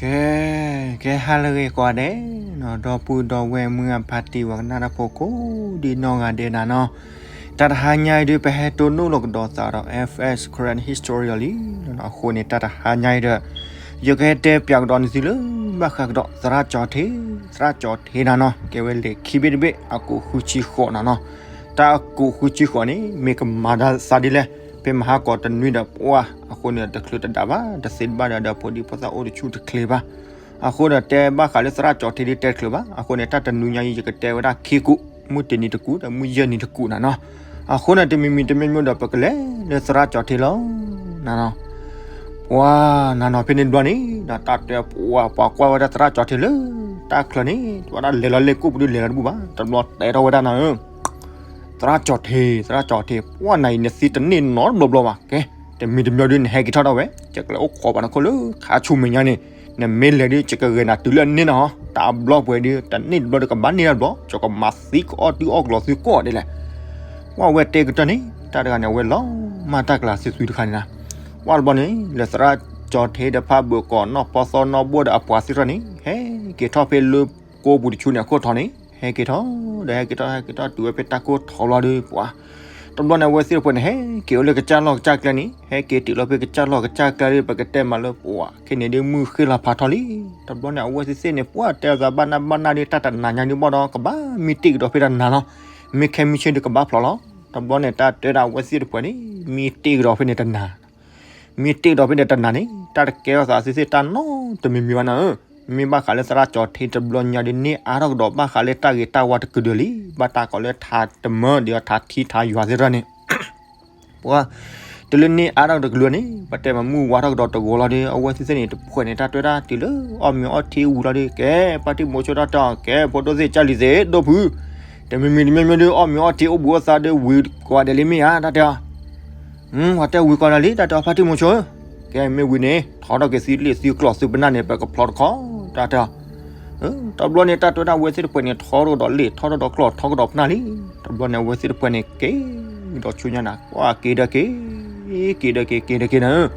ကဲ, ကဲဟါလၢအဂ့ၤကိးဂၤဒဲးနီၤ, ဒီပုၢ်ဒီဝဲၢ်မုၢ်အဖါတံၢ်ဝဲကနၣ်တၢ်ဖိကိးဒံနီၢ်ဂၤဒဲးနၤနီၤ, တၢ်တဟါညါအံၤဒုး ပဟဲတိၢ်နီၣ်လိာ်ကဒီးသးဒီး F S Karen History လံ, အဃိန့ၣ် တၢ်တဟါညါအံၤဒီး ယကဟဲတဲပၠးကဒီးနသုလၢ ဘၣ်ဃးကဒီးသရၣ်ကၠီၤထံ, သရၣ်ကၠီၤထံနၤနီၤ, ကဲဝဲလံာ်ခံဘ့ၣ်တဘ့ၣ် အကိးဃုဆံဃိးနၤနီၤ, တၢ်အကိးဃုဆံဃိးန့ၣ် မ့ၢ်ကမၤတၢ်သးဒ်လဲၣ်, ဖဲမဟါကီးတနွံဒီးပှၢ် အဃိန့ၣ် တချုးတဒၣ်ဘၣ်, တသ့တဘၣ်ဒီးဒီးဖိဒံဖိသၣ်အိၣ်တဆူၣ်တချ့ဘၣ်, အဃိဒီးတဲဘၣ်ဃးလၢသရၣ်ကၠီၤထံဒ်တဲတချုးဘၣ်, အဃိန့ၣ် တၢ်တနွံညါအံၤ ယကတဲဝဲဒၣ်ခံကူး, မုၢ်တနံၤတကူးဒီးမုၢ်ယဲၢ်နံၤတကူးနၤနီၤ, အဃိန့ၣ် တမံၤမံၤတမံၤမံၤဒီးပကလဲၤလၢသရၣ်ကၠီၤထံလီၤ, နၤနီၤ ပှၤနၤနီၤ ဖဲန့ၣ်တဘျီန့ၣ် တၢ်တဲပှၤ ပှၤကွၢ်ဝဲဒၣ်သရၣ်ကၠီၤထံလၢ တၢ်ချၢန့ၣ် တဝဲဒၣ်လဲၤလီၤလ့ၣ်ကိၣ်ပူၤဒုးလဲၤလီၤတဘူၣ်ဘၣ်, တဘျီတဲထီၣ်ဝဲဒၣ်နၤဧၢ, သရၣ်ကၠီၤထံ, သရၣ်ကၠီၤထံ, ပှၢ်နၤအံၤနသံတန့ၢ်နီတဘျီဘျီဘၣ်, ကဲ, တမံၤတမံၤဒုးနဟဲက့ၤထီၣ်ဒၣ်ဝဲ, ယကလဲၤအိၣ်ခိးပှၤနခိၣ်လၢခါဆူမဲာ်ညါန့ၣ်, နမ့ၢ်လဲၤဒုး ယကဂဲၤနၤတုၤလၢအန့ၢ်နၤဟီ, တၢ်အဘျီပှဲၤဒုး တန့ၢ်တဘျီဒီးကဘၣ်န့ၢ်တၢ်တဘျီ, ယကမၤသံကအီၣ်တုၤအီၣ်ကျီၤသုကိးဂၤဒဲးလဲၣ် ပှၢ်ဝဲတဲကတၢၢ်န့ၣ် တၢ်တဂၤန့ၣ် အဝဲလီၤမၢ်တၢ်ကျးသုသုတခါန့ၣ်လီၤ, ပှၢ်တဘျီန့ၣ် လၢသရၣ်ကၠီၤထံဒီးဖးဘၢၣ်ကီးနီၢ်ပီသီနီၢ်ဘိၣ်ဒီးအပှၤသ့ၣ်တဖၣ်န့ၣ် ဟဲက့ၤထီၣ်ဖဲလၢကိးပူၤတဆူန့ၣ်အခိၣ်ထံးန့ၣ် ဟဲက့ၤထီၣ်ဒီးဟဲက့ၤထီၣ် ဟဲက့ၤထီၣ်တုၤဝဲဖဲတၢ်ခိၣ်ထံးလီၤဒီးပှၢ်, တဘျီန့ၣ် အဝဲသ့ၣ်တဖၣ်န့ၣ် ဟဲက့ၤအိၣ်လၢကစၢ်လီၢ်ကစၢ်ကျဲန့ၣ် ဟဲက့ၤတုၤလီၤဖဲကစၢ်လီၢ်ကစၢ်ကျဲဒီး ပကတဲမးလၢပှၢ် ခဲန့ၣ်ဒုး မုၢ်ဃ့လီၤဖးထီလံ, တဘျီန့ၣ် အဝဲသ့ၣ်သ့ၣ်န့ၣ် ပှၢ်တဲအသးဘၣ်နၢ်ဘၣ်နၢ်ဒီး တၢ်တနၤညါဒုးဘၣ်ဒီး ကဘၣ်မံတ့ၢ်ကဒီးဖဲတနၤလီၤ, မ့ၢ်ခဲမုၢ်ဆ့ၣ်ဒုးကဘၣ်ဖျိးလီၤ, တဘျီန့ၣ် တၢ်တဲဒၣ်အဝဲသ့ၣ်တဖၣ်န့ၣ် မံတ့ၢ်ကဒီးဖဲန့ၣ်တနၤ မ့ၢ်တ့ၢ်ကဒီးဖဲန့ၣ်တနၤန့ၣ် တၢ်တကဲထီၣ်သးသ့ၣ်သ့ၣ်တၢ်နီတမံၤမံၤဘၣ်နၤဧၢ, မ့ၢ်ဘၣ်ဃးလၢသရၣ်ကၠီၤထံတဘျီညါဒီး န့ၢ်အါထီၣ်ကဒီးဘၣ်ဃးလၢတၢ်ဂ့ၤတၢ်ဝါတကလုာ်လံ, ဘၣ်တၢ်ကိးလၢထးတမၢဒီးထးထံထးယွၤသ့ၣ်တဖၣ်န့ၣ် ပှၤ တုၤလၢန့ၢ်အါထီၣ်တကလုာ်န့ၣ် ပတဲမးမုၢ်ဝါထီၣ်ကဒီးတဂီၤလီၤဒီး အဝဲသ့ၣ်သ့ၣ်န့ၣ် တဖုန့ၣ် တၢ်တဲဒၣ်တုၤလၢအီၣ်မ့ၤအီထံဝံၤလီၤဒီး ကဲ ဖါတံၢ်မိၤဆိတၢ်တဲအီၤ ကဲ ဖိဒိၣ်သ့ၣ်ကၢ်လံၤသ့ၣ် ဒိၣ်ဖု တမံၤမံၤတမံၤမံၤဒီး အီၣ်မ့ၤအီထံအိၣ်ဘှံးအိၣ်သါဒီးဝံၤကိးဂၤဒဲးလံမ့ၢ်ဧါ တၢ်တဲအီၤ ပှၤတဲဝံၤကိးဂၤဒဲးလံ တၢ်တဲအီၤ ဖါတံၢ်မိၤဆိဧၢ, ကဲမ့ၢ်ဝံၤန့ၣ် ထီထီၣ်က့ၤသုလ့ၣ်သုကျီၢ်သုပနၢ်န့ၣ် ပကဖျီတခီ တၢ်တဲအီၤ တဘျီန့ၣ် တၢ်တဲဝဲဒၣ်အဝဲသ့ၣ်တဖုန့ၣ် ထီထီၣ်ကဒီးလ့ၣ် ထီထီၣ်ကဒီးကျီၢ် ထီကဒီးပနၢ်လံ, တဘျီန့ၣ် အဝဲသ့ၣ်တဖုန့ၣ် က့ၤဒီးဆူညါနၤ ပှၤက့ၤဒီးက့ၤ က့ၤဒီးက့ၤ က့ၤဒီးက့ၤနၤဧၢ,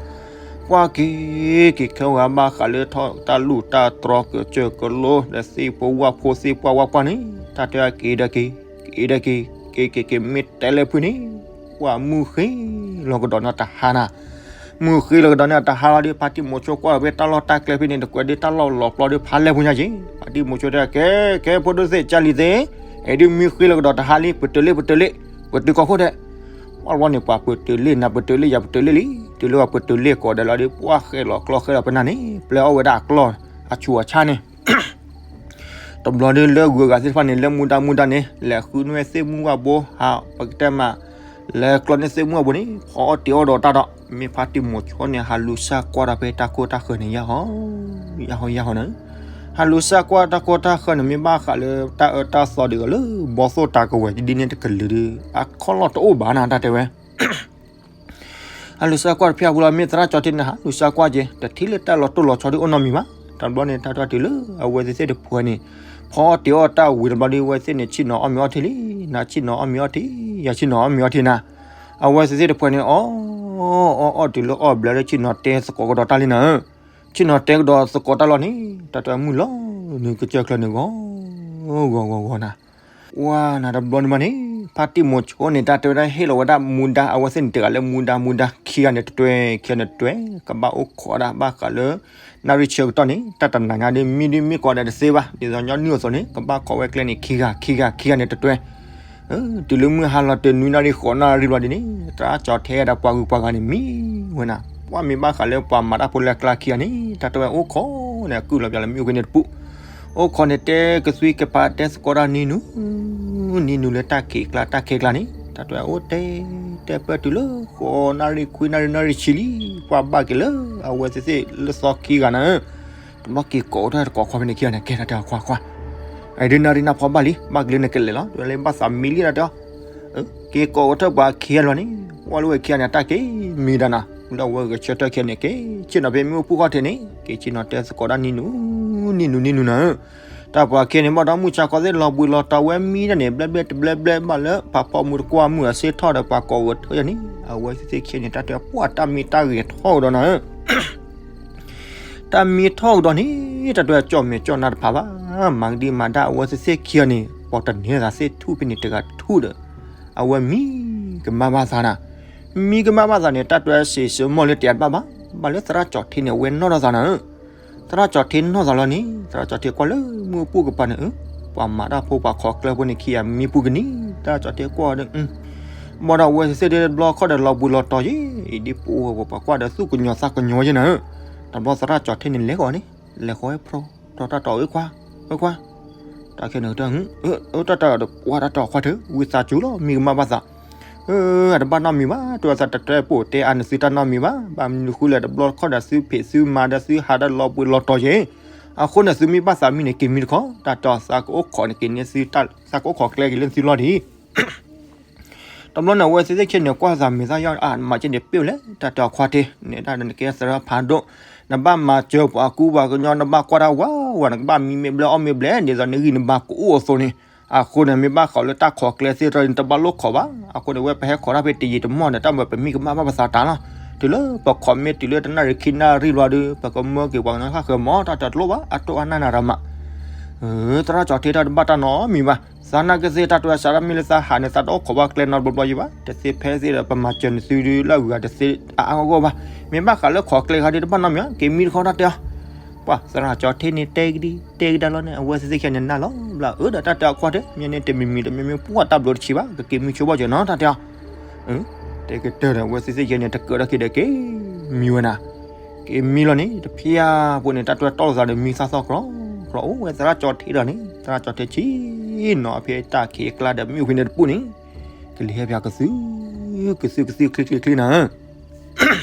ပှၤက့ၤက့ၤခဲဂၤဘၣ်ဃးလၢထီၣ်တၢ်လူၢ်တၢ်တြီၤကစၢၢ်ကလိဒီးသ့ၣ်ဖိဝၣ်ဖိသ့ၣ်ပှၢ်ဝၣ်ပှၢ်န့ၣ် တၢ်တဲဝဲက့ၤဒီးက့ၤ က့ၤဒီးက့ၤ က့ၤက့ၤက့ၤ မ့ၢ်တဲလၢဖုန့ၣ် ပှၤမုၢ်ဃ့လီၤကဒီးန့ၣ်တဟါနၤ မုၢ်ဃ့လီၤကဒီးန့ၣ်တဟါလီၤဒီး ဖါတံၢ်မိၤဆိကွၢ်လီၤဖဲတၢ်လီၢ်တၢ်ကျဲဖဲန့ၣ် တကွဲးဒုးတၢ်လီၢ်လီၤပျီဒီးဖးလဲၢ်ဖိညါက့ၤ ဖါတံၢ်မိၤဆိတဲ ကဲ ကဲ ဖိဒိၣ်သ့ၣ်ကၢ်လံၤသ့ၣ် အဲၣ်ဒုးမုၢ်ဃ့လီၤကဒီးတဟါလံ ပတုၤလ့ၣ် ပတုၤလ့ၣ် ပတုၤကီၢ်ခိၣ်ဒဲး ပှၤတဘျီန့ၣ် ပှၤပတုၤလ့ၣ်နၤ ပတုၤလ့ၣ်ယၤ ပတုၤလ့ၣ်လံ တုၤလၢပှၤပတုၤလ့ၣ်ကိးဂၤဒဲးလီၤဒီး ပှၤဃဲလီၤကျီဃဲလီၤပနၢ်န့ၣ် ပျဲအီၣ်ဝဲဒၣ်အကျီၢ်အဆူးအဆါန့ၣ် တဘျီဒီးလၢဂုၤအဂၤသ့ၣ်တဖၣ်န့ၣ် လၢမူဒါမူဒါန့ၣ် လဲၤဃုန့ၢ်သ့ၣ်မုၢ်ဝၣ်ဘိ ဟးပကတဲမး လဲၤကျီန့ၢ်သ့ၣ်မုၢ်ဝၣ်ဘိန့ၣ် ဖီအီၣ်တ့ၤအီၣ်ဒီးတၢ်ဒီး မ့ၢ်ဖါတံၢ်မိၤဆိန့ၣ် ဟးလူၤစၢ်ကွၢ်ဒီးဖဲတၢ်ခိၣ်တၢ်ဃၢၤန့ၣ် ယၢ်ဟီ ယၢ်ဟီ ယၢ်ဟီန့ၣ် ဟးလူၤစၢ်ကွၢ်တၢ်ခိၣ်တၢ်ဃၢၤန့ၣ် မ့ၢ်ဘၣ်ဃးလၢတၢ်အၢတၢ်သီဒ်သိးလၢ ဘီသိၣ်တၤကဝဲၤဒ်န့ၣ်တကလုာ်ဒီး အခီၣ်လီၢ်တအိၣ်ဘၣ်နၤ တၢ်တဲဝဲ ဟးလူၤစၢ်ကွၢ်တဖၣ်အပူၤလီၤ မ့ၢ်သရၣ်ကၠီၤထံန့ၣ် ဟးလူၤစၢ်ကွၢ်က့ၤ တထံၣ်လၢတၢ်လီၤတိၢ်လီၤဆီဒ်အိၣ်နီတမံၤဘၣ်. တဘျီန့ၣ် တၢ်တၢ်တုၤလၢ အဝဲသ့ၣ်သ့ၣ်တဖုန့ၣ် ဖီအီၣ်တ့ၤအီၣ်တၢ်ဝံၤတဘျီဒီး အဝဲသ့ၣ်န့ၣ် ဆ့ၣ်နီၤအီၣ်မ့ၤအီထံလံ, နၤဆ့ၣ်နီၤအီၣ်မ့ၤအီထံ, ယၤဆ့ၣ်နီၤအီၣ်မ့ၤအီထံနၤ. အဝဲသ့ၣ်သ့ၣ်တဖုန့ၣ် အီၣ်အီၣ်အီၣ်တုၤလၢအီၣ်ဘျဲးလၢဆ့ၣ်နီၤတဲသကိးကဒီးတၢ်လံနၤဧၢ. ဆ့ၣ်နီၤတဲကဒီးသကိးတၢ်လီၤန့ၣ် တၢ်တၢ်မုၢ်လီၤနုာ်ကစၢၢ်ချၢန့ၣ် ဂီၤဂီၤဂီၤဂီၤနၤ ပှၤနၤတဘျီန့ၣ်မးန့ၣ် ဖါတံၢ်မိၤဆိန့ၣ် တၢ်တဲဝဲဒၣ်ဟ့ၣ်လီၤဝဲဒၣ်မူဒါ အဝဲသ့ၣ်န့ၣ်တဂၤလၢမူဒါမူဒါခံဂၤန့ၣ်တတွဲ ခံဂၤန့ၣ်တတွဲ ကဘၣ်အိၣ်ခိးဒၣ်ဘၣ်ဃးလၢ နၣ်ရံၣ်ဆၢကတီၢ်န့ၣ် တၢ်တနၤညါဒီး မံဒုးမ့ၢ်ကိးဂၤဒဲးတသ့ဘၣ် ဒ်သိးညီနုၢ်အသိးန့ၣ် ကဘၣ်ခိးဝဲကျဲန့ၣ် ခံဂၤ ခံဂၤ ခံဂၤန့ၣ်တတွဲ တုၤလၢမုၢ်ဟါလီၤတနွံနၣ်ရံၣ်ဃိးနၣ်ရံၣ်ဘျီဒ်န့ၣ် သရၣ်ကၠီၤထံဒီးပှၤဂုၤပှၤဂၤန့ၣ်မံဝဲနၤ ပှၤမ့ၢ်ဘၣ်ဃးလၢပှၤမၤတၢ်ဖိလၢအကျါခံဂၤန့ၣ် တၢ်တဲဝဲအိၣ်ခိးန့ၣ် အကုၢ်လီၤပျးလၢမ့ၣ်အူဂ့ၤန့ၣ်တပူၤ အိၣ်ခိးန့ၣ်တဲကသွံကပၤတဲသကိးတၢ်နံၤနူၤ နံၤနူၤလၢတၢ်ခံးကျါတၢ်ခံးကျါန့ၣ် တၢ်တဲဝဲအိၣ်တဲ တဲပၢၢ်တုၤလၢ ဃိးနၣ်ရံၣ်ခွံနၣ်ရံၣ်နၣ်ရံၣ်ဆံလံ ပှၤဘၣ်က့ၤလၢအဝဲသ့ၣ်သ့ၣ်လၢသီခံဂၤနၤဧၢ တဘျီက့ၤကိးထီၣ်တကိးခွါဖဲန့ၣ်ခံဂၤန့ၣ် ကဲတၢ်တဲအီၤခွါခွါ အဒုးနၣ်ရံၣ်နၢ်ဖီဘၣ်လံ ဘၣ်က့ၤလၢနကလဲၤလီၤ တုၤလၢဘၣ်သးမံလံတၢ်တဲအီၤ က့ၤကိးထီၣ်ပှၤခံဂၤလီၤန့ၣ် ပှၤလၢဝဲခံဂၤန့ၣ် တၢ်က့ၤမံဒၣ်နၤ လၢအဝဲဂဲၤဆၢထၢၣ်ခံဂၤန့ၣ် က့ၤဆ့ၣ်နီၤဖဲမ့ၣ်အူပူၤခီၣ်ထံးန့ၣ် က့ၤဆ့ၣ်နီၤတဲသကိးတၢ်နံၤနူၤ နံၤနူၤနံၤနူၤနၤဧၢ တၢ်ပှၤခံဂၤန့ၣ် ဘၣ်ဒီးမုၢ်ဆါခီသ့ၣ်လီၤဘှံးလီၤတီၤဝဲမံဒၣ်န့ၣ် ဘျဲဘျဲတဘျဲဘျဲဘၣ်လၢ ဖးဖီမုၢ်တကွၢ်မုၢ်အစ့ၣ်ထီၣ်ဒီးပှၤကိးဂဲၤထၢၣ်ယၤန့ၣ် အဝဲသ့ၣ်သ့ၣ်ခံဂၤန့ၣ် တၢ်တဲပှၤတၢ်မံတၢ်ဂဲၤထီၣ်ကဒီးနၤဧၢ တၢ်မံထီၣ်ကဒီးန့ၣ် တၢ်တဲကၠီၣ်မဲာ်ကၠီၣ်နါတဖၣ်ဘၣ်, မၤကဒံမၤဒါအဝဲသ့ၣ်သ့ၣ်ခံဂၤန့ၣ် ပိာ်တန့ၢ်သးသ့ၣ်ထူၣ်ဖဲန့ၣ်တဂၤထူၣ်ဒီး အဝဲမံကမၣ်ဘၣ်သးနၤ, မံကမၣ်ဘၣ်သးန့ၣ် တၢ်တဲစံးဆၢမီၢ်လၢတယးတဘၣ်ဘၣ်, ဘၣ်လၢသရၣ်ကၠီၣ်ထ့န့ၣ် အဝဲနီၣ်ထီၣ်သးနၤဧၢ. သရၣ်ကၠီၣ်ထ့နီၣ်သးလီၤန့ၣ် သရၣ်ကၠီၣ်ထ့ကွၢ်လၢမုၢ်ပူၤကပၤန့ၣ်ဧၢ, ပှၤမၤတၢ်ဖိပှၤခိးကျဲဖိန့ၣ်ခံဂၤမံပူၤကနံၤ, သရၣ်ကၠီၣ်ထ့ကွၢ်ဒီး ဘၣ်ဒီးအဝဲသ့ၣ်တဘျီခီၣ်ဒီးလီၤဘှံးလီၤတီၤယဲ, အံၤဒ်ပအိၣ်ဝဲပှၤကွၢ်ဒီးသူၣ်ကညီၤသးကညီၤယဲနၤဧၢ, တဘျီသရၣ်ကၠီၣ်ထ့န့ၣ်လဲၤဃီၤန့ၣ်, လဲၤဃီၤဝဲဖျိ တီၤတၢ်တီၤအခွါ, ခွါ, တၢ်ခဲန့ၣ်တၢ်, တၢ်တၢ်ဒီးပှၤတၢ်တီၤခွါထၢ ဝံသးစူၤလီၤ မံကမၣ်ဘၣ်သး, အတဘၣ်နီတမံၤဘၣ်, တၢ်သးတတဲပိာ်တဲအါန့ၣ်သုတၢ်နီတမံၤဘၣ်, ဘၣ်မနုၤဃိလဲၣ် တဘျီခီၣ်ဒီးသုဖံးသုမၤဒီးသုဟးဒီးလီၤဘှံးလီၤတီၤယဲ, အဃိန့ၣ်သုမ့ၢ်ဘၣ်သးမံန့ၣ် က့ၤမံတခီ, တၢ်တီၤသးကအိၣ်ခိးန့ၣ်က့ၤန့ၢ်သု, သးကအိၣ်ခိးကျဲက့ၤလၢသုလီၢ်ဒံး တဘျီန့ၣ် အဝဲသ့ၣ်သ့ၣ်ခံန့ၣ် ကွၢ်သးမဲာ်သၣ်ယီၢ် အါ မၤက့န့ၣ်ပ့ၢ်လဲၣ် တၢ်တဲအခွါထ့ န့ၣ်ဒၣ်နကဲသရၣ်ဖးဒိၣ်, နဘၣ်မၤစၢၤပှၤကူပှၤကညီ နဘၣ်ကွၢ်တၢ်ဝးဝး နကဘၣ်မံမ့ၢ်ဘျဲၣ်အီၣ်မ့ၢ်ဘျဲၣ် ဒ်သိးနဂံၢ်နဘါကအိၣ်အသိးန့ၣ်, အဃိန့ၣ် မ့ၢ်ဘၣ်ဃးလၢတၢ်ခိးကျဲသ့ၣ်တဖၣ်န့ၣ် တဘၣ်လိၣ်ခိးဘၣ်, အဃိန့ၣ် ဝဲပဟဲခိးတၢ်ဖဲတယံာ်တမီၢ်န့ၣ် တၢ်မၤပမံကမၣ်ဘၣ်ပသးတၢ်လီၤ, တုၤလၢပခိးမ့ၢ်တုၤလၢတနၣ်ရံၣ်ခံနၣ်ရံၣ်ဘျီဒီး ပကမၢက့ၤပှၤကညီဃၣ်ဃၢၤမး တၢ်တလိၣ်ဘၣ် အတိၢ်အါနၢ်နၤရမး သရၣ်ကၠီၣ်ထ့တၢ်တဘၣ်တၢ်နီတမံၤဘၣ်, သးနာ်က့သ့ၣ်တၢ်တဲစးတၢ်မ့ၢ်လၢသးဟးန့ၣ် သးတအိၣ်ခိးဘၣ်ကျဲနီတဘျီဘျီယံၤဘၣ်, တသ့ဖဲသ့ၣ်ဒီး ပမၤစၢၤနသုဒုးလၢအဂုၤအဂၤတသ့အါအါဂီၢ်ဂီၢ်ဘၣ်, မ့ၢ်ဘၣ်ဃးလၢခိးကျဲခါဒုးတဘၣ်နီတမံၤဘၣ်, က့ၤမံတခီတၢ်တဲအီၤ, ပှၤသရၣ်ကၠီၣ်ထ့န့ၣ်တဲကဒံတဲကဒါလီၤန့ၣ် အဝဲသ့ၣ်သ့ၣ်ခံန့ၣ်နၢ်လီၤဘျီ အၢဒီးတၢ်တဲအခွါတဲ မ့ၢ်န့ၣ်တမံၤမံၤတမံၤမံၤပှၢ်တၢ်ဘျုးတဆံးဘၣ် ကက့ၤမံဆိဘၣ်ကၠီၣ်နီၤတၢ်တဲအီၤ တဲကတၢၢ်ဒီး အဝဲသ့ၣ်သ့ၣ်ယဲန့ၣ် တကၢၢ်ဒီးက့ၤဒီးက့ၤမံဝဲနၤ, က့ၤမံလီၤန့ၣ် တဖျါဖိန့ၣ် တၢ်တွဲတီၢ်လိာ်သးဒီးမံသၣ်သီၣ်ကြီကြီ အိၣ်ဝဲသရၣ်ကၠီၣ်ထ့ဒီးန့ၣ် သရၣ်ကၠီၣ်ထ့ဆံးနီၤ အဖဲတၢ်ခံးအကျါဒီးမ့ၣ်အူဖဲန့ၣ်တပူၤန့ၣ် ကလံၤဟဲဖျါကသု ကသုကသုချ့ချ့ချ့နၤ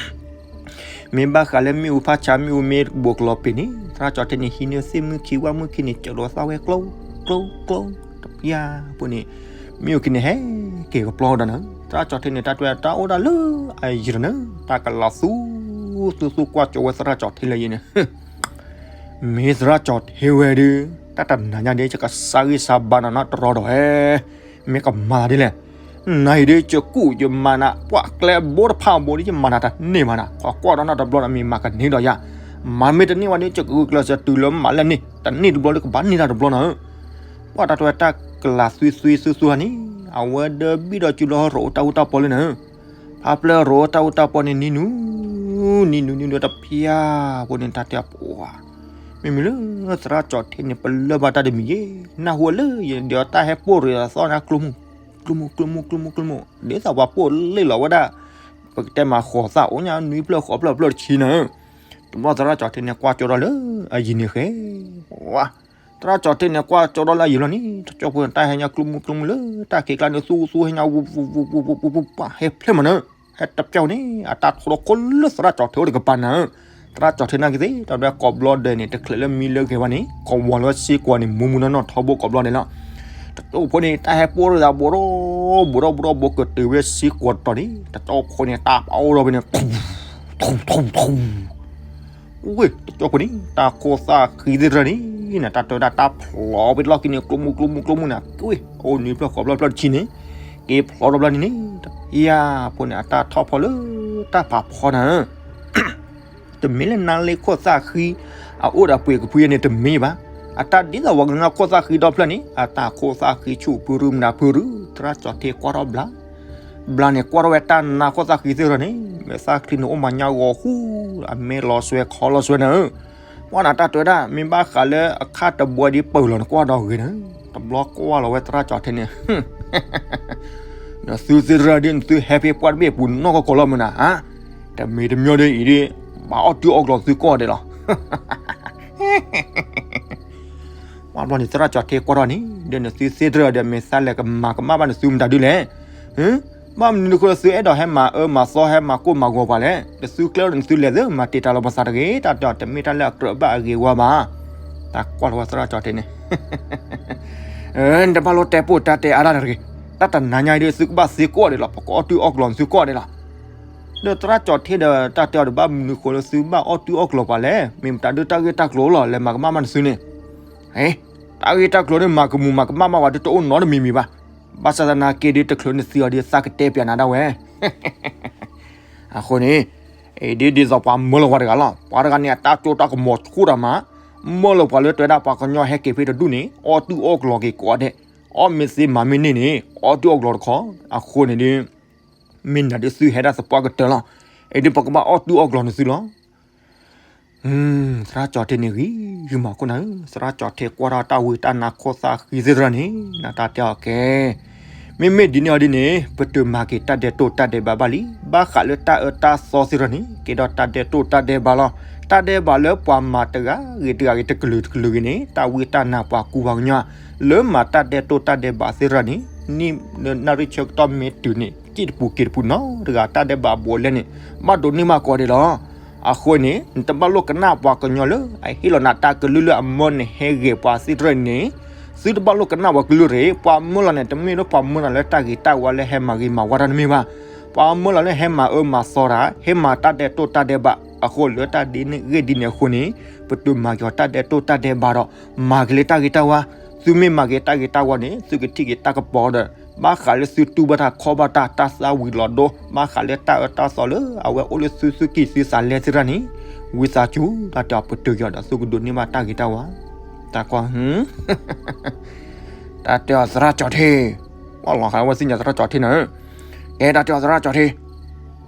မ့ၢ်ဘၣ်ဃးလၢမ့ၣ်အူဖးဆါ မ့ၣ်အူမ့ၢ်ဘိးကလီၤပ့ၤန့ၣ် သရၣ်ကၠီၣ်ထ့န့ၣ် ဟံးန့ၢ်သ့ၣ်မုၣ်ခံဝၣ်မုၣ်ခံန့ၣ် ကၠီၤလိာ်သးဝဲကျိကျိကျိ တပျၢ်ဖိန့ၣ် မ့ၣ်အူခံန့ၣ် ဟဲက့ၤကပျီဒီးနၤ သရၣ်ကၠီၣ်ထ့န့ၣ် တၢ်တွဲတၢ်အိၣ်ဒၣ်လၢအယံၤဒီးနၤ တၢ်ကလၤသူ သူသူကွၢ်ကၠီၤဝဲသရၣ်ကၠီၣ်ထ့လၢယံၤန့ၣ် မ့ၢ်သရၣ်ကၠီၣ်ထ့ဝဲဒုး တၢ်တနၤညါဒ် ယကစၢ်ဂံၢ်စၢ်ဘါနၤနီတရီဒီး မ့ၢ်ကမၤဒ်လဲၣ် နၤအံၤဒ်ယကူၣ်ယမၤနၤ ပှၤကျဲဘိတဖၣ်ဘိဒ်ယမၤနၤတန့ၢ်ဘၣ်နၤ ခိးကွၢ်ဒီးနီတဘျီဒီးမ့ၢ်မၤကန့ၢ်ဒီးယၤ မၤမ့ၢ်တန့ၢ်ဝဲဒ် ယကဂုာ်ကျဲးစၢးတုၤလၢမၤလၢန့ၢ် တန့ၢ်တဘျီလၢကဘၣ်န့ၢ်တၢ်တဘျီနၤဧၢ ပှၤတၢ်တွဲတၢ်ကလၤသွံသွံသွံသွံန့ၣ် အဝဲဒၢဘံၣ်ဒီးစုလီၤရိၤတၢ်အူတၢ်ပီလၢနၤဧၢ ဖးဖျၢၣ်ရိၤတၢ်အူတၢ်ပီန့ၣ် နံၤနူ နံၤနူနံၤနူတဖျါဖိန့ၣ် တၢ်တဲပှၤ မ့မ့ၢ်လၢသရၣ်ကၠီၣ်ထ့န့ၣ် ပလၢၢ်ဘၣ်တၢ်တမံၤယဲ နၢ်ဟူလၢယဒုးတၢ်ဟဲပိၢ်ရ့ၤအသီၣ်ညါကျိမုၢ် ကျိမုၢ် ကျိမုၢ် ကျိမုၢ် ကျိမုၢ် ဒ်သိးပှၤပိၢ်လ့ၣ်လီၤဝဲဒၣ် ပကတဲမၤဃိးသၣ်အိၣ်ညါနွံဖျၢၣ်ဃိးဖျၢၣ်ဖျၢၣ်တဆံနၤဧၢ တဘျီသရၣ်ကၠီၣ်ထ့န့ၣ် ကွၢ်ကၠီဒီးလၢအယံၤန့ၣ်ဃဲ ဝါ သရၣ်ကၠီၣ်ထ့န့ၣ် ကွၢ်ကၠီဒီးလၢအယံၤလီၤန့ၣ် တကၠီဖိန့ၣ် တၢ်ဟဲညါကျိမုၢ်ကျိမုၢ်လၢ တၢ်ခံးကျါန့ၣ် သူသူဟဲညါဝူဝူဝူဝူဝူဝူဝူ ပှၤဟဲဖျဲၣ်မးနၤ ဟဲတပျၢ်န့ၣ် အတၢ်ထီၣ်ဒီးခိၣ်လၢသရၣ်ကၠီၣ်ထ့အိၣ်တကပၤနၤဧၢ သရၣ်ကၠီၣ်ထ့နာ်က့သ့ၣ် တၢ်ဒွဲၣ်ကိးဘျီဒဲးန့ၣ် တချုးလၢမံလၢဂဲၤဘၣ်န့ၣ် ကိးဝီၤလၢစ့ကွီၤန့ၣ် မူမူနီၢ်နီၢ်ထီဘိကိးဘျီဒဲးလီၤ တကၠီဖိန့ၣ် တၢ်ဟဲပိၢ်ရ့ၤသးဘိထီၣ် ဘိထီၣ်ဘိထီၣ်ဘိကတုၤဝဲစ့ကွီၤတတီၤန့ၣ် တကၠီဖိန့ၣ် တၢ်ပာ်အိၣ်ထီၣ်ဖဲန့ၣ် ထူထူထူ ဝ့ၢ် တကၠီဖိန့ၣ် တၢ်ခိၣ်သၣ်ဃံသ့ၣ်တဖၣ်န့ၣ် နတၢ်တဲဝဲဒၣ်တၢ်ဖျိးဝဲတလီၢ်ခံန့ၣ် ကျိမုၢ်ကျိမုၢ်ကျိမုၢ်န့ၣ် က့ၢ် အိၣ်နွံဖျၢၣ်ဃိးဖျၢၣ်ဖျၢၣ်တဆံန့ၣ် က့ၤဖျိးထီၣ်ဘျီန့ၣ်န့ၣ် တဖျါဖိန့ၣ် အတၢ်ထီၣ်ဖီလၢတၢ်ဖးဖီနၤဧၢ တမ့ၢ်လၢနါလ့ခိၣ်သၣ်ဃံ အအိၣ်ဒီးပှ့ၤကဖုယဲန့ၣ် တမ့ၢ်ဘၣ်. အတၢ်ဒ်သိးပှၤကညီခိၣ်သၣ်ဃံဒီဖျၢၣ်န့ၣ် အတၢ်ခိၣ်သၣ်ဃံဆူၣ်ဖုရူမနုၤဖုရူ သရၣ်ကၠီၣ်ထ့ကွၢ်ထီၣ်ဘျါ ဘျါန့ၣ် ကွၢ်ထီၣ်ဝဲတၢ်နါခိၣ်သၣ်ဃံသ့ၣ်တဖၣ်န့ၣ် မဲာ်သၣ်ချံန့ၣ် အိၣ်မၤညါဂီၤဃူ အမဲာ်လီၤစွဲခီလီၤစွဲနၤဧၢ ပှၤနတၢ်တဲဝဲဒၣ် မ့ၢ်ဘၣ်ဃးလၢအခါတဘိဒ်ပၢၢ်လီၤနကွၢ်ဒီးဂ့ၤနၤ တဘျီကွၢ်လီၤဝဲသရၣ်ကၠီၣ်ထ့န့ၣ် နသုသ့ၣ်တဖၣ်ဒ်နသုဟဲဖဲ ပှၢ်တဘ့ၣ်ပူၤနီၢ်ကီၢ်ကီၢ်လီၤမနုၤဧါ တမ့ၢ်တမံၤဒ်အံၤဒ် ဘၣ်အီၣ်တုၤအီၣ်ကျီၤသုကိးဂၤဒဲးလီၤ ပှၤဘျီန့ၣ် သရၣ်ကၠီၣ်ထ့ကွၢ်ထီၣ်န့ၣ် ဒီးနသုသ့ၣ်တဖၣ်ဒီး မ့ၢ်သးလဲၤကမၤကမၣ်ဘၣ်နသုမတၤဒုလဲၣ် ဘၣ်မနုၤအဃိ သုအဲၣ်ဒိးဟဲမၤအၢမၤသီ ဟဲမၤကိၢ်မၤဂီၤပှၤလဲၣ်. နသုကျဲအိၣ်ဒီးနသုလဲၤသ့ မၤတံာ်တာ်လီၤပသးတဂ့ၤ. တၢ်တဲအီၤ တမ့ၢ်တၢ်လၢအကြၢးဘၣ်အဂ့ၤဝါဘၣ်. တၢ်ကွၢ်လီၤဝဲသရၣ်ကၠီၣ်ထ့န့ၣ် နတဘၣ်လိၣ်တဲပိၢ်တၢ်တဲအါတၢ်တဂ့ၤ. တၢ်တနၤညါအံၤဒီး သုကဘၣ်သ့ကိးဂၤဒဲးလီၤ. ပကအီၣ်တုၤအီၣ်ကျီၤနသုကိးဂၤဒဲးလီၤ. ဒီးသရၣ်ကၠီၣ်ထ့ဒီး တၢ်တဲအီၤဒီး ဘၣ်မနုၤအဃိလၢသုဘၣ်အီၣ်တုၤအီၣ်ကျီၤပှၤလဲၣ်. မ့ၢ်မတၤဒုးတၢ်ဂ့ၢ်တၢ်ကျိၤလီၤ လဲၤမၤကမၣ်ဘၣ်နသုန့ၣ် တၢ်ဂ့ၢ်တၢ်ကျိၤန့ၣ် မၤကမူၤမၤကမၣ်ဘၣ်ဝဲ ဒ်တအိၣ်နီတမံၤမံၤဘၣ်. ဘၣ်ဆၣ်သနာ်က့ဒီး တချုးနသံအီၤဒီး သးကတဲပျးနၤဒၣ်ဝဲ. အဃိန့ၣ် အ့ ဒ်ဒ်သိးပှၤမၢလီၤပှၤတဂၤလီၤ. ပှၤတဂၤန့ၣ် အတၢ်ကၠိတၢ်ကမီၤဆူၣ်တၢ်မး, မၢလီၤပှၤလၢတဲဝဲဒၣ်ပှၤကညီဟဲက့ၤဖဲတဒူၣ်န့ၣ် အီၣ်တူၢ်အီၣ်ကျီၤက့ၤကိးဂၤဒဲး, အီၣ်မ့ၢ်သ့မၤမ့ၢ်န့ၢ်န့ၣ် အီၣ်တူၢ်အီၣ်ကျီၤတခီ, အဃိန့ၣ်ဒ် မ့ၢ်နၤဒ်သုဟဲဒၣ်သပှၢ်ကတၢၢ်လီၤ. အ့ ဒ်ပကဘၣ်အီၣ်တူၢ်အီၣ်ကျီၤန့ၣ်သုလီၤ. သရၣ်ကၠီၤထ့န့ၣ်ဂ့ၤယုာ်မးခိၣ်နၤဧၢ, သရၣ်ကၠီၤထ့ကွၢ်ထီၣ်တၢ်ဝံတၢ်နါခိၣ်သၣ်ဃံသ့ၣ်တဖၣ်န့ၣ် နတၢ်တဲအီၤကဲ မ့မ့ၢ်ဒ်န့ၣ်အီၤဒ်န့ၣ် ပတမၤက့ၤတၢ်ဒဲးတိၢ်တၢ်ဒဲးဘးဘၣ်လံ. ဘၣ်ဃးလၢတၢ်အၢတၢ်သီသ့ၣ်တဖၣ်န့ၣ် ကဲဒီးတၢ်ဒဲးတိၢ်တၢ်ဒဲးဘးလီၤ. တၢ်ဒဲးဘးလၢပှၤမၤတဂၤဂ့ၤတဂၤဂ့ၤ တကလုာ်တကလုာ်ဂ့ၤန့ၣ် တၢ်ဝံတၢ်နါပှၤကူပှၤကညီ လၢမၤတၢ်ဒဲးတိၢ်တၢ်ဒဲးဘးသ့ၣ်တဖၣ်န့ၣ် နံၣ်နၣ်ရံၣ်ဆၢကတီၢ်မ့ၢ်တုၤန့ၣ် စ့ၢ်တပူၤက့ၤတပူၤနီတဂၤ တၢ်ဒဲးဘးဘူးလဲၣ်န့ၣ် ဘၣ်ဒိးန့ၢ်ဘၣ်ကိးဂၤဒဲးလီၤ. အဃိန့ၣ် နတဘၣ်လိၣ်ကနၣ်ပှၤကညီလၢ အဟ့ၣ်လီၤနၤတၢ်ကလုၢ်လၢအမၢနဟဲဂဲၤပှၤသ့ၣ်တဖၣ်န့ၣ် သုတဘၣ်လိၣ်ကနၣ်ပှၤကလုၢ်တဂ့ၤ. ပှၤမၢလီၤန့ၣ် တမ့ၢ်လၢပှၤမၢနၤလၢတၢ်ဂ့ၤတၢ်ဝါလၢဟဲမၤဂ့ၤမၤဝါတၢ်တမ့ၢ်ဘၣ်. ပှၤမၢလီၤလၢဟဲမၤအၢမၤသီတၢ်, ဟဲမၤတၢ်ဒဲးတိၢ်တၢ်ဒဲးဘးအဃိ လၢတၢ်ဒ်န့ၣ်ဂ့ၢ်ဒ်န့ၣ်အဃိန့ၣ် ပတမၤက့ၤအီၤတၢ်ဒဲးတိၢ်တၢ်ဒဲးဘးဒီး မၤက့ၤလၢတၢ်ဂ့ၤတၢ်ဝါ. သုမ့ၢ်မၤက့ၤတၢ်ဂ့ၤတၢ်ဝါန့ၣ် သုကထံၣ်က့ၤတၢ်ကပီၤဒီး ဘၣ်ဃးလၢသုတူၢ်ဘၣ်တၢ်ခီဘၣ်တၢ် တၢ်သၣ်ဝံၤလီၤဒိ ဘၣ်ဃးလၢတၢ်အၢတၢ်သီလၢအဝဲအိၣ်လၢသုသူၣ်ကံၢ်သုသးလဲသ့ၣ်တဖၣ်န့ၣ် ဝံသးစူၤ တၢ်တဲအီၤပတုာ်က့ၤအီၤဒီး သုကဒိးန့ၢ်ဘၣ်တၢ်ဂ့ၤတၢ်ဝါ. တၢ်ကွၢ် တၢ်တဲအီၤသရၣ်ကၠီၤထ့, ပှၤလီၤဃာ်ဝဲသ့ၣ်ညါသရၣ်ကၠီၤထ့န့ၣ်, ကဲတၢ်တဲအီၤသရၣ်ကၠီၤထ့,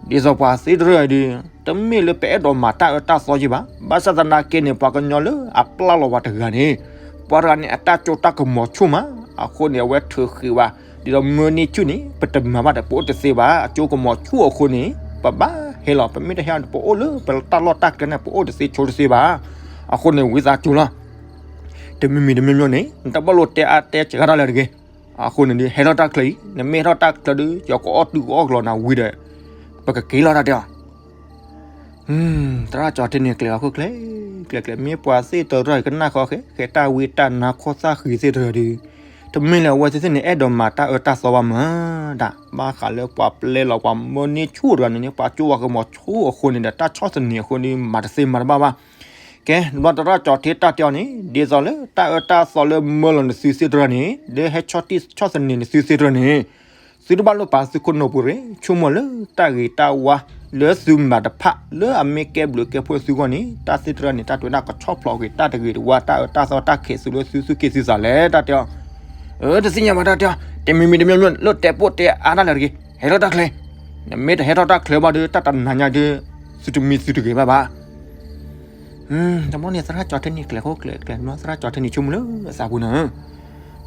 ဒ်သိးပှၤသ့ၣ်တဖၣ်အံၤဒီး တမ့ၢ်လၢပအဲၣ်ဒိးမၤတၢ်အၢတၢ်သီယံၤဘၣ်. ဘၣ်ဆၣ်သနာ်က့န့ၣ် ပှၤကညီလၢအပျၢ်လီၤပှၤတဂၤန့ၣ် ပှၤတဂၤန့ၣ် အတၢ်ကၠိတၢ်ကမီၤဆူၣ်မး, အဃိန့ၣ် အဝဲထုးဃ့ဘၣ် ဒ်သိးမၢန့ၢ်ဆူၣ်န့ၣ် ပတမၤဘၣ်ဒီး ပအိၣ်တသ့ဘၣ်. အကၠိကမီၤဆူၣ်အဃိန့ၣ် ပဘၣ်ဟဲလီၤ, ပမ့ၢ်တဟဲလီၤန့ၣ် ပအိၣ်လၢပတၢ်လီၢ်တၢ်ကျဲန့ၣ် ပအိၣ်တသ့ဆိတသ့ဘၣ်. အဃိန့ၣ် ဝံသးစူၤလီၤ. တမံၤမံၤတမံၤမံၤန့ၣ် နတဘၣ်လိၣ်တဲအါတဲစှၤတၢ်လၢၤတဂ့ၤ. အဃိန့ၣ်ဒ် ဟဲထီၣ်တၢ်ချၢအံၤ, နမ့ၢ်ဟဲထီၣ်တၢ်ချၢဒီး ယကအီၣ်တူၢ်ကအီၣ်ကျီၤနၤဝံၤဒီး ပကက့ၤလီၤတၢ်တဲအီၤ. သရၣ်ကၠီၤထ့န့ၣ် ကျဲၤလီၤခိၣ်ကျဲ, ကျဲၤကျဲၤ မ့ၢ်ပှၤသ့ၣ်တဖၣ်အံၤကနၣ်ဃီဃဲ ဃဲတၢ်ဝံတၢ်နါခိၣ်သၣ်ဃံသ့ၣ်တဖၣ်ဒီး တမ့ၢ်လၢအဝဲသ့ၣ်န့ၣ် အဲၣ်ဒိးမၤတၢ်အၢတၢ်သီဘၣ်မးဒၣ်, ဘၣ်ဃးလၢပှၤပျဲလီၤပှၤမၢန့ၢ်ဆူၣ်တဂၤန့ၣ်န့ၣ် ပှၤကၠိပှၤကမီၤဆူၣ်အဃိန့ၣ်ဒီး တၢ်ဆီၣ်သနံးအဃိန့ၣ် မၤတသ့မၤတဘၣ်ဘၣ်. ကဲ တဘျီသရၣ်ကၠီၤထ့တၢ်တဲအီၤန့ၣ် ဒ်သိးလၢတၢ်အၢတၢ်သီလၢမၢလီၤနသုသ့ၣ်တဖၣ်န့ၣ် လၢဟဲဆီၣ်တံၢ်ဆီၣ်သနံးနသုသ့ၣ်တဖၣ်န့ၣ် သုတဘၣ်လိၣ်ပာ်သုခိၣ်နူာ်ပူၤရ့ၣ် ဆိကမိၣ်လၢတၢ်ဂ့ၤတၢ်ဝါ လၢသုမၤတဖၣ် လၢအမ့ၢ်ကဲဘျုးကဲဖှိၣ်သုဂီၢ်န့ၣ် တၢ်သ့ၣ်တဖၣ်န့ၣ် တၢ်တဝဲဒၣ်ကဆီၣ်ဖျိးက့ၤ တၢ်တဂ့ၤတဝါ တၢ်အၢတၢ်သီတၢ်ခဲးသုလၢသုသူၣ်က့ၢ်သုသးလဲၣ် တၢ်တဲအီၤ. အၢ တသ့ၣ်ညါဘၣ် တၢ်တဲအီၤ တမံၤမံၤတမံၤမံၤ လိၣ်တဲပိာ်တဲအါတၢ်လၢၤတဂ့ၤ ဟဲထီၣ်တၢ်ချၢ. နမ့ၢ်တဟဲထီၣ်တၢ်ချၢဘၣ်ဒီး တၢ်တနၤညါဒီး သုတမံသုတဂ့ၤဘၣ်ဘၣ်. တဘျီန့ၣ် သရၣ်ကၠီၤထ့န့ၣ် ကျဲၤခိၣ်ကျဲၤကျဲၤ သရၣ်ကၠီၤထ့န့ၣ် ဆိကမိၣ်လၢအသးပူၤန့ၣ်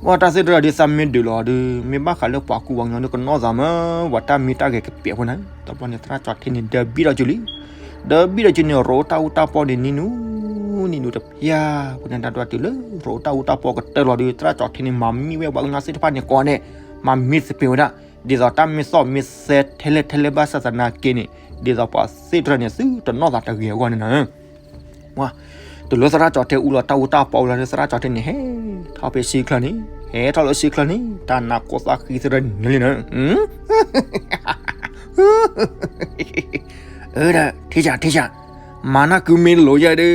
ပှၤတၢ်သ့ၣ်တဖၣ်ဒီး သးမ့ၢ်ဒုးလီၤဒီး မ့ၢ်ဘၣ်ဃးလၢပှၤကူပှၤကညီဒီး ကနီၣ်သးမး ပှၤတၢ်မံတၢ်ဂဲၤကပျဲးဖိန့ၣ် တဘျီန့ၣ် သရၣ်ကၠီၤထ့န့ၣ် ဒၢဘံၣ်ဒီးကၠိလံ. ဒၢဘံၣ်ဒီးကၠိန့ၣ် ရိၣ်တၢ်အူတၢ်ပီန့ၣ် နံၤနူၤ နံၤနူၤတပျၢ် ပှၤန့ၣ်တၢ်ဒွးတုၤလၢ ရိၣ်တၢ်အူတၢ်ပီကတၢၢ်လီၤဒီး သရၣ်ကၠီၤထ့န့ၣ် မၤမံဝဲပှၤကညီသ့ၣ်တဖၣ်န့ၣ်ကိးဂၤဒဲး မၤမံသပ့ၤဝဲဒၣ် ဒ်သိးတၢ်မ့ၢ်သီၣ်မ့ၢ်သဲထဲလဲၣ်ထဲလဲၣ်ဘၣ်ဆၣ်သနာ်က့န့ၣ် ဒ်သိးပှၤသ့ၣ်တဖၣ်န့ၣ် သုတနီၣ်သးတဂ့ၤအဂီၢ်န့ၣ်လီၤ. တုၤလၢသရၣ်ကၠီၤထ့အူလီၤတၢ်အူတၢ်ပီအူလီၤဒီး သရၣ်ကၠီၤထ့န့ၣ် ဟဲထီၣ်ဖဲဆံချၢန့ၣ် ဟဲထီၣ်လၢဆံချၢန့ၣ် တၢ်နါခိၣ်သၣ်ဃံသ့ၣ်တဖၣ်န့ၣ်လံန့ၣ် အၢ ဒီး ထံၣ်ယၤ ထံၣ်ယၤ မၤနၢ်ကုမ့ၢ်လိာ်ယဲဒီး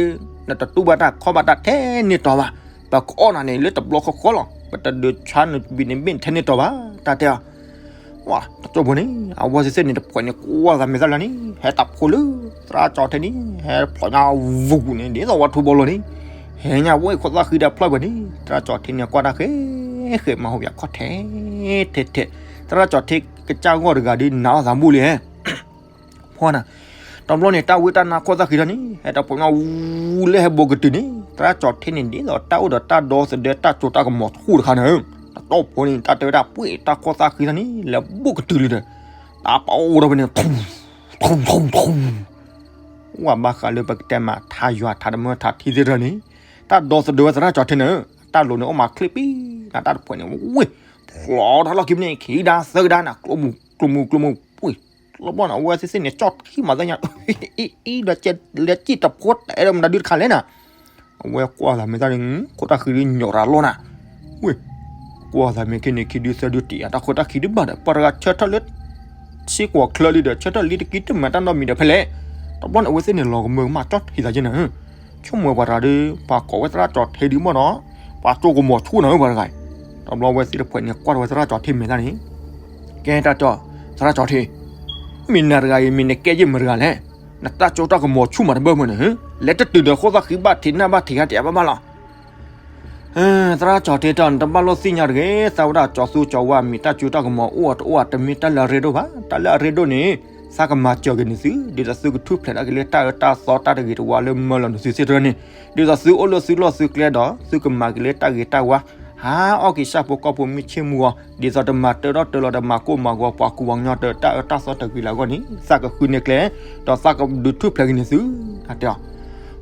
နတတူၢ်ဘၣ်တၢ်ခီၣ်ဘၣ်တၢ်ထဲန့ၣ်တီၤဘၣ်. ပကအီၣ်နၤန့ၣ် လၢတဘျီဃီဃီလီၤ. ပတဒုးဆါနဘံးနဘ့ၣ်ထဲန့ၣ်တီၤဘၣ် တၢ်တဲအီၤ. ဝါ တကၠိဖိန့ၣ် အဝဲသ့ၣ်သ့ၣ်န့ၣ် တဖှဲးန့ၣ် ကွၢ်သးမဲာ်သၣ်လၢန့ၣ် ဟဲတၢ်ဖိလၢ သရၣ်ကၠီၤထ့န့ၣ် ဟဲဖျိးညါဝူၤန့ၣ် ဒ်သိးဝဲထူဘီလိၤန့ၣ် ဟဲညါဝဲခိၣ်သၣ်ဃံဒီးဖျိးဝဲန့ၣ် သရၣ်ကၠီၤထ့န့ၣ် ကွၢ်တၢ်ဃဲ ဃဲမၤဟူးယၤခီၣ်ထဲ ထဲထဲ သရၣ်ကၠီၤထ့ကစၢ်ဂီၢ်တဂၤဒီး နးအီၣ်သးဘူၣ်လံဟဲ ဖီနၤ တဘျီန့ၣ် တၢ်ဝံတၢ်နါခိၣ်သၣ်ဃံထီၣ်န့ၣ် ဟဲတၢ်ဖှိးညါဝူၤလၢဟဲဘိကတုၤန့ၣ် သရၣ်ကၠီၤထ့န့ၣ် ဒ်သိးတၢ်အိၣ်ဒီးတၢ်ဒီသဒၢတၢ်ကၠိတၢ်ကမီၤဆူၣ်တခါန့ၣ် တကၠိဖိန့ၣ် တၢ်တဲဝဲဒၣ်ပှ့ၤတၢ်ခိၣ်သၣ်ဃံထီၣ်န့ၣ် လဲၤဘိကတုၤလံဒီး တၢ်ပအိၣ်ထီၣ်ဖဲန့ၣ် ထူ ထူ ထူ ထူ ဝဲဘၣ်ဃးလၢပကတဲမး ထါယွၤထါတမၢထါထံသ့ၣ်တဖၣ်န့ၣ် တၢ်ဒီသဒၢဝဲသရၣ်ကၠီၤထ့န့ၣ် တၢ်လိၤန့ၣ်အိၣ်မးချ့ပံ နတၢ်တဖှဲးန့ၣ် ဝ့ၢ် ဖျိးတၢ်လီၢ်ခံန့ၣ် ခံဒါသၢကဒါန့ၣ် ကျိမူကျိမူကျိမူပှ့ၤ တဘျီန့ၣ် အဝဲသ့ၣ်သ့ၣ်န့ၣ် ကၠီၣ်ထံမၤသ့ၣ်ညါ အံၤ ဒီးလဲၤစံၣ်တဖိတဲဒီးမတၤဒုတခါလဲၣ်နၤ အဝဲကွၢ်သးမဲာ်သၣ်န့ၣ် ခိၣ်တၢ်ဃံဒုးညိးရၤလီၤနၤ ဝ့ၢ် ကွၢ်သးမဲာ်က့န့ၣ် ခံဒုသၢဒုတံၢ် တၢ်ခိၣ်တၢ်ဃံဒုးဘၣ်ဒီး ပှၤတဂၤဆၢထၢၣ်လၢ စ့ကွီၤချၢလံဒီး ဆၢထၢၣ်လံတက့ၢ်တမၤတၢ်နီတမံၤဒီးဖဲလဲၣ် တဘျီန့ၣ် အဝဲသ့ၣ်န့ၣ် လီၤကမၢကမၣ်ကၠီၣ်ထံသးက့နၤ ဆိကမိၣ်ဝဲပှၤတဂၤဒီး ပှၤကိးဝဲသရၣ်ကၠီၤထ့ဒုးမ့ၢ်ဒီး ပှၤကၠိကမီၤဆူၣ်နၤဧၢပှၤတဂၤအံၤ တဘျီဝဲသ့ၣ်တဖှဲးန့ၣ် ကွၢ်ထီၣ်ဝဲသရၣ်ကၠီၤထ့မဲာ်သၣ်န့ၣ် ကဲတၢ်ကၠီၤ သရၣ်ကၠီၤထ့ မ့ၢ်နၤတဂၤအံၤ မ့ၢ်နကဲယဲၢ်မတၤတဂၤလဲၣ် နတၢ်စိတၢ်ကမီၤဆူၣ်မးတဘၣ်မးန့ၣ်, လဲၤတတုၤဒီးခိၣ်သၣ်ဃံဘၣ်ထံးနၢ်ဘၣ်ထံးဂၤတယးဘၣ်ဘၣ်လီၤ. သရၣ်ကၠီၣ်ထ့တဲအီၤ နတဘၣ်လိၣ်သ့ၣ်ညါတဂ့ၤ, သးဝဲဒၣ်ကၠီၤသူကၠီၤဝါမ့ၢ်တၢ်စိတၢ်ကမီၤအိၣ်အတအိၣ် တမ့ၢ်တၢ်လၢအရ့ဒိၣ်ဘၣ်. တၢ်လၢအရ့ဒိၣ်န့ၣ် သးကမၤစၢၤက့ၤန့ၢ်သု, ဒ်သိးသုကထူၣ်ဖျဲးထီၣ်က့ၤလၢတၢ်အၢတၢ်သီတၢ်တဂ့ၤတဝါလၢမၢလီၤန့ၢ်သုစ့ၢ်ကီးန့ၣ်, ဒ်သိးသုအိၣ်လၢသုလီၢ်သုကျဲဒီး သုကမၤက့ၤလၢတၢ်ဂ့ၤတၢ်ဝါ, ဟးအီၣ်က့ၤဆၣ်ဖိကီၢ်ဖိမုၢ်ဆ့ၣ်မုၢ်ဂီၤ, ဒ်သိးတမၤတၢထီၣ်တၢလီၤ တမၤကိၢ်မၤဂီၤပှၤကူပှၤကညီတၢ်အၢတၢ်သီတဂ့ၤလၢအဂီၢ်န့ၣ် သးကဃုန့ၢ်ကျဲ, ဒီးသးကဒုးထူၣ်ဖျဲးက့ၤန့ၢ်သု, တဲအီၤ.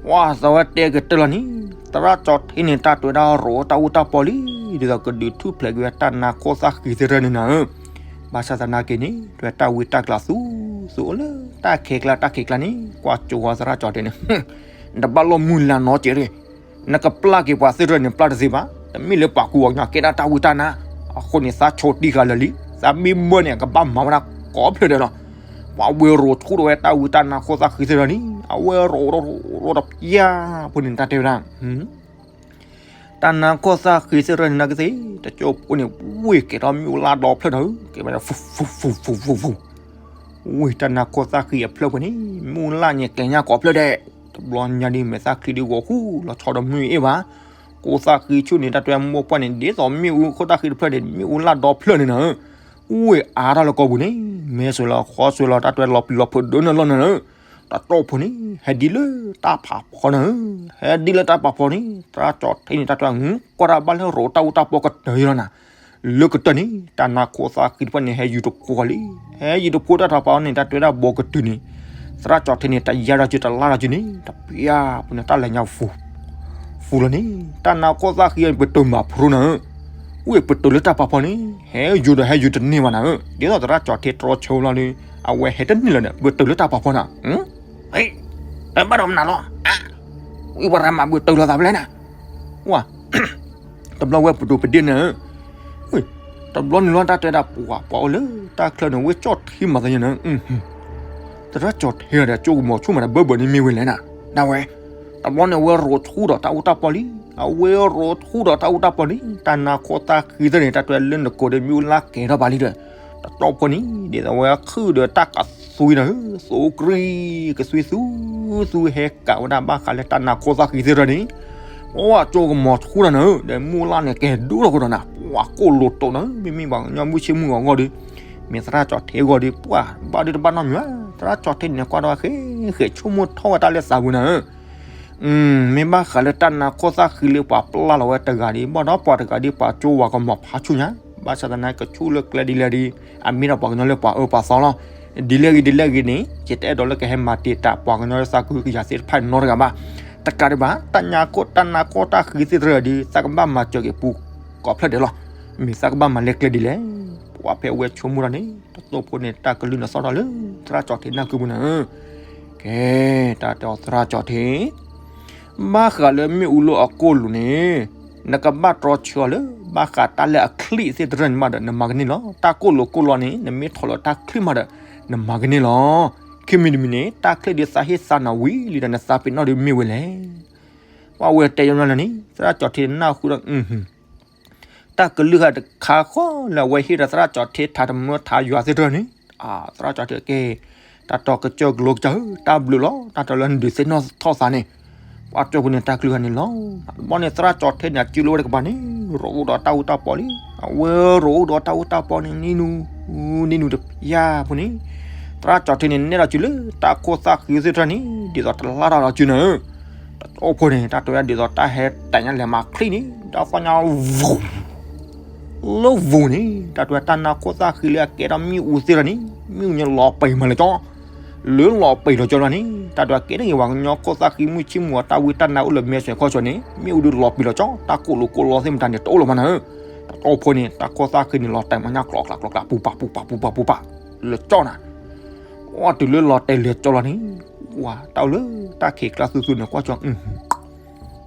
ဝဲသးဝဲတဲကတၢၢ်လီၤန့ၣ်, သရၣ်ကၠီၣ်ထ့န့ၣ် တၢ်တဲဝဲဒၣ်ရိးတၢ်အူတၢ်ပီလံ, ဒ်သိးကဒုးထူၣ်ဖျဲးက့ၤဝဲတၢ်နါခိၣ်သၣ်ဃံသ့ၣ်တဖၣ်န့ၣ်နၤဧၢ, ဘၣ်ဆၣ်သနာ်က့န့ၣ် တဲဝဲတၢ်ဝံတၢ်ကျးသူသူအိၣ်လၢတၢ်ခဲကျါတၢ်ခဲကျါန့ၣ် ကွၢ်ကၠိဝဲသရၣ်ကၠီၣ်ထ့န့ၣ်, နတဘၣ်လိၣ်မုၢ်လၢ်နီတစဲးတဂ့ၤ, နကပျၢ်က့ၤပှၤသ့ၣ်တဖၣ်န့ၣ် ပျၢ်တသ့ဘၣ်, တမ့ၢ်လၢပှၤကူပှၤကညီကဲဒၣ်တၢ်ဝံတၢ်နါ, အဃိန့ၣ် သးဆိတံၢ်ဃာ်လၢာ်လံ, သးမ့ၢ်မၢန့ၣ် အကဘၣ်မၤဝဲဒၣ်ကိးဖျၢၣ်ဒဲးလီၤ. ပှၤဝဲရိးဆူၣ်ထီၣ်ဝဲတၢ်ဝံတၢ်နါခိၣ်သၣ်ဃံသ့ၣ်တဖၣ်န့ၣ် အဝဲရိးရိးရိးတပျၢ်ဖိန့ၣ် တၢ်တဲဝဲဒၣ် တၢ်နါခိၣ်သၣ်ဃံသ့ၣ်တဖၣ်န့ၣ် နကသ့ၣ် တကၠိဖိန့ၣ် ဝ့ၢ်ကဲၤထီၣ်မ့ၣ်အူလၢ်ဒီဖျၢၣ်ဒီး ကဲဝဲဒၣ် ဖူ ဖူ ဖူ ဖူ ဖူ ဝ့ၢ်တၢ်နါခိၣ်သၣ်ဃံအဖျၢၣ်ပူၤန့ၣ် မ့ၣ်အူလၢ်န့ၣ်ကဲၤညါကိးဖျၢၣ်ဒဲး, တဘျီညါဒ်မဲာ်သၣ်ချံဒ်ဂီၤဃူလီၤဆီဒီးမုၢ်အ့ၣ်ဘၣ်, ခိၣ်သၣ်ဃံဆူၣ်န့ၣ် တၢ်တဲမိၢ်ပှၢ်န့ၣ် ဒ်သိးမ့ၣ်အူခိၣ်သၣ်ဃံတဖျၢၣ်န့ၣ် မ့ၣ်အူလၢ်ဒီဖျၢၣ်န့ၣ်နၤဧၢ, ဝ့ၢ်အါထီၣ်လၢကီၢ်ပူၤန့ၣ် မဲာ်ဆှဲးလီၤဃီဆှဲးလီၤ တၢ်တဲလီၤပျံၤလီၤဖုးဒိၣ်န့ၢ်လီၢ်န့ၣ်ဧၢ, တၢ်တီၢ်ဖိန့ၣ် ဟဲဒ်လၢတၢ်ဖးဖီနၤဧၢ, ဟဲဒ်လၢတၢ်ဖးဖီန့ၣ် သရၣ်ကၠီၣ်ထ့န့ၣ် တၢ်တဲကွၢ်တၢ်ဘၣ်လၢရိးတၢ်အူတၢ်ပီကတၢၢ်လီၤနၤ, လၢကတၢၢ်န့ၣ် တၢ်နါခိၣ်သၣ်ဃံတဖျၢၣ်န့ၣ် ဟဲယူၤတဖိလံ, ဟဲယူၤတဖိတၢ်ထီၣ်ဖီန့ၣ် တၢ်တဲဝဲဒၣ်ဘီကတုၤန့ၣ်, သရၣ်ကၠီၣ်ထ့န့ၣ် တယါဒီးက့ၤတလါဒီးက့ၤန့ၣ် တပျၢ်ဖိန့ၣ် တၢ်လဲၤညါဖူ ဖူလီၤန့ၣ် တၢ်နါခိၣ်သၣ်ဃံအံၤ ပတုာ်မၤဖျိနၤဧၢ, ဝ့ၢ်ပတုာ်လၢတၢ်ဖးဖီန့ၣ် ဟဲယူၤဒီးဟဲယူၤတန့ၢ်ဘၣ်နၤဧၢ, ဒ်သိးသရၣ်ကၠီၣ်ထ့တြီဆၢလီၤဒီး အဝဲဟဲတန့ၢ်လၢၤဒီး ပတုာ်လၢတၢ်ဖးဖီနၤ, တဘၣ်ဒီးမနုၤလီၤ, ဝံပှၤရၤမးပတုာ်လီၤသးဖဲလဲၣ်နၤ, ဝဲ တဘျီဝဲပဒိၣ်ပဒ့ၣ်န့ၣ်, တဘျီန့ၣ်လီၤတၢ်တဲဒၣ်ပှၤပှၤအိၣ်လၢတၢ်ချၢန့ၣ် ဝဲကၠီၣ်ထ့မၤသးယဲန့ၣ်, သရၣ်ကၠီၣ်ထ့ဒီး ကၠိကမီၤဆူၣ်မးဒီးဘၢဘၢန့ၣ်မ့ၢ်ဝဲလဲၣ်နၤ, ဒၣ်ဝဲ, တဘျီန့ၣ် အဝဲရိးဆူၣ်ဒီးတၢ်အူတၢ်ပီလံ, အဝဲရိးဆူၣ်ဒီးတၢ်အူတၢ်ပီန့ၣ် တၢ်နါခိၣ်သၣ်ဃံသ့ၣ်န့ၣ် တၢ်တဲလၢနကိးဒီးမ့ၣ်အူလၢ်ကဲၤထီၣ်ဘၣ်လံဒီး, တတီၢ်ဖိန့ၣ် ဒ်သိးဝဲခုၣ်ဒီးတၢ်ကသွံနၤဧၢ, သိကရံၣ်ကသွံသူ သူဟဲကးဝဲဒၣ်ဘၣ်ဃးလၢတၢ်နါခိၣ်သၣ်ဃံသ့ၣ်တဖၣ်န့ၣ်, ပှၤကၠိကမီၤဆူၣ်တၢ်နၤဧၢ, ဒီးမ့ၣ်အူလၢ်န့ၣ်ကဲၤဒိၣ်ထီၣ်ကဒီးနၤ, ပှၤကိၣ်လိာ်တိာ်နၤဧၢ, မ့မ့ၢ်ပှၤကညီမုၢ်ဆ့ၣ်မုၢ်ဂီၤဂီၢ်ဒီး, မ့ၢ်သရၣ်ကၠီၣ်ထ့ဂီၢ်ဒီး ပှၤဘၣ်ဒုးတဘၣ်နီတမံၤဧါ, သရၣ်ကၠီၣ်ထ့န့ၣ် ကွၢ်ဒီးဃဲဃဲဆိကမိၣ်ထီၣ်ဝဲတၢ်လၢသးပူၤနၤဧၢ မ့ၢ်ဘၣ်ဃးလၢတၢ်နါခိၣ်သၣ်ဃံလၢပှၤပျၢ်လီၤဝဲတဂၤဒီး ဘၣ်ဒီးပှၤတဂၤဒီး ပှၤကၠိဝၤကမီၤဖးဆူၣ်ညါ, ဘၣ်ဆၣ်သနာ်က့ ကဆူၣ်လၢကျဲဒ်လဲၣ်ဒီး အမ့ၢ်ဒီးပှၤကညီလၢပှၤအၢပှၤသီလီၤ. ဒ်လဲၣ်ဂ့ၤဒ်လဲၣ်ဂ့ၤန့ၣ် ယတအဲၣ်ဒိးလၢကဟဲမၤတံာ်တာ်ပှၤကညီလၢသးခုကယၤသ့ၣ်တဖၣ်နီတဂၤဘၣ်. တကးဒံးဘၣ် တၢ်နါခိၣ်တၢ်နါခိၣ်တၢ်ဃံသ့ၣ်တဖၣ်ဒီး သးကဘၣ်မၤစၢၤက့ၤပူၤကိးဖျၢၣ်ဒဲးလီၤ. မ့ၢ်သးကဘၣ်မၤလဲၤကျဲဒ်လဲၣ် ပှၤဖဲအဝဲဆိကမိၣ်တၢ်န့ၣ် တသိၣ်ဖိန့ၣ် တၢ်ကလုၢ်န့ၣ်သီၣ်ထီၣ်လၢသရၣ်ကၠီၣ်ထ့နၢ်ကုပူၤနၤဧၢ ကဲ, တၢ်တဲအီၤသရၣ်ကၠီၣ်ထ့, ဘၣ်ဃးလၢမ့ၣ်အူလၢအကိၣ်လိာ်န့ၣ် နကဘၣ်တြီဆၢအီၤလၢ ဘၣ်ဃးတၢ်လၢအချံသ့ၣ်တဖၣ်န့ၣ်မးဒီး နမၤကန့ၢ်လီၤ. တၢ်ကိၣ်လိာ်ကိၣ်လီန့ၣ် နမ့ၢ်ထီၣ်လၢတၢ်ချံမးဒီး နမၤကန့ၢ်လီၤ. ခံမံၤတမံၤန့ၣ် တၢ်ချံဒုးသးဟ့ၣ်သးနၤဝံၤလံဒီး နသးပ့ၤနီၣ်ဒုးမ့ၢ်ဝဲလဲၣ်. ပှၤဝဲတဲယီၤနၤလၢာ်န့ၣ် သရၣ်ကၠီၣ်ထ့နၢ်ဟူဒီး တၢ်ကလုၢ်ဂၤတခါဃီလၢအဝဲဟ့ၣ်ဒီးသရၣ်ကၠီၣ်ထ့ထးတမၢထးယွၤသ့ၣ်တဖၣ်န့ၣ်, သရၣ်ကၠီၣ်ထ့ကဲ, တၢ်တီကစၢၢ်ကလိကစၢၢ်ဧၢ, တၢ်ဘျုးလီၤ, တၢ်တီလၢနဒုးသ့ၣ်နီၣ်ထီၣ်သးန့ၣ်, ပှၤကၠိဖိန့ၣ် တၢ်ကလုၢ်ဂၤန့ၣ်လီၤ. တဘျီန့ၣ် သရၣ်ကၠီၣ်ထ့န့ၣ် အစုလၢဝဲတကပၤန့ၣ် ရိးအိၣ်ဒီးတၢ်အူတၢ်ပီလံ. အဝဲရိးအိၣ်ဒီးတၢ်အူတၢ်ပီန့ၣ် နံၤနူၤ, နံၤနူၤတပျၢ်ဖိန့ၣ်, သရၣ်ကၠီၣ်ထ့န့ၣ် နဲၣ်ဒီးစုလၢတၢ်ခိၣ်သၣ်ဃံသ့ၣ်တဖၣ်န့ၣ် ဒ်သိးတလါတၢ်ဒီးစုနၤဧၢ တတီၢ်ဖိန့ၣ် တၢ်တဲဝဲဒၣ်ဒ်သိးတၢ်ဟဲတၢ်ညါလဲၤမၤချံန့ၣ် တၢ်သီၣ်ညါဝူၤ လၢဝူၤန့ၣ် တၢ်တဲဝဲတၢ်နါခိၣ်သၣ်ဃံလၢအကဲထီၣ်မ့ၣ်အူသ့ၣ်တဖၣ်န့ၣ် မ့ၣ်အူန့ၣ်လီၤပံာ်မးလၢကၠီ, လၢလီၤပံာ်လီၤကၠီလီၤန့ၣ် တၢ်တဲဝဲကဲထီၣ်က့ၤပှၤကညီခိၣ်သၣ်ဃံမုၢ်ဆ့ၣ်မုၢ်ဂီၤတၢ်ဝံတၢ်နါအိၣ်လၢမဲာ်ဆှဲးခီၣ်ဆှဲးန့ၣ် မ့ၣ်အူဒုးလီၤပံာ်လီၤကၠီ, တၢ်ကိၣ်လိာ်ကိၣ်လီသ့ၣ်မတၤန့ၣ် တအိၣ်လၢၤမးနၤဧၢ, တတီၢ်ဖိန့ၣ် တၢ်ခိၣ်သၣ်ဃံန့ၣ် လီၤတဲာ်မးညါကျိးကျးကျိးကျး ပူၤပာ်ပူၤပာ်ပူၤပာ်ပူၤပာ် လၢကၠီနၤ အီၣ်တုၤလၢလီၤတဲာ်လၢကၠီလီၤန့ၣ်, ဝၤတၢ်အိၣ်လၢတၢ်ခံးကျါသူသူန့ၣ် ကွၢ်ကၠီ,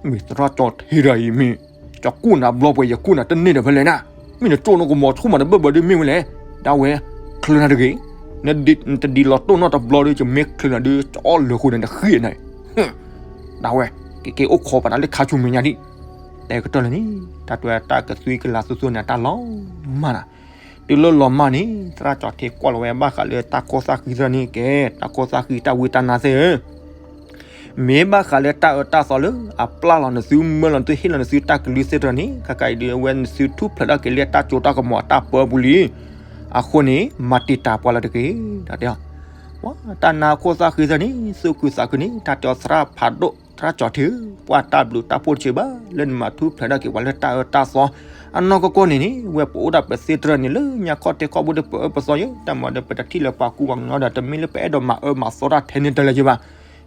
မ့ၢ်သရၣ်ကၠီၣ်ထ့ဒီးအံၤမ့ၢ်, ကၠီကူၣ်နၤဘျီပှဲၤ ယကူၣ်နၤတန့ၢ်ဒီးဖဲလဲၣ်နၤ, မ့ၢ်နကၠိၣ်နကမီၤဆူၣ်မးတဘၢၣ်ဘၢၣ်ဒုးမ့ၢ်ဝဲလဲၣ်, ဒၣ်ဝဲ, ချုးနၤတဂ့ၤ, နတဒ်လီၤတိၢ်နီၣ်တဘျီဒီး ယမ့ၢ်ချုးနၤဒုး ကၠီအီၣ်လၢာ်ဃိန့ၣ် နဃံးနၤ, ဒၣ်ဝဲ, ကက့ၤအိၣ်ခိးပာ်နၤလၢခါဆူမဲာ်ညါဒံး, တဲကတၢၢ်လၢာ်န့ၣ် တၢ်တဲတၢ်ကသွံကလၤသူသူန့ၣ် တၢ်လီၤမၢ်နၤ တုၤလၢလီၤမၢ်န့ၣ် သရၣ်ကၠီၤထံကွၢ်လီၤဝဲဘၣ်ဃးလၢတၢ်ကီၢ်သၣ်ဃံသၢန့ၣ် ကဲ တၢ်ကီၢ်သၣ်ဃံတၢ်ဝံတၢ်နါသ့ၣ်ဧၢ, မ့ၢ်ဘၣ်ဃးလၢတၢ်အၢတၢ်သီလၢအပျၢ်လီၤနသုမၢလီၤနသုဟ့ၣ်လီၤနသုတၢ်ကလုၢ်သ့ၣ်တဖၣ်န့ၣ် ခဲကနံၣ်အံၤဒုးအဝဲနသုထူၣ်ဖျဲးထီၣ်က့ၤလၢတၢ်စိတၢ်ကမီၤအတၢ်ပၢပူၤလံ. အဃိန့ၣ် မၤတံာ်တာ်ပှၤလၢတဂ့ၤ တၢ်တဲအီၤ, တၢ်နါကီၢ်သၣ်ဃံသၢန့ၣ် သူၣ်ခုသးခုန့ၣ် တၢ်တဲအီၤသရၣ်ဖးဒိၣ် သရၣ်ကၠီၤထံဧၢ, ပှၤတၢ်ဘျုးတၢ်ဖှိၣ်တဆံးဘၣ် လၢနမၤထူၣ်ဖျဲးထီၣ်က့ၤပှၤလၢတၢ်အၢတၢ်သီ, အနီၢ်ကီၢ်ကီၢ်န့ၣ်န့ၣ် ဝဲပအိၣ်ဒၣ်ပသ့တရၢၢ်န့ၣ် လၢညါခီၣ်တဲခီၣ်ဘိဒီးပအၢပသီယဲ တၢ်မၤဒီးပတထံၣ်လၢပှၤကူပှၤကညီဒီး တမ့ၢ်လၢပအဲၣ်ဒိးမၤအၢမၤသီတၢ်ထဲန့ၣ်တလၢၤက့ၤဘၣ်.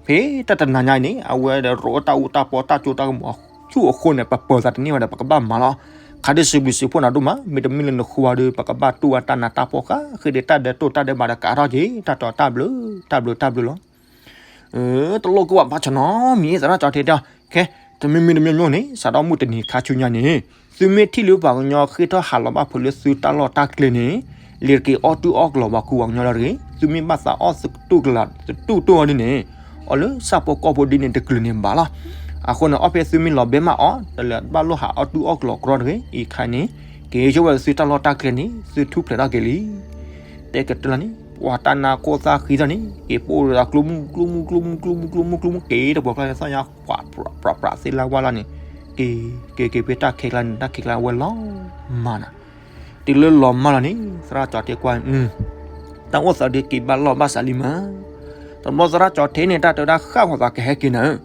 ဖဲတၢ်တနၤညါအံၤန့ၣ် အဝဲဒီးရိးအတၢ်အူတၢ်ပီတၢ်စိတၢ်ကမီၤ ဆူၣ်အဃိန့ၣ် ပပၢၤသးတန့ၢ်ဝဲဒီး ပကဘၣ်မၤလီၤ. ခါဒ်စံးဘျုးစံးဖှိၣ်နၤဒိၣ်မး မ့တမ့ၢ်လၢနဃုဝါဒီး ပကဘၣ်တူၢ်ဝဲတၢ်နါတၢ်ဖှီၣ်ဃာ်ဃ့ဒီး တၢ်ဒဲးတိၢ်တၢ်ဒဲးဘးဒီးကးထီၣ်က့ၤ တၢ်တီတၢ်ဘျုး တၢ်ဘျုးတၢ်ဘျုးလီၤ. တလိၣ်ကဝၣ်ဘၣ်ဆနီၤမံၤ သရၣ်ကၠီၤထံတဲအီၤ, ခဲ တမံၤမံၤတမံၤမံၤန့ၣ် စးထီၣ်မုၢ်တနံၤခါဆူညါန့ၣ် သုမ့ၢ်ထံၣ်လၢပှၤကညီဃ့ထီၣ်ဟးလီၤဘၣ်ဖုးလၢသုတၢ်လီၢ်တၢ်ကျဲန့ၣ် လဲၤက့ၤအီၣ်တူၢ်အီၣ်ကလီၤပှၤကူပှၤကညီလီၤတဂ့ၤ. သုမ့ၢ်ဘၣ်သးအီၣ်သတူၢ်ကလီၤသတူၢ်တိၢ်အီၤဒ်န့ၣ် အီၤလၢဆၣ်ဖိကီၢ်ဖိဒ်န့ၣ်တကလုာ်န့ၣ်ဘၣ်လီၤ. အဃိန့ၣ် အီၣ်ဖဲသုမ့ၢ်လီၤဘဲမးအီၤ တလဲၤဘၣ်လိၣ်ဟးအီၣ်တူၢ်အီၣ်ကလီၤကြီတဂ့ၤ. အံၤခါန့ၣ် က့ၤဆိဝဲသုတၢ်လီၢ်တၢ်ကျဲန့ၣ် သုထူၣ်ဖျဲးထီၣ်က့ၤလံ. တဲကတၢၢ်လီၤန့ၣ် ပှၤတၢ်နါကီၢ်သၣ်ဃံသၢန့ၣ် က့ၤပိၢ်ဒီးကျိမုၢ်ကျိမုၢ်ကျိမုၢ်ကျိမုၢ်ကျိမုၢ်ကျိမုၢ် က့ၤတပှဲၤဖျါသီၣ်ညါ ပှၤပြးပြးသ့လၢဝါလီၤန့ၣ် က့ၤက့ၤက့ၤဖဲတၢ်ခဲကျါန့ၣ် တၢ်ခဲကျါဝဲလီၤမၢ်နၤ တုၤလၢလီၤမၢ်လီၤန့ၣ် သရၣ်ကၠီၤထံကွၢ် တၢ်အိၣ်သးဒုးက့ၤဘၣ်လီၢ်ဘၣ်စးလံမး. တဘျီသရၣ်ကၠီၤထံန့ၣ် တၢ်တဲဝဲဒၣ်ဃၣ်ဂီၤသးကဟဲက့ၤနၤဧၢ,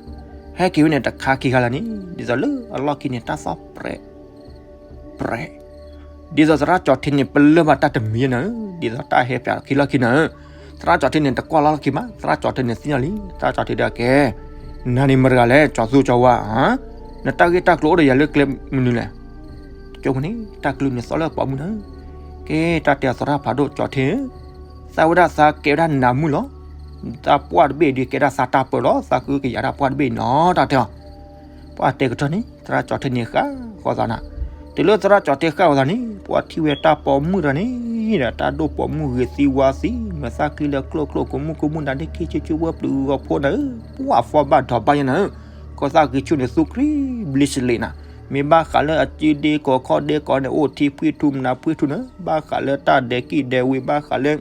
ဟဲက့ၤဝဲန့ၣ်တခါခံခါလၢာ်န့ၣ် ဒ်သိးလၢအလီၢ်ခံန့ၣ် တၢ်သီၣ်ပြဲး ပြဲး ဒ်သိးသရၣ်ကၠီၤထံန့ၣ် ပလၢၢ်ဘၣ်တၢ်တမံၤနၤဧၢ, ဒ်သိးတၢ်ဟဲပၠးခံလီၢ်ခံနၤဧၢ, သရၣ်ကၠီၤထံန့ၣ် တကွၢ်လီၢ်လီၢ်ခံဘၣ်, သရၣ်ကၠီၤထံန့ၣ်သ့ၣ်ညါလံ, သရၣ်ကၠီၤထံဒီးကဲ, နၤန့ၣ်မတၤတဂၤလဲၣ်, ကၠီၤသူကၠီၤဝါ, နတၢ်ဂ့ၢ်တၢ်ကျိၤအိၣ်ဒီးယၤလၢကျဲမနုၤလဲၣ်, ကၠိမန့ၣ် တၢ်ကျိၤန့ၣ်သီၣ်လၢပိာ်မုၣ်နၤဧၢ, ကဲတၢ်တဲအီၤသရၣ်ဖးဒိၣ်ကၠီၤထံဧၢ, သးဝဲဒၣ်သးကဲဝဲဒၣ်နးမုၣ်လီၤ, သးပှၢ်တဘ့ၣ်ဒုးကဲဒၣ်သးတၢ်ပၢလီၤ, သးကကယၤတၢ်ပှၢ်တဘ့ၣ်နီၤ တၢ်တဲအီၤ ပှၤတဲကတၢၢ်န့ၣ် သရၣ်ကၠီၤထံန့ၣ်ဃၣ်ဃီၤသးနၤ, တုၤလၢသရၣ်ကၠီၤထံဃၣ်ဃီၤသးန့ၣ် ပှၤထံၣ်ဝဲတၢ်ပိာ်မုၣ်တဂၤန့ၣ်ဒီး တၢ်ဒိၣ်ပိာ်မုၣ်ဂ့ၤသံဝါသံ မၤသၣ်ချံလၢကျိၣ်ကျိၣ် ကမူၣ်ကမူၣ်နၤဒ့ခံဆူဆူဝဲပျုၤဂီၤဖိနၤဧၢ, ပှၤဖီဘၣ်ဒီးဘၣ်ယဲနၤဧၢ, ကီၢ်သၣ်ဂ့ၤဆူၣ်န့ၣ်သူၣ်ကြံဘျ့စလ့းနၤ, မ့ၢ်ဘၣ်ဃးလၢအစုဒ့ကီးခီၣ်ဒ့ကီးန့ၣ် အိၣ်ထံဖှံၣ်ထူမနၤဖှံၣ်ထူနၤ, ဘၣ်ဃးလၢတၢ်ဒဲးကံၢ်ဒဲးဝ့ၤ ဘၣ်ဃးလၢ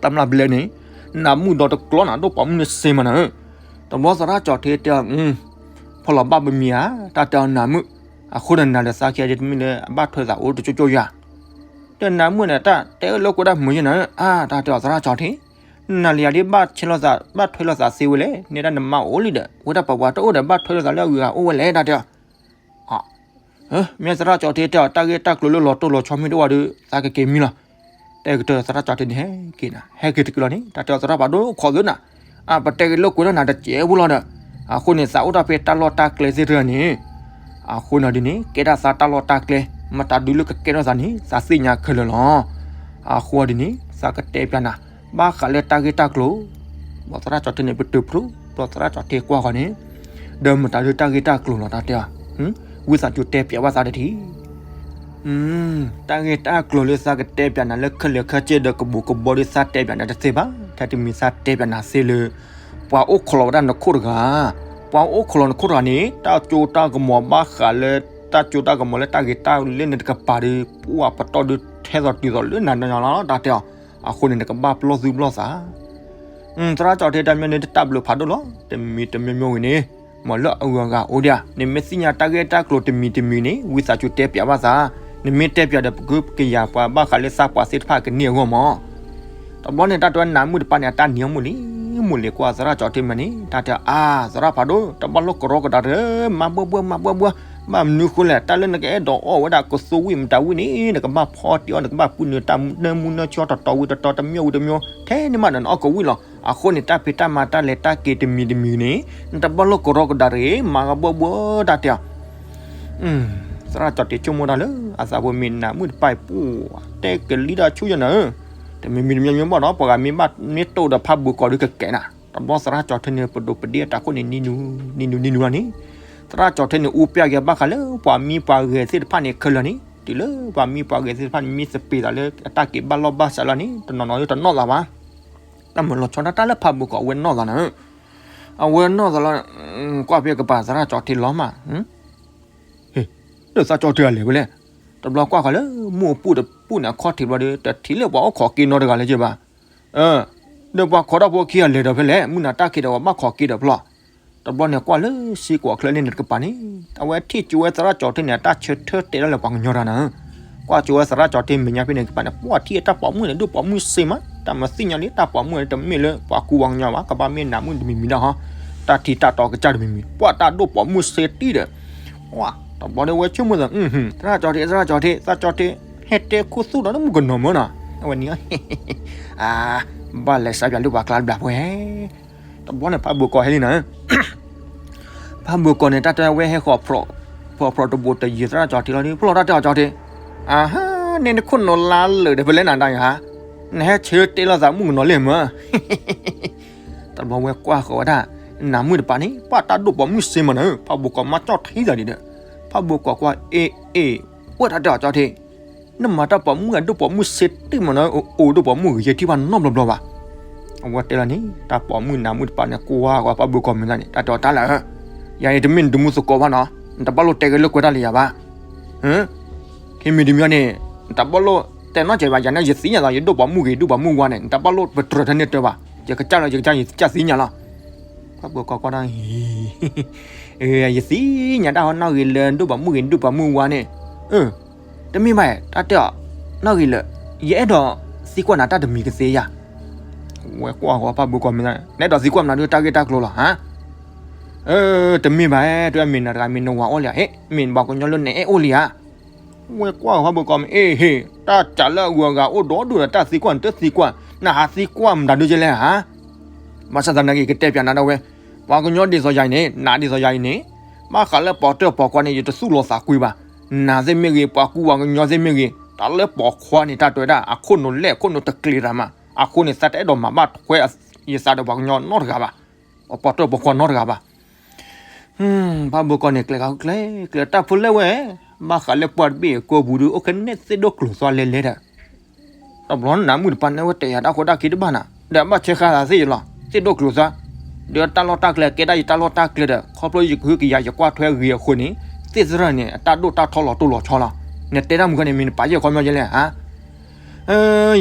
တၢ်မျၢ်ဘျဲန့ၣ် နးမုၣ်ဒီးတကျီနၤ ဒိၣ်ပိာ်မုၣ်န့ၣ်စ့မးနၤဧၢ, တဘျီသရၣ်ကၠီၤထံတဲအီၤ ဖီလီၤဘၣ်ပမံၤဧါ, တၢ်တဲအီၤနးမုၣ်, အဃိန့ၣ်နၤဒီးသးခံဂၤဒ်တမ့ၢ်လၢအဘၣ်ထွဲသးအိၣ်တကၠိကၠိယၤ, ဒီးနးမုၣ်န့ၣ် တၢ်တဲအၢလၢကွဲးဒၣ်မုာ်ယဲနၤဧၢ, အါ တၢ်တဲအီၤသရၣ်ကၠီၤထံ, နၤလၢယၤဒ်ဘၣ်ဆဲးလိာ်သး ဘၣ်ထွဲလိာ်သးသ့ဝဲလဲၣ်, နဲဒၣ်နမါအိၣ်လံဒီး ဝဲဒၣ်ပှၤပှၤတအိၣ်ဒီး ဘၣ်ထွဲလိာ်သးလၢအဂုၤအဂၤအိၣ်ဝဲလဲၣ် တၢ်တဲအီၤ မ့ၢ်သရၣ်ကၠီၤထံတဲအီၤ တၢ်ဂ့ၢ်တၢ်ကျိၤလၢလီၤတိၢ်လီၤဆီမ့ၢ်တအိၣ်ဝဲဒီး သးကက့ၤမံလီၤ, တဲကတၢၢ်သရၣ်ကၠီၤထံန့ၣ်ဟဲက့ၤနၤ, ဟဲက့ၤတက့ၢ်လီၤန့ၣ် တၢ်တဲအီၤသရၣ်ဖးဒိၣ်ခိးသ့နၤ, အါ ပတဲက့ၤလိာ်ကွဲးလၢနၤတစဲးဖိလီၤဒီး, အဃိန့ၣ် သးအိၣ်တၢ်ဖဲတၢ်လီၢ်တၢ်ကျဲသ့ၣ်တဖၣ်န့ၣ်, အဃိန့ၣ်ဒ်န့ၣ် ကဲဒၣ်သးတၢ်လီၢ်တၢ်ကျဲ, မတၤဒုလၢကကဲထီၣ်သးန့ၣ် သးသ့ၣ်ညါခဲလၢာ်လီၤ, အဃိဒ်န့ၣ် သးကတဲပၠးနၤ ဘၣ်ဃးလၢတၢ်ဂ့ၢ်တၢ်ကျိၤ, ဘၣ်သရၣ်ကၠီၤထံန့ၣ် ပတုၤဖျိ ဘၣ်သရၣ်ကၠီၤထံကွၢ်ဃီန့ၣ်, ဒီးမတၤဒုတၢ်ဂ့ၢ်တၢ်ကျိၤလီၤ တၢ်တဲအီၤ, ဝံသးစူၤတဲပၠးဘၣ်သးတထံၣ်, တၢ်ဂ့ၢ်တၢ်ကျိၤလၢသးကတဲပၠးနၤလၢခဲလၢာ်ခဲဆ့ဒီးကဘူးကဘီဒီးသးတဲပၠးနၤတသ့ဘၣ်, ထဲတမံၤသးတဲပၠးနၤသ့လၢ ပှၤအိၣ်ခိးလီၤဝဲဒၣ်နခိၣ်တဂၤ, ပှၤအိၣ်ခိးလီၤနခိၣ်တဂၤန့ၣ် တၢ်စိတၢ်ကမီၤဘၣ်ဃးလၢ တၢ်စိတၢ်ကမီၤလၢတၢ်ဂ့ၤတၢ်လၢန့ၣ်တကပၤဒီး ပှၤပတီၢ်ဒုးထဲသိးတုၤသိးလၢနၤနီၤလီၤ တၢ်တဲအီၤ, အဃိန့ၣ် နကဘၣ်ပလီၢ်သူၣ်ပလီၢ်သး သရၣ်ကၠီၤထံတၢ်မ့ၢ်န့ၣ်တၢ်ဘျုးဖးဒိၣ်လီၤ, တမံၤတမံၤမံၤဝံၤန့ၣ်, မ်လၢအဂုၤအဂၤအိၣ်ဒံးဧါ, နမ့ၢ်သ့ၣ်ညါတၢ်ဂ့ၢ်တၢ်ကျိၤတမံၤတမံၤန့ၣ် ဝံသးစူၤတဲပၠးဘၣ်သး, နမ့ၢ်တဲပၠးဒီးပကကယၤပှၤဘၣ်ဃးလၢသးပှၤသ့ၣ်တဖၣ်ကန့ၢ်အဂီၢ်မး တဘျီန့ၣ် တၢ်တဲဝဲနးမုၣ်တပၤန့ၣ် အတၢ်နံၤအီၣ်မုၢ်လံ, မုၢ်လံကွၢ်သရၣ်ကၠီၤထံမးန့ၣ် တၢ်တဲအါ သရၣ်ဖးဒိၣ် တဘၣ်လိၣ်ကရီကဒါတရၢ, မၤဘှီဘှီ မၤဘှီဘှီ, ဘၣ်မနုၤဃိလဲၣ် တၢ်လၢနကအဲၣ်ဒိးအီၣ်ဝဲဒၣ်ကသိဝံၣ်မတၤဝံၣ်န့ၣ် နကဘၣ်ဖီတံၢ်အီၣ် နကဘၣ်ပုၢ်နုာ်တၢ်နၢမူနၢဆှီတတီၤဝံၤတတီၤ တမံၤဝံၤတမံၤ, ထဲန့ၣ်မးဒီးနအီၣ်ကဝံၣ်လီၤ, အဃိန့ၣ် တၢ်ဖံးတၢ်မၤတၢ်လဲၤတၢ်က့ၤတမံၤတမံၤန့ၣ် နတဘၣ်လိၣ်ကရီကဒါတရၢ, မၤကဘှီဘှီ တၢ်တဲအီၤ သရၣ်ကၠီၤထံဆိကမိၣ်တၢ်လၢ အသးဖိမ့ၢ်နးမုၣ်တပၤအံၤပူၤ, တဲကလံတၢ်ဆူၣ်ယဲနၤဧၢ, တမံၤမံၤတမံၤမံၤဘၣ်ဒီး ပှၤဂၤမ့ၢ်ဘၣ်မ့ၢ်တိၢ်ဒီးဖးဘုးကီးဒုးကကဲနၤ, တဘျီသရၣ်ကၠီၤထံန့ၣ် ပဒိးပဒ့အတၢ်ခိၣ်န့ၣ် နံၤနူၤ နံၤနူၤ နံၤနူၤလီၤန့ၣ်, သရၣ်ကၠီၤထံန့ၣ် အူပျၢ်က့ၤဘၣ်ဃးလၢပှၤမံပှၤဂဲၤသ့ၣ်တဖၣ်န့ၣ်ခဲလၢာ်န့ၣ်, တုၤလၢပှၤမံပှၤဂဲၤသ့ၣ်တဖၣ်န့ၣ် မ့ၢ်သပ့ၤသးလၢအတၢ်က့ၤဘၣ်လီၢ်ဘၣ်စးလီၤန့ၣ် တနီၤနီၤဒုးတနီၣ်သးဘၣ် တၢ်မၤလီၤဆီဒၣ်တၢ်လၢဖးဘုးကီးအဝဲနီၣ်သးနၤဧၢ, အဝဲနီၣ်သးလီၤ, ကွၢ်ဖဲကပၤသရၣ်ကၠီၤထံလီၤမး, ဟ့ၣ်, လၢသးကၠီၤထံအလဲၤဝဲလဲၣ်, တ တဘျီကွၢ်ဃီၤလၢ မုၢ်အပူၤတပူၤန့ၣ် အခီၣ်ထံးဘျီဒီး တထံၣ်လၢပှၤအိၣ်ခိးက့ၤနီတဂၤလၢၤဘၣ်. အၢ ဒီးပှၤခိးတၢ်ဖိခံဂၤလဲၤဒီးဖဲလဲၣ်, မုၢ်နၤတၢ်ခံးဒီးပှၤဘၣ်ခိးက့ၤဒီးဖျီၣ်. တဘျီန့ၣ်ကွၢ်လၢစ့ကွီးချၢလၢန့ၣ်တကပၤန့ၣ် အဝဲထံၣ်ကၠိဝဲသရၣ်ကၠီထ့န့ၣ် အတၢ်ဆၢထၢၣ်တဲဒၣ်လၢပှၤကညီတဂၤန့ၣ်, ကွၢ်ကၠိဝဲသရၣ်ကၠီထ့မဲာ်ညါဖဲန့ၣ်တကပၤန့ၣ် ပှၢ်ထံၣ်အတၢ်ပိာ်မုၣ်န့ၣ် ဒိၣ်ပိာ်မုၣ်စ့မး တၢ်မၤသ့ၣ်ညါလံ တၢ်ပိာ်မုၣ်န့ၣ် တမ့ၢ်လၢပှၤကူပှၤကညီဘၣ်, ကဘၣ်မ့ၢ်နးမုၣ်တမံၤမံၤဒၣ်ဟီ, တၢ်ထံတၢ်တီကစၢ်တမံၤမံၤ ပှၢ်တၢ်ဒိၣ်ပိာ်မုၣ်စ့တံၢ်ဒီး တဘျီဒီးဝဲဆိကမိၣ်သး သရၣ်ကၠီထ့ သရၣ်ကၠီထ့ သရၣ်ကၠီထ့ ဟဲတဲခိၣ်သူၣ်ဒီးမုၣ်ကနီၤမၢနီၤ, အဝဲန့ၣ် ဘၣ်လဲၤစးပၠးလၢပှၤကျါတဘျီဖိဟဲ တဘျီန့ၣ် ဖးဘိကီးဟဲလံနီၤ, ဖးဘိကီးန့ၣ် တၢ်တဲဝဲဟဲဃီၤ ဖီၣ်ဖျိးတဘိးတယံၤသရၣ်ကၠီထ့လီၤဒီး ဖျီၣ်တၢ်တဲအီၤကၠီထ့, အဟါ, န့ၣ်နခိၣ်နူာ်လါလၢာ်ဒီးဖဲလဲၣ်နၤတၢ်ယၤဟါ, နဟဲဆၢတဲလိာ်သးမုၣ်ကနီၤလဲၣ်မၢ တဘျီဝဲကွၢ်ဃီၤဝဲဒၣ် နးမုၣ်တပၤန့ၣ် ပှၢ်တၢ်ဒိၣ်ပိာ်မုၣ်စ့မးနီၤ, ဖးဘိကီးမၤကၠီၣ်ထံသးဒံးဒီး ဖးဘိကီးကွၢ် အ့ အ့ ပှၢ်တၢ်တဲအီၤကၠီထ့ နမၤတၢ်ပိာ်မုၣ်အဒိၣ်ပိာ်မုၣ်စ့တံၢ်မးနီၤ, အိၣ်ဒိၣ်ပိာ်မုၣ်ဂ့ၤယဲၢ်ထံၣ်ဘၣ်နီတဘျီဘျီဘၣ်. အဝဲတဲလီၤန့ၣ် တၢ်ပိာ်မုၣ်နးမုၣ်တပၤန့ၣ် ကွၢ်ဃီၤဖးဘိကီးမဲာ်ညါန့ၣ် တၢ်တဲအီၤတၢ်လၢာ်, ယၤအံၤတမ့ၢ်နတမူသကိးဘၣ်နီၤ, နတဘၣ်လိၣ်တဲက့ၤလၢကွဲးတၢ်လၢယၤဘၣ်. ခံမံၤတမံၤန့ၣ် နတဘၣ်လိၣ်တဲနီတစဲးဘၣ်, ယၤန့ၣ်ယသ့ၣ်ညါသး ယဒိၣ်ပိာ်မုၣ်ဂ့ၤ ဒိၣ်ပိာ်မုၣ်ဝါန့ၣ် နတဘၣ်လိၣ်ပတြၢၤထဲန့ၣ်တၢ်ဘၣ်, ယကစၢ်လီၤ ယကစၢ်ယကစၢ်သ့ၣ်ညါလီၤ. ဖးဘိကီးကွၢ်တၢ် ယသ့ၣ်ညါတၢ်ဟီနီၣ်ဂ့ၤလၢဒိၣ်ပိာ်မုၣ်ဂ့ၤ ဒိၣ်ပိာ်မုၣ်ဝါန့ၣ်, တမ့ၢ်ဘၣ် တၢ်တဲအီၤ နီၣ်ဂ့ၤလၢာ်, ယအဲၣ်ဒိးသံကွၢ်နၤတၢ်တမံၤကသ့ဧါ. ဝဲကွၢ်ဃီၤဖးဘိကီးမဲာ်ညါ နအဲၣ်ဒိးသံကွၢ်မနုၤဒ်တၢ်ဂ့ၢ်တၢ်ကျိၤလီၤဟါ. တမ့ၢ်ဘၣ်, တဲမ့ၢ်နၤတဂၤ မ့ၢ်နဝၤအိၣ်လံဧါ, မ့ၢ်ပှၤကညီလၢနအဲၣ်အိၣ်လံဧါ. ဝဲကွၢ်ဃီၤဖးဘိကီးမဲာ် အ့ဟ့ၣ်, တၢ်စးလၢအဂုၤအဂၤအိၣ်ဒီဒူၣ်ဒီး တၢ်သံကွၢ်နတသံကွၢ်, နဟးသံကွၢ်မတၤဒုကဲလဲၣ်ဧါ. ဘၣ်ဆၣ်သနာ်က့ ကတဲပၠးနၤဒၣ်ဝဲ, ပှၤကညီဒ်သိးယၤအံၤန့ၣ် နၤဒ်သိးယၤအံၤန့ၣ်, ဘၣ်ဃးလၢပိာ်တၢၢ်ပိာ်ခွါန့ၣ် ယတသူၣ်လီၤသးကွံဘၣ်. နၤသ့ၣ်မ့ၢ်ဂ့ၤ ပှၤကူပှၤကညီသ့ၣ်မ့ၢ်ဂ့ၤ, တၢ်လၢပိာ်ခွါန့ၣ် တၢ်တဲဝဲဒၣ် အခိၣ်နူာ်လဲၢ် အခိၣ်နူာ်တကျဲၤတၢ်မး, အဃိန့ၣ် သးတအဲၣ်ဒိးမၤဘၣ်ထွဲယသးဒီးပှၤကညီနီတဂၤဘၣ်, ပှၤပိာ်တၢၢ်ပိာ်ခွါနီတဂၤဘၣ်. ဖးဘိကီးန့ၣ် ကျဲၤဃီၤကျဲၤကျဲၤတၢ်ဖိလဲၣ်ဝဲ, ဘၣ်ဃးလၢပှၤတဘ့ၣ်အကိာ်ပူၤဒီး အိၣ်ခဲန့ၣ်သ့ၣ်ဒိၣ်ကျိၤသွါလဲၤလဲၤဒီး တဘျီနးမုၣ်တပၤန့ၣ် အဝဲတဲယၤတၢ်ဃိတၢ်ခံတဘၣ်နၤ, ဒီးအဘၣ်ဆဲးဃာ်သးသ့ၣ်ယလီၤ, သ့ၣ်ဒိၣ်ကျိၤသွါ, ဒီးတၢ်လီၢ်တၢ်ကျဲကဲဒၣ်ယတၢ်လီၢ်တၢ်ကျဲဒီး ခီဖျိယကဟုကယာ်ယကွၢ်ထွဲဂ့ၤအဃိန့ၣ်, သ့ၣ်သရၣ်န့ၣ် အတၢ်ဒိၣ်တၢ်ထီလီၤတိၢ်လီၤဆီလီၤ. နတဲတၢ်မုၢ်ခီန့ၣ် မ့ၢ်နပာ်ယဲၢ်ခီပညီယဲလဲၣ်ဧါ.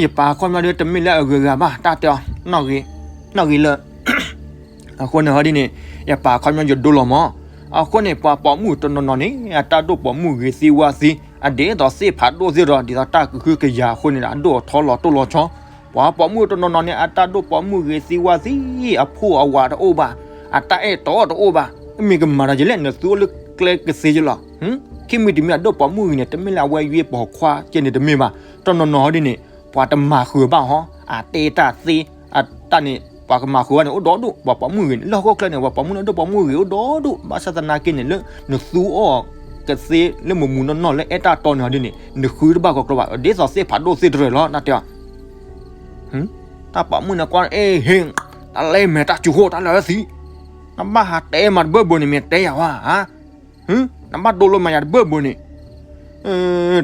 ယပာ်ခီပညီဒီး တမ့ၢ်လၢအဂုၤအဂၤဘၣ် တၢ်တဲအီၤ, နီၣ်ဂ့ၤ, နီၣ်ဂ့ၤလၢ အဃိန့ၣ်ဟီဒ်န့ၣ်, ယပာ်ခီပညီယဒိလီၤမး. အဃိန့ၣ် ပှၤပိာ်မုၣ်တနီၤနီၤန့ၣ် အတၢ်ဒိၣ်ပိာ်မုၣ်ဂ့ၤသံဝါသံ, အဒ်သိးသ့ၣ်ဖးဒိၣ်သ့ၣ်ဒီး ဒ်သိးတၢ်ကဟုကယာ်အဃိန့ၣ် အဒိၣ်အထီလီၤတိၢ်လီၤဆီ. ပှၤပိာ်မုၣ်တနီၤနီၤန့ၣ် အတၢ်ဒိၣ်ပိာ်မုၣ်ဂ့ၤသံဝါသံ, အဖိအဝၤတအိၣ်ဘၣ်, အတၢ်အဲၣ်တီတအိၣ်ဘၣ်, မ့ၢ်ကမၤဒီးယလဲၣ် နသူအိၣ်လၢကျဲကသ့ယလီၤ. ခံမံၤတမံၤအဒိၣ်ပိာ်မုၣ်ဂ့ၤန့ၣ် တမ့ၢ်လၢအဝဲယွ့ပိာ်ခွါကဲန့ၣ်တမ့ၢ်ဘၣ်, တနီၤနီၤဟီဒ်န့ၣ် ပှၤတမၤဃုာ်ဘၣ်ဟီ, အတဲတၢ်သ့, အတၢ်န့ၣ် ပှၤကမၤဃုာ်ဘၣ်န့ၣ် အိၣ်ဒီဒူၣ်, ပှၤပိာ်မုၣ်ဂ့ၤန့ၣ် လၢဟီၣ်ခိၣ်ချၢန့ၣ် ပှၤပိာ်မုၣ်န့ၣ်ဒိၣ်ပိာ်မုၣ်ဂ့ၤအိၣ်ဒီဒူၣ်, ဘၣ်ဆၣ်သနာ်က့န့ၣ် လၢနသူအီၤကသ့လၢမုၢ်မုၢ်နီၢ်နီၢ်လၢအဲၣ်တၢ်တီန့ၣ်ဟီဒ်န့ၣ် နဃုတဘၣ်ကီးကျိၤဘၣ်, ဒ်သိးသ့ၣ်ဖးဒိၣ်သ့ၣ်တရၢၣ်လီၤ တၢ်တဲအီၤ တၢ်ပိာ်မုၣ်န့ၣ်ကွၢ် အ့ဟ့ၣ်, တၢ်လဲၤမဲာ်တၢ်စူၤဃိ တၢ်လၢသံ, နဘၣ်ဟးတဲမးတဘၢဘၢန့ၣ် မ့ၢ်တဲယၤဝဲဧါ, နဘၣ်ဒိလိမးယၤတဘၢဘၢန့ၣ်,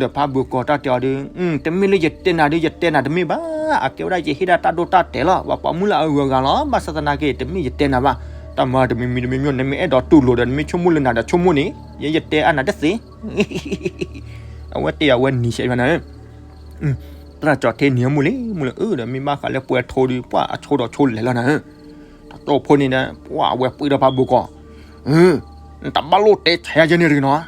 ဒီးဖးဘၢကီးတၢ်တဲအီၤဒီး, တမ့ၢ်လၢယတဲနၤဒီး ယတဲနၤတမ့ၢ်ဘၣ်, အကဲဝဲဒၣ်ယဟ့ၣ်ဒၣ်တၢ်ဒိၣ်တၢ်တဲာ်လီၤ, ပှၤပိာ်မုၣ်လၢအဂုၤအဂၤလီၤ, ဘၣ်ဆၣ်သနာ်က့ တမ့ၢ်ယတဲနၤဘၣ်, တၢ်မၤတမံၤမံၤတမံၤမံၤ နမ့ၢ်အဲၣ်ဒိးတူၢ်လိာ်ဒီး နမ့ၢ်ဆိကမိၣ်လၢနၤဒီးဆိကမိၣ်န့ၣ် ယဲယတဲအါနၤတသ့ အဝဲတဲအဝဲနံၤဆဲးဘၣ်နၤ, သရၣ်ကၠီထ့နံၤအမူလံ မူလၢအၢဒီး မ့ၢ်ဘၣ်ဃးလၢပှဲၤထိဒီး ပှၤအဆိဒီးဆိလဲၤလီၤနၤ, တၢ်တိၢ်ဖိန့ၣ်ဒီး ပှၤအဝဲပှ့ၤဒီးဖးဘိကီး, နတဘၣ်လိၣ်တဲဆါယၤကဲန့ၣ်တဂ့ၤနီၤ,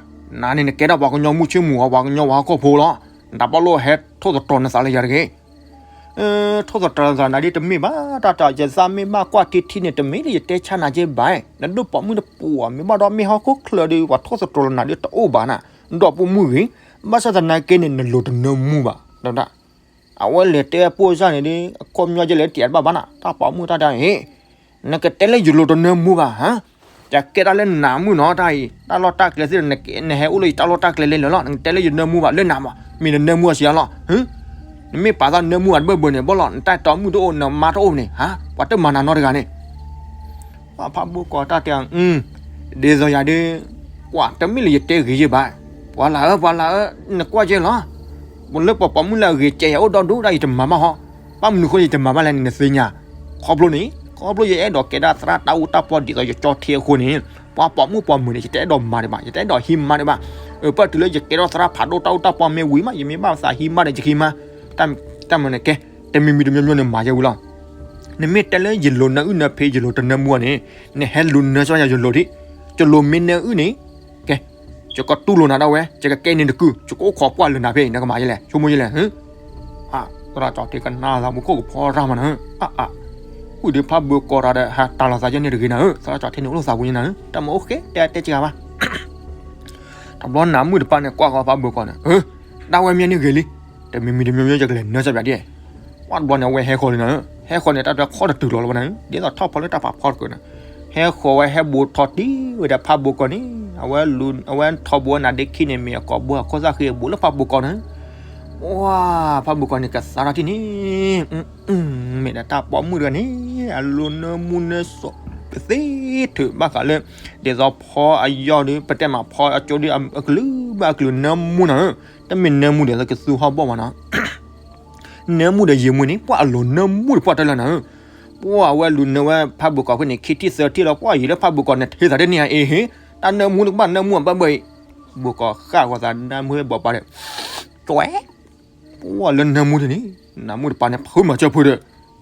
နၤန့ၣ် နကဲဒၣ်ပှၤကညီမုၢ်ဆ့ၣ်မူၤဧါ ပှၤကညီဝဲဟီၣ်ခိၣ်ဖိလီၤ, နတဘၣ်လိၣ်ဟဲထိၣ်သတြီၤနသးလၢယၤတဂ့ၤ ထိၣ်သတြီၤနသးနၤဒ်တမ့ၢ်ဘၣ်, တၢ်တၢ်ယသးမ့ၢ်ဘၣ်ကွၢ်ထံထံန့ၣ် တမ့ၢ်လၢယတဲဆါနၤကဲဘၣ်, နဒိၣ်ပိာ်မုၣ်တပူၤဧါ, မ့ၢ်ဘၣ်ဒီးမ့ၢ်ဟီၣ်ခိၣ်ချၢဒီး ပှၤထိၣ်သတြီၤလီၤနၤဒ်တအိၣ်ဘၣ်နၤ, ဒီးပိာ်မုၣ်ဂ့ၤ, ဘၣ်ဆၣ်သနာ်က့န့ၣ် နလိၤတနၢမူဘၣ်, အဝဲလဲၤတဲပိာ်စၢ်န့ၣ်ဒီး အခီပညီကဲလဲၣ်တတဲတဘၣ်ဘၣ်နၤ, တၢ်ပိာ်မုၣ်တၢ်တဲအံၤ နကတဲလၢယလိၤတနၢမူဘၣ်ဧါ, ယကဲဒၣ်လၢနးမုၣ်နီၤတၢ်အံၤ, တၢ်လီၢ်တၢ်ကျဲသ့ၣ်ဒီး နဟဲအိၣ်လၢယတၢ်လီၢ်တၢ်ကျဲလဲၤလဲၤလီၤ, နကတဲလၢယနၢမူဘၣ်လၢနၤမး, မ့ၢ်နနၢမူအစံးအါလီၤ, နမ့ၢ်ပာ်သးနၢမူအတဘၢဘၢန့ၣ် ဘၣ်လီၤ နတၢ်တီမုၣ်တအိၣ် နမါတအိၣ်န့ၣ်, ပှၤတမၤနၤနီတဂၤန့ၣ် ဖးဘိကီးတၢ်တဲအီၤ, ဒ်သိးယၤဒီး ကွၢ်တမ့ၢ်လၢယတဲဂ့ၤယဲၢ်ဘၣ်, ပှၤလၢ်ဧၢ ပှၤလၢ်ဧၢ, နကွၢ်ကဲလီၤ, ပလၢပှၤပိာ်မုၣ်လၢအဂ့ၤကဲယၤအိၣ်ဒီဒူၣ်ဒၣ် ယတမၤဘၣ်ဟီ, ဘၣ်မနုၤအဃိယတမၤဘၣ်လဲၣ်န့ၣ် နသ့ၣ်ညါ, ခီဖျိန့ၣ် ခီဖျိယအဲၣ်ဒိးကဲဒၣ်သရၣ်တၢ်အူတၢ်ပီဒ်သိးယကၠီထ့အဃိန့ၣ်, ပှၤပိာ်မုၣ်ပိာ်မုၣ်န့ၣ် ယတအဲၣ်ဒိးမၤဒံးဘၣ်, ယတအဲၣ်ဒိးဟံးမါဒံးဘၣ်, အပၢ်တုၤလၢယကဲထီၣ်သရၣ်ဖးဒိၣ်တၢ်အိၣ်တၢ်ပီမ့ၢ်ဝံၤမး ယမ့ၢ်ဘၣ်သးဟံးမးဒီးယကဟံးမး, တၢ်မနုၤကဲ, တမံၤမံၤတမံၤမံၤန့ၣ်မၤယဲဝံၤလီၤ. နမ့ၢ်တဲလၢယလိၤနၢအုၣ်နၢဖံး ယလိၤတနၢမူအီၤန့ၣ်, နဟဲလိၤနၢစၢ်ယၤယလိၤဒံး, ယလိၤမ့ၢ်နၢအုၣ်န့ၣ်, ကဲ, ယကတူၢ်လိာ်နၤဒၣ်ဝဲ, ယကကဲန့ၣ်တကုၢ်, ယကအိၣ်ခိးပှၢ်လၢနၤဖဲအံၤ နကမၤယဲလဲၣ်, ဆိကမိၣ်ယဲလဲၣ်, သရၣ်ကၠီၤထံကနၣ်သးမူခိၣ်ကဖီရၣ်မးနၤ, အါအါ, ဝံၤဒီးဖးဘၢၣ်ကီးတၢ်ဒီး ဟးတၢ်လီၤသးယဲန့ၣ်တဂ့ၤနၤဧၢ, သရၣ်ကၠီၤထံန့ၣ်အိၣ်လိာ်သးပူၤယဲနၤဧၢ, တၢ်မၤအိၣ်ဃဲတဲတဲကဂၤဘၣ် တဘျီနးမုၣ်တပၤန့ၣ် ကွၢ်ဃီၤဖးဘၢၣ်ကီးန့ၣ်, ဒၣ်ဝဲမ့ၢ်န့ၣ်ဂ့ၤလံ, တမံၤမံၤတမံၤမံၤ ယကလဲၤနၢစၢ်ပၠးဒ်, ပှၤတဘျီန့ၣ် အဝဲဟဲဃီၤလံနၤ, ဟဲဃီၤန့ၣ် တၢ်တခီတတုၤလီၤလၢၤဘၣ်နၤ, ဒ်သိးထီၣ်ဖီလၢတၢ်ဖးဖီတကုာ်န့ၣ်, ဟဲဃီၤဝဲဟဲဘူးထီၣ်တံၢ်ဝဲဒီးဖးဘၢၣ်ကီးန့ၣ်, အဝဲထီၣ်ဘူးဝဲနါဒ့ခံန့ၣ် မ့ၢ်အကိာ်ဘိအခိၣ်သၣ်ဃ့အဘူးလၢဖးဘၢၣ်ကီးန့ၣ်, ပှၤ ဖးဘၢၣ်ကီးန့ၣ် ကသါထီၣ်ထံၣ်န့ၣ် မ့ၢ်ဒၣ်တၢ်ပိာ်မုၣ်တဂၤန့ၣ် အလိၤနၢမူနၢစီၤ ကသ့ထုးဘၣ်ဃးလၢ ဒ်သိးဖီအယီၢ်ဒီး ပတဲမးဖီအကၠိဒီး အကလုာ်ဘၣ်အကလုာ်နၢမူနၤဧၢ, တမ့ၢ်နၢမူဒ်သိးကသူဟီၣ်ဘီၣ်ဘၣ်နီၤ, နၢမူဒီးယံာ်မူန့ၣ် ပှၤအလိၤနၢမူဒီးပှၤတၢ်လၢနၤဧၢ, ပှၤအဝဲလိၤနၢဝဲဖးဘၢၣ်ကီးဖဲန့ၣ် ခံထံၣ်သၢထံၣ်လီၤ ပှၤယံာ်လၢဖးဘၢၣ်ကီးန့ၣ် ထဲသးတန့ၢ်ဧါအ့ဟ့, တၢ်နၢမူတကဘၣ်နၢမူအဘၣ်ဘၣ်အံၤ, ဘၢၣ်ကီးဃၣ်ဂီၤသးနၢမူဘီၣ်ပၤဒီး ကၠွဲ ပှၤလၢနၢမူဒ်န့ၣ် နးမူတပၤန့ၣ် ဖုမၤစၢၤဖုဒီး,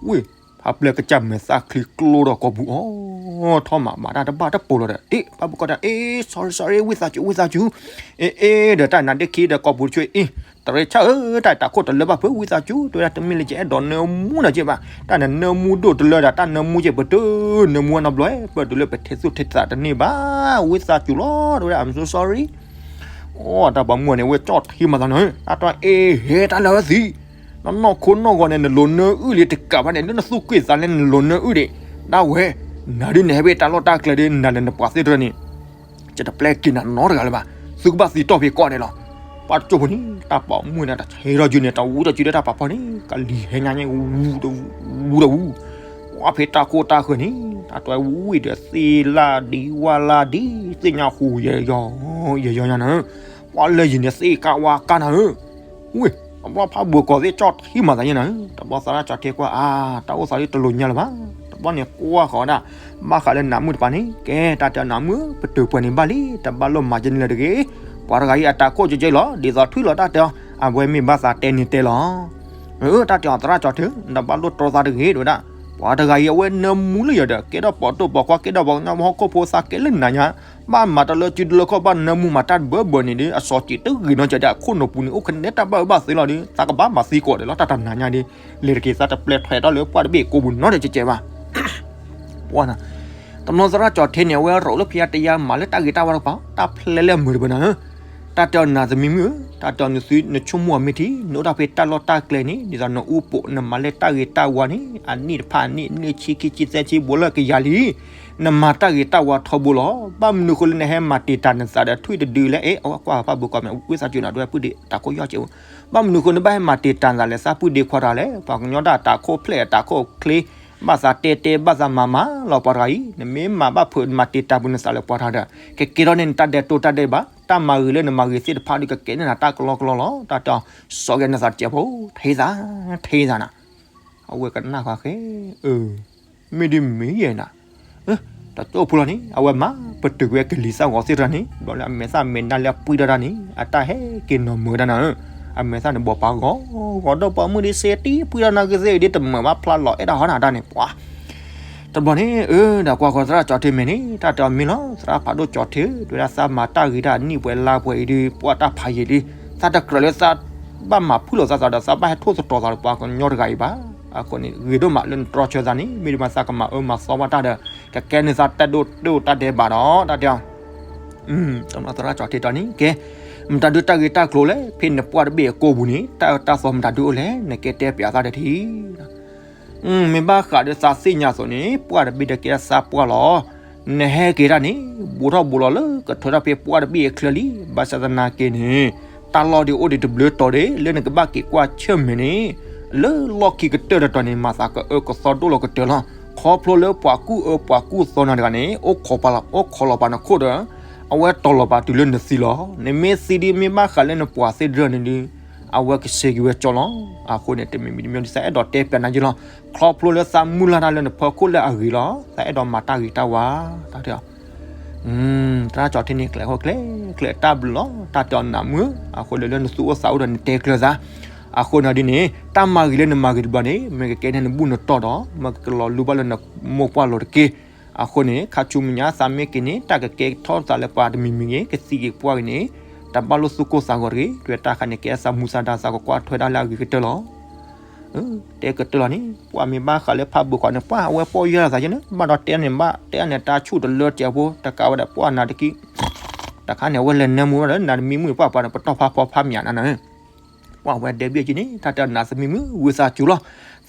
ဝ့ၢ် ဖးပျဲၢ်ကစၢ်မဲာ်သၣ်ချံကျိဒီးကိာ်ပူၤအီၤ, ထီၣ်မးမၤတၢ်တဘၣ်တပိာ်လီၤဒီး အ့ၣ် ဖးဘၢၣ်ကီးဒီး အ့ၣ် sorry sorry ဝံသးစူၤ ဝံသးစူၤ, အ့ၣ် အ့ၣ် ဒီးတၢ်နါဒ့ခံဒီးကိာ်ပူၤတဆူအံၤ, တရ့ဆၣ်ဧၢ တၢ်တၢ်ခိၣ်တလၢဘၣ်ဖု ဝံသးစူၤ တဲဝဲဒၣ် တမ့ၢ်လၢယအဲၣ်ဒိးနၢမူနၤက့ဘၣ်, တၢ်နနၢမူဒိၣ်တလၢဒီး တၢ်နၢမူက့ ပတနၢမူဝဲနီတဘျီ, ပတုၤလၢပထဲသူၣ်ထဲသးတန့ၢ်ဘၣ်, ဝံသးစူၤလီၤ တဲဝဲဒၣ် I'm so sorry. အိ တၢ်ပိာ်မုၣ်န့ၣ် ဝဲကၠီၣ်ထံမၤသးန့ၣ်, တၢ်တၢ်အ့ၣ် ဟဲတၢ်လၢသံ, နနီၢ်ခိနီၢ်ဂီၤန့ၣ် နလိၤနၢအုၣ်လံတကးဘၣ်န့ၣ် လၢနသူၣ်က့ၣ်သးလဲ နလိၤနၢအုၣ်ဒံး, ဒၣ်ဝဲ, နၤဒ်နဟဲဖဲတၢ်လီၢ်တၢ်ကျဲဒ် နၤလၢနပှၤသ့ၣ်တဖၣ်န့ၣ်, ယတပျဲက့ၤနၤနီတဂၤလၢၤဘၣ်, သုကဘၣ်သံတီၢ်ဖဲကီၢ်န့ၣ်လီၤ. ပှၤတကၠိဖိန့ၣ် တၢ်ပိာ်မုၣ်န့ၣ် တၢ်ဆဲးထီၣ်ယုာ်န့ၣ် တၢ်ဝူတၢ်စုဒီးတၢ်ပာ်ဖီန့ၣ် ကလံၤဟဲညါညါ ဝူတဝူတဝူ, ပှၤဖဲတၢ်ခိၣ်တၢ်ဃၢၤန့ၣ် တၢ်တွဲဝံၤဒီးသ့ၣ်လၢ်ဒံးဝၣ်လၢ်ဒံး သ့ၣ်ညါဟူးယဲယီၤ ယဲယီၤညါနၤဧၢ, ပှၤလၢယံၤန့ၣ်သ့ၣ်ကးဝါကးနၤဧၢ, ဝ့ၢ် တဘျီဖးဘၢၣ်ကီးသ့ၣ်ကၠီၣ်ထံမၤသးညါနၤဧၢ, တဘျီသရၣ်ကၠီၣ်ထံကွၢ်အါ တၢ်အိၣ်သးဒ်တလိၤညါလၢၤဘၣ်, တဘျီန့ၣ်ကွၢ်ဃီၤဒၣ်, ဘၣ်ဃးလၢနးမုၣ်တပၤန့ၣ် ကဲ တၢ်တဲနးမုၣ် ပတုာ်ပှဲၤန့ၣ်ဘၣ်လံ တဘၣ်လိၣ်မၤယဲန့ၣ်လၢၤတဂ့ၤ, ပှၤတဂၤအံၤအတၢ်ခိၣ်ကဲကဲလီၤ ဒ်သိးထွံၣ်လီၤတၢ်တဲအီၤ အဝဲမ့ၢ်ဘၣ်သးတဲန့ၣ်တဲလီၤ အၢ တၢ်တဲအီၤသရၣ်ကၠီၣ်ထံ နတဘၣ်လိၣ်တြီသးတဂ့ၤ တဲဝဲဒၣ်, ပှၤတဂၤအံၤအဝဲနၢမူလၢယၤဒီး ကဲထီၣ်ပိာ်တိၢ်ပိာ်ခွါ ကဲထီၣ်ပှၤကညီဟီၣ်ခိၣ်ဖိသးကဲလၢနၤညါ, ဘၣ်မၤတၢ်လၢစုတလၢခီၣ်ဘၣ်နၢမူမၤတၢ်တဘၢဘၢန့ၣ်ဒီး အစီၤစံးတဂ့ၤနီတစဲးဒီး အခိၣ်နူာ်ပူၤန့ၣ် အိၣ်ခနဲတၢ်ဘၣ်အၢဘၣ်သီလီၤဒီး သးကဘၣ်မၤသံကွံာ်ဒီးလီၤ တၢ်တနၤညါဒီး, လဲၤတက့ၤသးတပျဲထွဲးထီၣ်လၢပှၢ်တဘ့ၣ်ကိးပူၤနီတစဲးဘၣ် ပှၤနၤ, တနီၤသရၣ်ကၠီၣ်ထံန့ၣ် အဝဲရိးလၢဖံးတယါမၤလၢတၢ်ဂ့ၤတၢ်ဝါတကပၤ တၢ်ဖျဲးလဲၢ်မုာ်တပၤနၤဧၢ, တၢ်တဲအီၤနၤသမံမုၣ်ဧၢ, တၢ်တဲအီၤနသုနဆိကမိၣ်အီၤမ့ၢ်ထံ နအိၣ်ဒၣ်ဖဲတၢ်လီၢ်တၢ်ကျဲန့ၣ် ဒ်သိးနအူပိာ်နမၤလဲၢ်တၢ်ဂ့ၤတၢ်ဝါန့ၣ် အနံၣ်တဖၣ်အနံၣ် နံၣ်ဆံခံဆံသၢဆံဘိလၢကယၤလံ, နမၤတၢ်ဂ့ၤတၢ်ဝါထီဘိလီၤ. ဘၣ်မနုၤဃိလၢနဟဲမၤတံာ်တာ်နသးဒီးထွံၣ်တဒုလၢ အဲ အဝဲကွၢ်ဖးဘိကီးမ့ၢ်ဝံသးစူၤနၤ ဒွဲပုၢ်ဒ့တၢ်ခိၣ်ယီၢ်ကဲးအိၣ်, ဘၣ်မနုၤဃိနဘၣ်ဟဲမၤတံာ်တာ်နသးလဲၣ် သးပုၢ်ဒ့ခွါတဂၤလဲၣ် ပှၤကညီဒၣ်တၢ်ခိၣ်ဖျဲးတၢ်ခိၣ်ချ့ ဘၣ်သးတဲတဲဘၣ်သးမၤမၤလီၤပှၤတဂၤအံၤ နမ့ၢ်မၤဘၣ်ဖုးမၤတံာ်တာ်ပူၤနသးလၢပှၤတဂၤဒီး ကကဲထီၣ်န့ၣ်နတၢ်ဒဲးတိၢ်တၢ်ဒဲးဘး တၢ်မၤဂ့ၤလၢနမၤဂ့ၤသ့ၣ်တဖၣ်ဒီးကကဲန့ၢ်နၤတၢ်ကလီကလီလီၤ. တၢ်တဲအီၤ စီၤဂဲၤနသးတစဲးဖိ ထဲသး ထဲသးနၤ အဝဲကနၣ်ဃာ်ဃဲ အၢ မ့ၢ်ဒ်မ့ၢ်ယဲနၤ တၢ်ကၠိဖိလီၤန့ၣ် အဝဲမၤပတုာ်ကွံာ်ကလံၤသၣ်ဂီၤသ့ၣ်တဖၣ်န့ၣ် ဘျီလၢအမဲာ်သၣ်မဲာ်နါလၢအပှံၢ်ထီၣ်တၢ်န့ၣ် အတၢ်ဟဲက့ၤနီၤမုာ်ဝဲဒၣ်နၤဧၢ, အမဲာ်သၣ်န့ၣ်ဘီးပာ်ဂီၤ ဂီၤဒီးပိာ်မုၣ်ဒ်စ့တံၢ်ပှံၢ်ထီၣ်နၤကသ့ၣ်ဒ်တမုာ်ဘၣ်ဖျါလီၤအဲၣ်ဒၣ်ဟီနၤတၢ်န့ၣ် ပှၤ တဘျီန့ၣ် အၢ ဒီးကွၢ်ဃီၤသရၣ်ကၠီၣ်ထံမဲာ်န့ၣ် တၢ်တဲအီၤမ့ၢ်လီၤ သရၣ်ဖးဒိၣ်ကၠီၣ်ထံ တဲဝဲဒၣ်သးမၤတၢ်ဂ့ၤတၢ်အနံၣ်ပှဲၤလါပှဲၤအံၤဒီး ပှၤတၢ်ဖးယံာ်လံ, သးတကြၢးလၢသးဘၣ်မၤဖုၣ်လိာ်သးသးဒီးသးဘၣ်ဟဲထိၣ်သတြီၤသးဒီးပှၤကညီတဂၤအံၤဘၣ်. အဃိန့ၣ် ဂ့ၤဒိၣ်မးလၢနတြီဆၢသးန့ၣ် မ့ၢ်ဒ်မးသးကမၤအၢမၤသီဘၣ်တၢ်ဒီး ကကဲန့ၢ်သးတၢ်ဒိၣ်တၢ်ဒဲးဘးဒီး တၢ်တဲအီၤ သရၣ်ကၠီၣ်ထံတီန့ၣ် ကဲ မတၤဒုးတၢ်ဂ့ၤတၢ်ကျိၤလဲၣ် ဖဲနပှၢ်တဘ့ၣ်အကိာ်ပူၤန့ၣ် တၢ်အၢတၢ်သီမတၤဒုးအိၣ်လဲၣ် နကဲတဲပၠးသးဒီးထံ မ့ၢ်ဘၣ်ဃးဒီးသးသ့ၣ်ညါအသိးန့ၣ် ပှၢ်တဘ့ၣ်ဒီးကဲသးပှၢ်လီၤ. နဟဲက့ၤတၢ်န့ၣ် ဘူးထီၣ်ဘူးလီၤလၢကထၢထီၣ်ဖဲပှၢ်တဘ့ၣ်အချၢလံ. ဘၣ်ဆၣ်သနာ်က့န့ၣ် တၢ်လီၢ်ဒ်အိၣ်ဒံးတဘျုးတီၤဒၣ် လၢနကဘၣ်က့ၤကွၢ်ဆၢၣ်မဲာ်န့ၣ် လၢလီၢ်ခံကတၢၢ်တတီၤန့ၣ် မၤသးကအၢကသီဒိၣ်လီၤကတၢၢ်လီၤ. ခီဖျိလၢပှၤကူၣ်အၢပှၤကူၣ်သီနၤတဂၤန့ၣ် အိၣ်ခိးလီၤပာ်နခိၣ်ဒီး အဝဲတီၤလီၤပာ်တုၤလၢနသံလီၤ. နမ့ၢ်သံဒ်မ့ၢ်ဘၣ်ဃးလၢနပှၤသ့ၣ်တဖၣ်န့ၣ်ဒီး အဝဲကစဲက့ၤဝဲကၠီလီၤ. အဃိန့ၣ် တမံၤမံၤတမံၤ သးအဲၣ်ဒိးတဲပျးနၤယ့လီၤ. ခီဖျိလၢသးမုၢ်လၢ်တၢ်လၢနဖီခိၣ်လၢအဂ့ၤလီၤ. သးအဲၣ်ဒိးမၤတၢ်ဂ့ၤတၢ်ဝါ တၢ်တဲအီၤ သရၣ်ကၠီထံန့ၣ် ကျဲးဟီၣ်ကျဲးကျဲးတၢ်ဘျုးလီၤ, တၢ်တဲအီၤနးမုာ်, အဃိဒီးလၢနသူၣ်အိၣ်သးအိၣ်ဒီးနတဲကျၢၤသး, အဃိန့ၣ်ဒ်န့ၣ် တၢ်မၤဂ့ၤလၢနမၤဂ့ၤတဘျီန့ၣ် မ့ၢ်ကကဲန့ၢ်နဘူၣ်နတီၢ်ဒီး မ့ၢ်ကကလီၤလူဘၣ်လၢနမိၢ်ပှၢ်လီၤတက့ၢ်. အဃိန့ၣ် ခါဆူမဲာ်ညါသးမ့ၢ်က့ၤန့ၣ် တၢ်ကကဲထီၣ်သးလၢပှၤတမံၤမံၤဂ့ၤ ကသံက့ၤပှၢ်ဂ့ၤန့ၣ် တဘၣ်လိၣ်သူၣ်ကိၢ်သးဂီၤတဂ့ၤ, တၢ်တခါန့ၣ် ကဲသးမူသးဒါ သးကကွၢ်ထွဲဒၣ်လၢအဂ့ၤကတၢၢ်လီၤ. တဲကတၢၢ်လီၤန့ၣ် ပှၤမ့ၢ်ဘၣ်ဃးလၢဖးဘိကီးန့ၣ် ပှၤအဝဲပီၢ်ယၢ်လီၤသးယဲန့ၣ် ဘၣ်ဒီးတဲန့ၣ်ဘၣ် တဲန့ၣ်တၢ်ဆူၣ်တလၢတၢ်ဖိ တကးဝဲဒၣ်ပှၤနးတကံၢ် တခါန့ၣ် အဝဲလဲၤနၢမူဘၣ်ဒီး နးသမံမုၣ်ပှၢ်ပှၤန့ၣ် ပတီၢ်ဖးဖီဖးမးနၤန့ၣ် ပှၤဝဲဒဲဘ့ၣ်က့ၤန့ၣ် တၢ်တဲနးသမံမုၣ် ဝံသးစူၤလီၤ.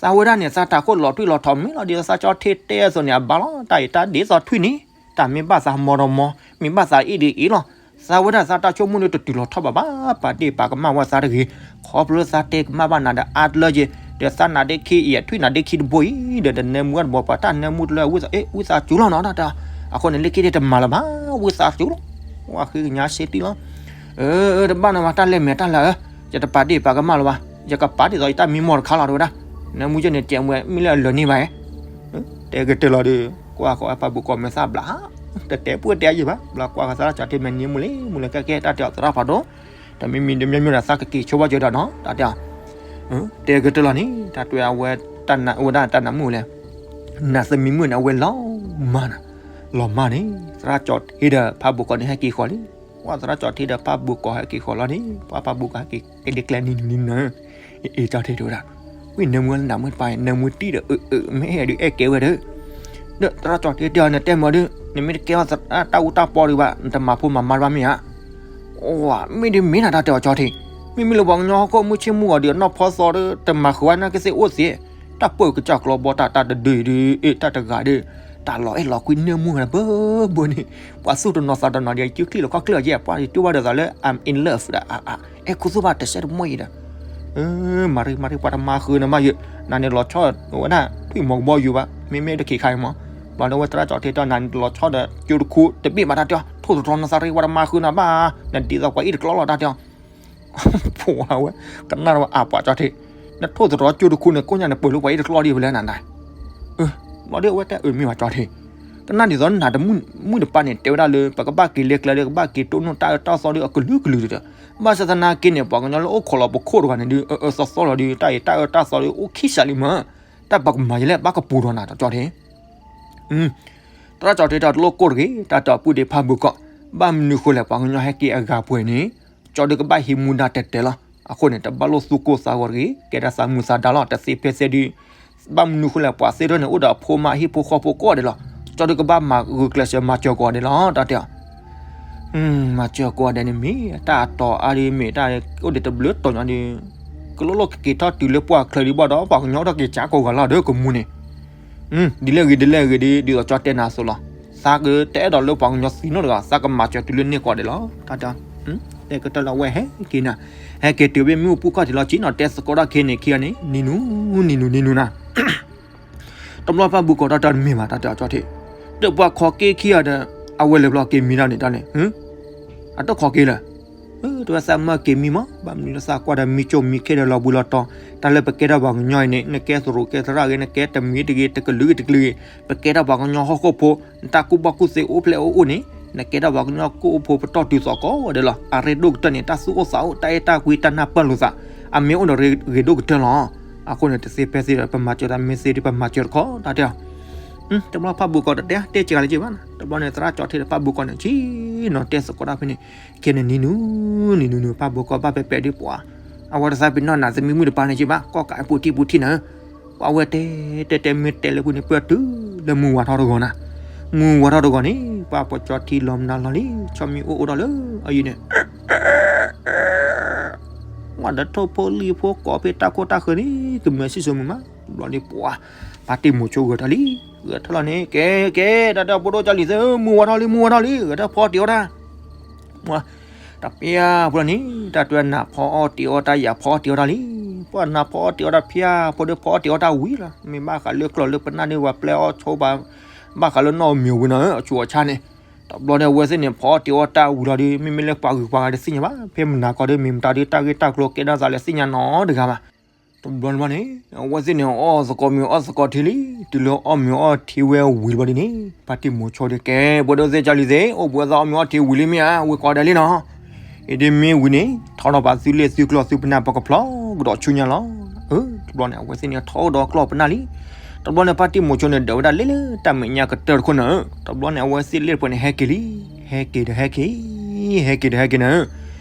သးဝဲဒၣ်န့ၣ် သးတၢ်ခိၣ်လီၤထွံၣ်လီၤထီၣ်မ့ၢ်လီၤဒီး သးကၠီထံတဲအသိးန့ၣ် အဘၣ်လီၤ တၢ်အံၤတၢ်ဒ်သိးထွံၣ်န့ၣ် တၢ်မ့ၢ်ဘၣ်သးမီဒီးမီ မ့ၢ်ဘၣ်သးအ့ၣ်ဒ်အ့ၣ်လီၤ. သးဝဲဒၣ်သးတၢ်ဆိကမိၣ်န့ၣ်တတုၤလီၤထီၣ်ဘၣ်ဘၣ် ပာ်ဒ့ၣ်ပာ်ကမၣ်ဝဲသးတဂ့ၤ, ခီဖျိသးတဲကမၣ်ဘၣ်နၤဒီးအါတလၢက့ၤ ဒီးသးနးဒ့ခံအံၤ ထွံၣ်နးဒ့ခံတဘိအံၤ ဒီးတနၢမူဝဲတဘိပှၤတၢ်နၢမူတလၢဝံသး အ့ၣ် ဝံသးစူၤလီၤနီၤ တၢ်တဲအီၤ အဃိန့ၣ်လၢခံန့ၣ်တမၤလၢၤဘၣ် ဝံသးစူၤလီၤ ဝဲဃ့ကညါစ့တံၢ်လီၤ. အၢ တဘၣ်နီၤဘၣ် တၢ်လဲၤမဲာ်တၢ်လၢ ယတပာ်ဒ့ၣ်ပာ်ကမၣ်လၢၤဘၣ် ယကပာ်ဒ်သိးယတၢ်မံမီၢ်တခါလီၤ တဲဝဲဒၣ် နၢမူက့ၤန့ၣ် ကဲမ့ၢ်လၢအလၢာ်န့ၢ်ဘၣ်ဧါ တဲကတၢၢ်လီၤဒီး ကွၢ်ဃီဖးဘိကီးမဲာ်သၣ်ဘျး တတဲပှၢ်တဲယံာ်ဘၣ် ဘျီကွၢ်ဃီသရၣ်ကၠီထံမဲာ်နံၤမူလံ မူလံကဲကဲတၢ်တဲအီၤသရၣ်ဖးဒိၣ် တမံၤမံၤတမံၤမံၤဒီးသးကက့ၤဆိဘၣ်ကၠီဒီးနီၤ တၢ်တဲအီၤ တဲကတၢၢ်လီၤန့ၣ် တၢ်တဲအဝဲ ဝဲဒၣ်တၢ်နးမူလဲၣ် နးသမံမုၣ်န့ၣ် အဝဲလီၤမၢ်နၤ လီၤမၢ်န့ၣ် သရၣ်ကၠီထံဒီးဖးဘိကီးန့ၣ် ဟဲက့ၤဃီၤလံ ပှၤသရၣ်ကၠီထံဒီးဖးဘိကီးဟဲက့ၤဃီၤလီၤန့ၣ် ပှၤဖးဘိကီးဟဲက့ၤတဲဒ်ကျဲနံၤနံၤနၤ အ့ၣ်ကၠီထံတဲဝဲဒၣ် ဝံၣ်နၢမူလၢနးမုၣ်တပၤ နၢမူတံၢ်ဒီး အၢ အၢ မ့ၢ်ဟဲဒုးအဲၣ်ကဲဝဲဒီး ဒီးသရၣ်ကၠီထံတဲအီၤ နတဲမ့ၢ်ဒုး နမ့ၢ်တကဲထီၣ်တၢ်အူတၢ်ပီဒံးဘၣ် နတမၤဖိမၤမါတဘၣ်မ့ၢ်ဧါ အိ မ့ၢ်ဒ်မ့ၢ်နၤတၢ်တဲအီၤကၠီထံ မ့မ့ၢ်လၢပှၤကညီဟီၣ်ခိၣ်မုၢ်ဆ့ၣ်မုၢ်ဂီၤဒီး အနီၢ်ဖီသီဒီး တမၤဃုာ်ဝဲနၢ်ကသ့ၣ်အိၣ်သ့ တၢ်ပၢၢ်ကစၢ်ကျီဘီတၢ်တၢ်တဒုအံၤဒီး အ့ၣ် တၢ်တဂၤဒီး တၢ်လီၤအဲၣ်လီၤကွံနၢမူနၤဘၣ်ဘၣ်န့ၣ် ပှၤသူၣ်တနီၤသးတနီၤဒီး စုချံလီၤခီၣ်ချံလီၤကဲ ပှၤဒုးတူၢ်ဘၣ်ဒီးသးလၢ I'm in love ဒီး အဲၣ်ခူသူၣ်ဘၣ်တစဲးတမီၢ်အံၤဒီး မၤရံမၤရံပှၤတမၤဃုာ်နမးယဲ နၤန့ၣ်လီၤဆီဝဲဒၣ် ထွံၣ်မီၤကဘီယူၤဘၣ် မ့မ့ၢ်တခ့ခါအံၤမး ဘျီဒီးဝဲသရၣ်ကၠီထံတဲအီၤ နၤန့ၣ်လီၤဆီဒီးကၠိတခူ တဘ့ၣ်ဘၣ်တၢ်တဲအီၤ ထိၣ်သတြီၤနသးရံ ပှၤတမၤဃုာ်နၤဘၣ် နဒ်သိးပှၤအ့ၣ်တကျီလီၤတၢ်တဲအီၤ ပှၤဝဲ ကနၣ်ဝဲအပှၤကၠီထံ နထိၣ်သတြီၤကၠိတခူန့ၣ် ကိးညါန့ၣ်ပၢၢ်လၢပှၤအ့ၣ်တကျီဒံးဝဲလဲၣ်နၤနၤ ဘျီဒီးအဝဲတဲအၢမ့ၢ်ဘၣ်ကၠီထံ ကနၣ်ဒ်သိးနးတမုၣ်တပၤန့ၣ် တဲဝဲဒၣ်လၢ ပကဘၣ်က့ၤလဲၤကျဲဒီး ကဘၣ်က့ၤတိၢ်နီၣ်တၢ်အၢတၢ်သီဒီး အကလုာ်ကလုာ်ဒီး ဘၣ်ဆၣ်သနာ်က့န့ၣ် ပှၤကညီလၢအိၣ်ခိးလီၤပခိၣ်တဂၤန့ၣ်ဒုး အၢအၢသီသီလီၤဒုး တၢ်အံၤတၢ်အၢတၢ်သီဒီး အိၣ်ခံစးလံမး တၢ်ပကမၤယလဲၣ် ဘၣ်ကပူၤဒီးနၤကၠီထံ သရၣ်ကၠီထံတဲအီၤတလိၣ်ကိၢ်တဂ့ၤ တၢ်တဲအီၤပုၢ်ဒ့ဖးဘိကီး ဘၣ်မနုၤဃိလဲၣ် ပှၤကညီဟဲက့ၤအဂၤပှဲၤန့ၣ် ကၠီဒုးကဘၣ်ဟံးမူဒါတဲာ်တဲာ်လီၤ. အဃိန့ၣ် တဘၣ်လိၣ်သူၣ်ကိၢ်သးဂီၤတဂ့ၤ ကဲဒၣ်သးမုာ်သးဒါလီၤ တသ့ဖဲသ့ဒုး ဘၣ်မနုၤဃိလဲၣ် ပှၤသ့ၣ်တဖၣ်န့ၣ် အိၣ်ဒီးအဖိမါအဟံၣ်ဖိဃီဖိကိးဂၤဒဲးလီၤ. ကၠီဒုးကဘၣ်မၤဂုာ်ကျဲးစၢးမၤစၢၤကိးဂၤဒဲးလီၤ တၢ်တဲအီၤ မၤစၢၤကိးဂၤဒဲးန့ၣ်မ့ၢ် တၢ်အတီၤအါဒ်မ့ၢ် တၢ်အိၣ်ဒံးတဘျုးတီၤညီဒုး ကလိၣ်လိၣ်ကက့ၤထီၣ်တုၤလၢပှၢ်ချၢဒံးဘၣ်ဒီး ပှၤကညီတၢ်က့ၤစးကိးဂၤလီၤဒီးကမူန့ၣ် ဒ်လဲၣ်ဂ့ၤဒ်လဲၣ်ဂ့ၤဒ် ဒ်သိးကၠီတဲနၤအသိးလီၤ. သးကတအဲၣ်ဒိးလၢပှၤကညီသံနီတဂၤ သးကမၤစၢၤတုၤလၢန့ၢ်ကိးဂၤဒဲးလီၤ. တၢ်တဲ တဲကတၢၢ်လီၤ အဝဲဟဲက့ၤနၤ ဟဲက့ၤတုၤဘၣ်မ့ၣ်အူပူၤခီၣ်ထံးလီၤ စ့ၢ်နီၤ တဲသကိးတၢ်ခဲန့ၣ်ခံဂၤန့ၣ် နံၤနူၤ နံၤနူၤ နံၤနူၤနၤ တဘျီဖးဘိကီးတၢ်တဲနမ့ၢ်ဘၣ် တၢ်တဲအီၤကၠီထံး ဒီးပှၤခိးက့ခံဂၤဒီး အဝဲလဲၤဘျီက့ၤမံတၢ်န့ၣ်တၢ်န့ၣ် အတခိးက့ၤလၢၤ တဲဝဲသးမၢက့ၤမံမး ဘၣ်မနုၤလၢသးကွၢ်ဒီးမံကၠိၣ်မံခ့ဒီးလီၤဘှံးလီၤတီၤ တၢ်လၢပကဲထီၣ်ပှၤကညီအံၤန့ၣ် နကဲသရူးကဲသရၣ်ဂ့ၤ နကဲတမံၤတဂ့ၤ တကလုာ်ဂ့ၤတကလုာ်ဂ့ၤ ပကဲထီၣ်ပှၤကညီဟီၣ်ခိၣ်ဖိ နတၢ်ကူၣ်ဘၣ်ကူၣ်သ့အိၣ်ဖျဲၣ်အိၣ်အိၣ်န့ၣ် နကဲထီၣ်ပှၤကညီကအိၣ်ဖိပတီၢ်တုၤသိးကိးဂၤဒဲးလီၤ. အရ့ဒိၣ်ကတၢၢ်န့ၣ် တၢ်သူၣ်အိၣ်သးအိၣ် တၢ်အဲၣ်တၢ်ကွံ တၢ်နၢ်ပၢၢ်လိာ်သး အမ့ၢ်အိၣ်ဒီးရ့ဒိၣ်ကတၢၢ်လီၤ. အဃိန့ၣ် တသ့ဖဲသ့ဒီး ပမၤစၢၤတၢ်မ့ၢ်သ့ဒီး ပမၤစၢၤတခီ တၢ်တဲအီၤ တဘျီဖးဘိကီးတတဲ တဲစှၤလၢက့ၤဘၣ် တဘျီန့ၣ် သရၣ်ကၠီထံဒီးဖးဘိကီးန့ၣ် ဆ့ၣ်နီၤတဲသကိးတၢ်ဖဲန့ၣ် ခဲန့ၣ်နံၤနူၤ နံၤနူၤနံၤ ဖးဘိကီးဘၣ်ပဲာ်ပဲာ်ဒ်ပှၤ အဝဲတသးပ့ၤနီၣ်နၤသမံမုၣ်တပၤန့ၣ်က့ၤဘၣ် ကီၢ်ကးပူၤထံပူၤထံနၤ ပှၤဝဲတဲတဲတဲမ့ၢ်တဲလၢပူၤန့ၣ် ပၢၢ်တုၤလၢမုၢ်ဝါထီၣ်တဂီၤနၤ မုၢ်ဝါထီၣ်တဂီၤန့ၣ် ပှၤပိာ်ကၠီထံလီၤမနုၤလီၤလံ ဆီမံအိၣ်အိၣ်ထီၣ်လၢအယုၢ်န့ၣ် ဝဲဒီးထိၣ်ဖိလံၣ်ဖိကိးဖဲတၢ်ခိၣ်တၢ်ဃၢၤန့ၣ် ကမၢစံၣ်စိၤမုာ်မး တဘျီန့ၣ်ပှၤ ဖါတံၢ်မိၤဆိဂဲၤထီၣ်လံ ဂဲၤထီၣ်လီၤန့ၣ် ကဲ ကဲ တၢ်တဲအီၤဖိဒိၣ်ကၠီလံၤသၢ မုၢ်ဝါထီၣ်လံ မုၢ်ဝါထီၣ်လံ ဂဲၤထီၣ်ဖီအီၣ်တ့ၤအီၣ်တၢ် တပျၢ်ဖိလီၤန့ၣ် တၢ်တဲနးဖီအီၣ်တ့ၤအီၣ်တၢ် ယၤဖီအီၣ်တ့ၤအီၣ်တၢ်လံ ပှၤနးဖီအီၣ်တ့ၤအီၣ်တၢ်ဖၠၣ် ဖိဒီးဖီအီၣ်တ့ၤအီၣ်တၢ်ဝံၤလီၤ မ့ၢ်ဘၣ်ဃးလၢကျီၢ်လၢပနၢ်န့ၣ် ပှၤပျဲအီၣ်ဆိဘၣ် ဘၣ်ဃးလၢနီၢ်အမံၤဝံၤနီၤ အဆူးအဆါန့ၣ် တဘျီန့ၣ် အဝဲသ့ၣ်န့ၣ် ဖီအီၣ်တ့ၤအီၣ်တၢ်ဝံၤလီၤဒီး မ့မ့ၢ်လၢပှၤဂုၤပှၤဂၤတသ့ၣ်ညါဘၣ် ဖဲမနၤကီၢ်ဒီး မ့ၢ်မတၤဒီးတၢ်ဂ့ၢ်တၢ်ကျိၤကဲထီၣ်သးလၢသ့ၣ်ညါနီတဂၤဘၣ် တဘျီန့ၣ်ဘၣ်န့ၣ် အဝဲသ့ၣ်န့ၣ် အီၣ်သကိးမ့ၤအီၣ်သကိးထံလံ, တုၤလၢအီၣ်မ့ၤအီၣ်ထံဝဲဝံၤတဘျီဒ်န့ၣ် ဖါတံၢ်မိၤဆိဒ်ကဲ ပှၤဒိသ့ၣ်ကၢ်လံၤသ့ၣ် အိၣ်ဘှံးအသီအီၣ်မ့ၤအီၣ်ထံဝံၤလံမ့ၢ်ဧါ, ဝံၤကိးဂၤဒဲးလံနီၤ. အံၤဒ်မ့ၢ်ဝံၤန့ၣ် ထီထီၣ်ပာ်သုလ့ၣ်သုကျီၢ်သုပနၢ်ပကဖျီကဒီးဆူညါလီၤ. အၢ တဘျီန့ၣ် အဝဲသ့ၣ်န့ၣ်ထီၣ်အိၣ်ဒီးကျီၢ်ပနၢ်လံ. တဘျီန့ၣ် ဖါတံၢ်မိၤဆိန့ၣ် ဒၢးဝဲဒၣ်လၢလၢတၢ်မဲာ်ညါကတၢၢ်တခိၣ်န့ၣ်. တဘျီန့ၣ် အဝဲသ့ၣ်လ့ၣ်တပှဲၤန့ၣ် ဟဲက့ၤလံ, ဟဲက့ၤဒီးဟဲက့ၤ, ဟဲက့ၤဒီးဟဲက့ၤန့ၣ်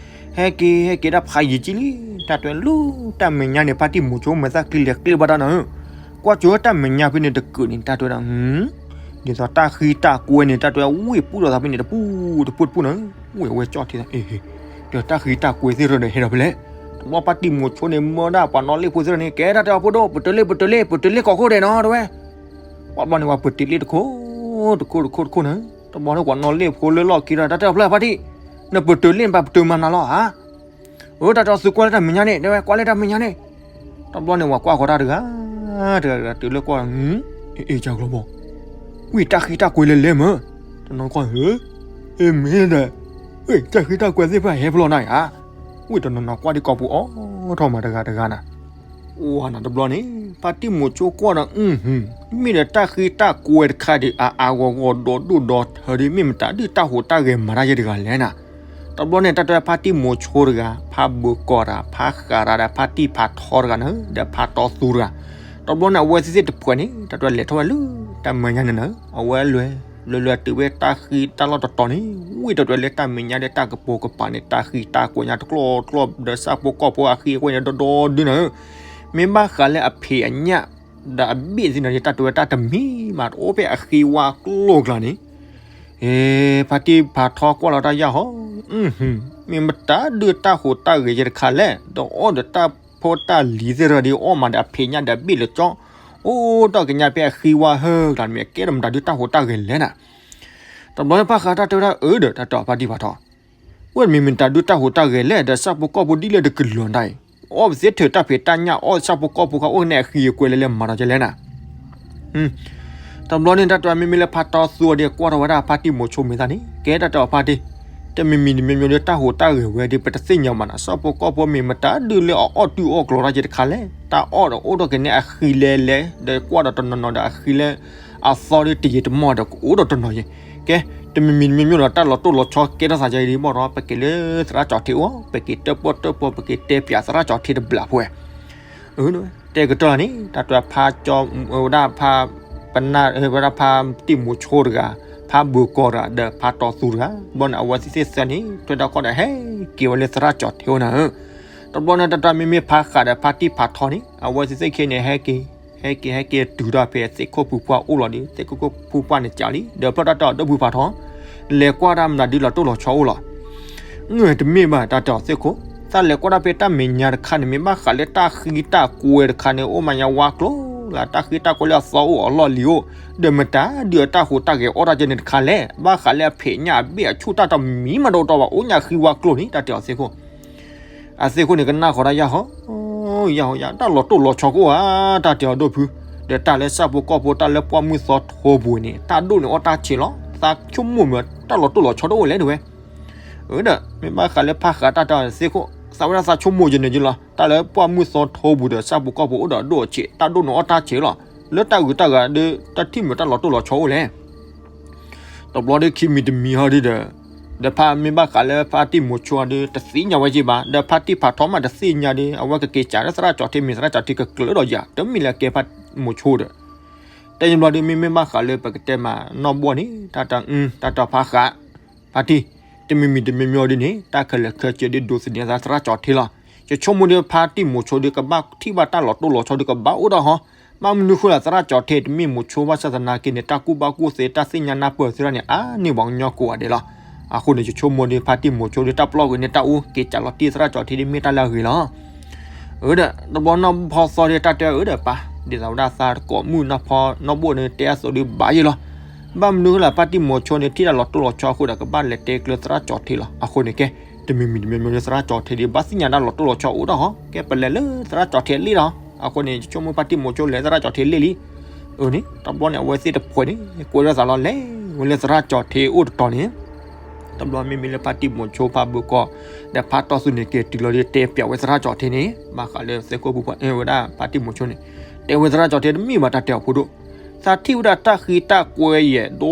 ဟဲက့ၤ ဟဲက့ၤဒၣ်ဖးယံာ်ကံလံ. တၢ်တဲလၢ တၢ်မဲာ်ညါန့ၣ် ဖါတံၢ်မိၤဆိမဲာ်သၣ်ကျံလဲၤကျ့ဘၣ်တၢ်န့ၣ်, ကွၢ်ကၠိတၢ်မဲာ်ညါဖဲန့ၣ်တကုာ်န့ၣ် တၢ်တဲဝဲဒၣ် ဒ်သိးတၢ်ဃံတၢ်ကွဲန့ၣ် တၢ်တဲဝဲဝ့ၢ်ပူၣ်ဒီးသးဖဲန့ၣ် တပူၤတပူၤတပူၤန့ၣ်, ဝ့ၢ်အဝဲကၠီၣ်ထံသး အ့ ဒီးတၢ်ဃံတၢ်ကွဲသ့ၣ်ရၢဒီးဟဲဒီးဖဲလဲၣ်. တဘျီဖါတံၢ်မိၤဆိန့ၣ် မၢဒၣ်ပှၤနီၣ်လ့ၣ်ဖိသ့ၣ်န့ၣ် ကဲတၢ်တဲအီၤဖိဒိၣ် ပတုၤလ့ၣ် ပတုၤလ့ၣ် ပတုၤလ့ၣ်ကိးခိၣ်ဒဲးနီၤ တဲဝဲ. ပှၤဘျီန့ၣ် ပှၤပတုၤလ့ၣ်တခိၣ် တခိၣ်တခိၣ်တခိၣ်န့ၣ်. တဘျီန့ၣ် ပှၤနီၣ်လ့ၣ်ဖိလၢလီၢ်ခံဒီး တၢ်တဲအီၤဖျၢၣ်ဖါတံၢ်, နပတုၤလ့ၣ် နပတုၤမၤနၤလီၤဧါ. အၢ တၢ်တဲအီၤသုကွၢ်လၢတၢ်မဲာ်ညါန့ၣ် တဲဝဲ ကွၢ်လၢတၢ်မဲာ်ညါန့ၣ်. တဘျီန့ၣ် ပှၤကွၢ်ဃီၤတၢ်တဂၤ တဂၤတဂၤတုၤလၢကွၢ် အ့ အ့ ကၢ်ကျီဘီ ဝ့ၢ်တၢ်ဃံတၢ်ကွဲလဲၤလဲၤမၢ်. တနီၤကွၢ် အ့ မ့ၢ်ဒီး တၢ်ဃံတၢ်ကွဲသ့ၣ်တဖၣ်ဟဲဖျီနၤဧါ. ဝ့ၢ်တနီၤနီၤကွၢ်ဒ်ကိာ်ပူၤအိၣ်ထီၣ်မးတဂၤတဂၤနၤ. အိၣ်နၤတဘျီန့ၣ် ဖါတံၢ်မိၤဆိကွၢ်ဒီး မ့ၢ်ဒီးတၢ်ဃံတၢ်ကွဲတခါဒီး အါအါဂီၢ်ဂီၢ်ဒီဒိၣ်ဒီထၢဒီး မ့ၢ်မတၤဒုၣ်တၢ်ဟူးတၢ်ဂဲၤမၤတၢ်ယဲၢ်တဂၤလဲၣ်နၤ. တဘျီန့ၣ် တၢ်တဲဖါတံၢ်မိၤဆိတဂၤ ဖါဘုးကီၢ်တဂၤ ဖါဃးတဂၤဒီးဖါတံၢ်ဖးထီတဂၤန့ၣ် ဒီးဖါတီသူတဂၤ. တဘျီန့ၣ် အဝဲသ့ၣ်သ့ၣ်တဖှဲးန့ၣ် တၢ်တဲလဲၤထီၣ်ဝဲလၢတၢ်မဲာ်ညါန့ၣ်နၤ. အဝဲလဲၤ လဲၤလဲၤတုၤဝဲတၢ်ဃံတၢ်လီၢ်တတီၤန့ၣ် ဝ့ၢ်တၢ်တဲလၢတၢ်မဲာ်ညါဒီးတၢ်ကပိာ်ကပၤန့ၣ် တၢ်ဃံတၢ်ကွဲညါတကျီၢ်တကျီၢ်ဒီး ဆၣ်ဖိကီၢ်ဖိအဃံအကွဲန့ၣ် ဒီဒီဒုနၤ. မ့ၢ်ဘၣ်ဃးလၢအဖံးအညၣ် ဒီးအဘ့ၣ်သ့ၣ်န့ၣ် တၢ်တဲဝဲတၢ်တမံၤမး တအိၣ်ဖဲအဃံဝါကျိၣ်ကျါန့ၣ်. အ့ ဖါတံၢ်ဖးထီကွၢ်လီၤတၢ်ယၢ်ဟီ, မ့ၢ်မတၤဒုၣ်တၢ်ဟူးတၢ်ဂဲၤယဲၢ်တခါလဲၣ်, ဒီးအီၣ်ဒီးတၢ်ဖိတၢ်လံၤသ့ၣ်တဖၣ်ဒီး အီၣ်မးဒီးအဖံးညၣ်ဒီးအဘ့ၣ်လၢကၠီ, အိၣ်ဒီးကညးဖဲအဃံဝါဟၢကျါန့ၣ် မ့ၢ်အကဲဒီးမတၤဒုၣ်တၢ်ဟူးတၢ်ဂဲၤလဲၣ်နၤ. တဘျီဖါဃးတၢ်တဲဝဲဒၣ် အၢ ဒီးတၢ်တဲအီၤဖါတံၢ်ဖးထီ ဝဲမ့ၢ်မတၤဒုၣ်တၢ်ဟူးတၢ်ဂဲၤလဲၣ်, ဒီးဆၣ်ဖိကီၢ်ဖိဒ်လဲၣ်တကလုာ်အီၤဒၣ်အံၤ, အီၣ်ပသ့ထဲးတၢ်ဖံးတၢ်ညၣ် အီၣ်ဆၣ်ဖိကီၢ်ဖိခါအိၣ်န့ၣ်အဃံအကွဲလဲၤလဲၤမၤဒီးကဲလဲၣ်နၤ. တဘျီန့ၣ် တၢ်တဲမ့မ့ၢ်လၢဖါတီသူအီၤဒီး ကွၢ်ထီၣ်ဝဲဒၣ်ဖါတံၢ်မိၤဆိမဲာ်သၣ်န့ၣ် ကဲတၢ်တဲအီၤဖါတံၢ်, တမံၤမံၤတမံၤမံၤဒီးတၢ်ဟူးတၢ်ဂဲၤဝဲဒီး ပတသ့ၣ်ညါဘၣ်နၤ, ဆၣ်ဖိကီၢ်ဖိမ့ၢ်မတၤဒုၣ်လၢအအီၣ်တုၤအီၣ်ကျီၤတၢ်က့ၤတခါလဲၣ်, တၢ်အီၣ်ဒီးအိၣ်ထီၣ်က့ၤန့ၣ်အဃံလဲၤလဲၤ ဒီးကွၢ်ဒီးတနီၤနီၤဒီးအဃံလၢ အသီဒီးတယံာ်တမီၢ်ဒီးကအိၣ်ဒီးတနီၤယဲၢ်. ကဲ တမံၤမံၤတမံၤမံၤဒီး တၢ်လီၤတိၢ်လီၤဆီကဲထီၣ်သးယဲၢ်ဒ်ဘၣ်ဒီး ပက့ၤလၢသရၣ်ကၠီၤထံအိၣ် ပက့ၤတၢၣ်ပီၣ်တၢၣ်ပီၣ် ပက့ၤတဲပၠးသရၣ်ကၠီၤထံတဘျီဖိဝဲ. တဲကတၢၢ်လီၤန့ၣ် တၢ်တဲဖါကၠီ ဝဲဒၣ်ဖါ ပနၢ် ဝဲဒၣ်ဖါတံၢ်မိၤဆိတဂၤ, ဖါဘုးကီၢ်တဂၤ ဒီးဖါတီသူတဂၤ, ဘျီန့ၣ် အဝဲသ့ၣ်သ့ၣ်သၢန့ၣ် ထွဲတၢ်ကီၢ်ဒီးဟဲက့ၤဝဲလၢသရၣ်ကၠီၤထံအိၣ်နၤဧၢ. တဘျီန့ၣ် တၢ်တဲမ့မ့ၢ်ဖါဃးဒီးဖါတံၢ်ဖးထီန့ၣ် အဝဲသ့ၣ်သ့ၣ်ခံန့ၣ် ဟဲက့ၤ ဟဲက့ၤ ဟဲက့ၤတုၤဒီးဖဲသ့ၣ်ခိၣ်ဖုပှၢ်အိၣ်လီၤဒီး သ့ၣ်ခိၣ်ဖုပှၢ်န့ၣ်ကးလံ ဒီးဖျီၣ်တၢ်တဲအီၤဒီပုၢ်ဖးထီ လဲၤကွၢ်တၢ်မနုၤဒုးလီၤတိၢ်လီၤဆီအိၣ်လီၤ. တမ့ၢ်ဘၣ် တၢ်တဲအီၤသ့ၣ်ခိၣ်, သးလဲၤကွၢ်တၢ်ဖဲတၢ်မဲာ်ညါတခါန့ၣ် မ့ၢ်ဘၣ်ဃးလၢတၢ်ဃံတၢ်ကွဲတခါန့ၣ် အိၣ်မးညါဝါကျိၤလၢ တၢ်ဃံတၢ်ကွဲလၢအသီအိၣ်အလီၢ်လံၤအိၣ်, ဒီးမတၤဒုးအတၢ်ဟူးတၢ်ဂဲၤအီၣ်တၢ်ကဲန့ၣ်တခါလဲၣ်, ဘၣ်ဃးလၢအဖံးညၣ်အဘ့ၣ်အဆူၣ်တၢ်တမံၤမးဒီးတတီၤဘၣ် အိၣ်ညါဃံဝါကျိၤန့ၣ် တၢ်တဲအီၤသ့ၣ်ခိၣ် အသ့ၣ်ခိၣ်န့ၣ် ကနၣ်ဃီၤတၢ်ယၢ်ဟီ, ယၢ်ဟီ ယၢ် တၢ်လီၤတိၢ်လီၤဆီကအိၣ်ဧါ, တၢ်တဲအီၤဒိၣ်ဖု, ဒီးတၢ်လၢဆၣ်ဖိကီၢ်ဖိ တၢ်လၢပှၢ်မုၢ်သီထိပူၤန့ၣ် တၢ်ဒိၣ်န့ၣ်အီၣ်တၢ်ဆံးလီၤ, သးဆိကမိၣ်မ့ၢ်တၢ်လီၤတိၢ်လီၤဆီတအိၣ်လဲၣ်တဲဝဲ. အၢဒီး မ့ၢ်ဘၣ်ဃးလၢဖါဃးတၢ်တဲအီၤသ့ၣ်ခိၣ် သးဝဲဒၣ်သးဆိကမိၣ်ယဲၢ်န့ၣ်ယလီၤ, တၢ်လၢပှၢ်မုၢ်သီထိပူၤဒီး ဆၣ်ဖိကီၢ်ဖိအိၣ်ဒီးအဒိၣ်အဆံး တၢ်ဒိၣ်န့ၣ်အီၣ်တၢ်ဆံးလီၤ, လၢတၢ်ဂုၤတၢ်ဂၤဒီး တၢ်ထံၣ်မ့ၢ်တၢ်လီၤတိၢ်လီၤဆီအိၣ်လဲၣ် တဘျီဒီးခံမံၤတမံၤဟီဒီး, ဒီးဖါမ့ၢ်ဘၣ်ဃးလၢဖါတံၢ်မိၤဆိဒီး တသ့ၣ်ညါဝဲက့ဘၣ်, ဒီးဖါတံၢ်ဖးထီမးတသ့ၣ်ညါဒီး အဝဲကက့ၤစးလၢသရၣ်ကၠီၤထံမ့ၢ်သရၣ်ကၠီၤထံကကျၢၤဒီးယၤ တမ့ၢ်လၢကဲဖါမိၤဆိဒီး, တဲယဘျီဒီး မ့မ့ၢ်ဘၣ်ဃးလၢပကတဲမးနီၢ်ဘီၣ်န့ၣ် တၢ်တအု တၢ်တဖါဃး ဖါတံၢ်, တမံၤမံၤတမံၤမံၤဒီးန့ၣ် တၢ်ခဲလၢာ်ခဲဆ့ဒီးဒိးသန့ၤသးသရၣ်ကၠီၤထံလီၤ, ယဆိကမိၣ်ဒီးဖါတံၢ်မိၤဆိဒီးကဘၣ်ထံၣ်ဘၣ်တၢ်လီၤတိၢ်လီၤဆီဒီးကဘၣ်အိၣ်ဒီးဟီ, ဘၣ်မနုၤဃိလၢသရၣ်ကၠီၤထံတမ့ၢ်မိၤဆိဘၣ်ဆၣ်သနာ်က့န့ၣ် တၢ်ကူၣ်ဘၣ်ကူၣ်သ့တၢ်သ့ၣ်ညါနၢ်ပၢၢ်သ့ၣ်တဖၣ်န့ၣ် အါန့ၢ်ပှၤကညီကိးဂၤဒဲးလီၤ, အဃိန့ၣ် ယဆိကမိၣ်ဒီးဖါတံၢ်မိၤဆိဒီးတၢ်ပျီကွံာ်န့ၣ် တၢ်အူက့ၤကးလီၤတံၢ်သရၣ်ကၠီၤထံဒီးမ့ၢ်တၢ်လၢအဂ့ၤလီၤ အၢဒီး တဘျီနီၢ်ဖီသီဒီးတၢ်တဲအၢဒီးပၢ်, ဒ်သိးဝဲဒၣ်သးတကိးမုၣ်နီၢ်ဖီနီၢ်ဘီၣ်န့ၣ် တဲအသိးဒီးဘၣ်ယဲၢ်လီၤ, ဘၣ်မနုၤဃိလၢဖါတံၢ်မိၤဆိန့ၣ် ထံၣ်တၢ်လီၤတိၢ်လီၤဆီအဃိဒီး ကဘၣ်လဲၤတဲကျၢၤသရၣ်ကၠီၤထံလီၤ, အဃိန့ၣ်ကဲ, တမံၤမံၤတမံၤမံၤဒီးသရၣ်ကၠီၤထံဒီး ဘၣ်သ့ၣ်ညါတၢ်လီၤတိၢ်လီၤဆီအိၣ်ဒီးဟီ, ကဲပလဲၤလၢသရၣ်ကၠီၤထံအလ့ၣ်လီၤ, အဃိန့ၣ် ယဆိကမိၣ်ဖါတံၢ်မိၤဆိလဲၤသရၣ်ကၠီၤထံအလ့ၣ်လံ, အၢန့ၣ် တဘျီန့ၣ် အဝဲသ့ၣ်တဖှဲးန့ၣ် ကွဲးထီၣ်သးလီၤလဲၤဝဲလၢသရၣ်ကၠီၤထံအိၣ်တတီၤန့ၣ် တဘျီမ့မ့ၢ်လၢဖါတံၢ်မိၤဆိဖါဘိကီၢ် ဒီးဖါတီၢ်သူန့ၣ်က့ၤတုၤလီၤဒီး တဲပျးဝဲသရၣ်ကၠီၤထ့န့ၣ် ဘၣ်ဃးလၢသ့ၣ်ခိၣ်ပူၤပှၢ် ဝဲဒၣ်ဖါတံၢ်မိၤဆိန့ၣ် တဲဝဲသရၣ်ကၠီၤထ့တမ့ၢ်ဘၣ်တၢ်တဲအီၤဖိဒိၣ်, သးထံၣ်ဝဲဒၣ်တၢ်ဃံတၢ်ကွဲယဲၢ် ဒီ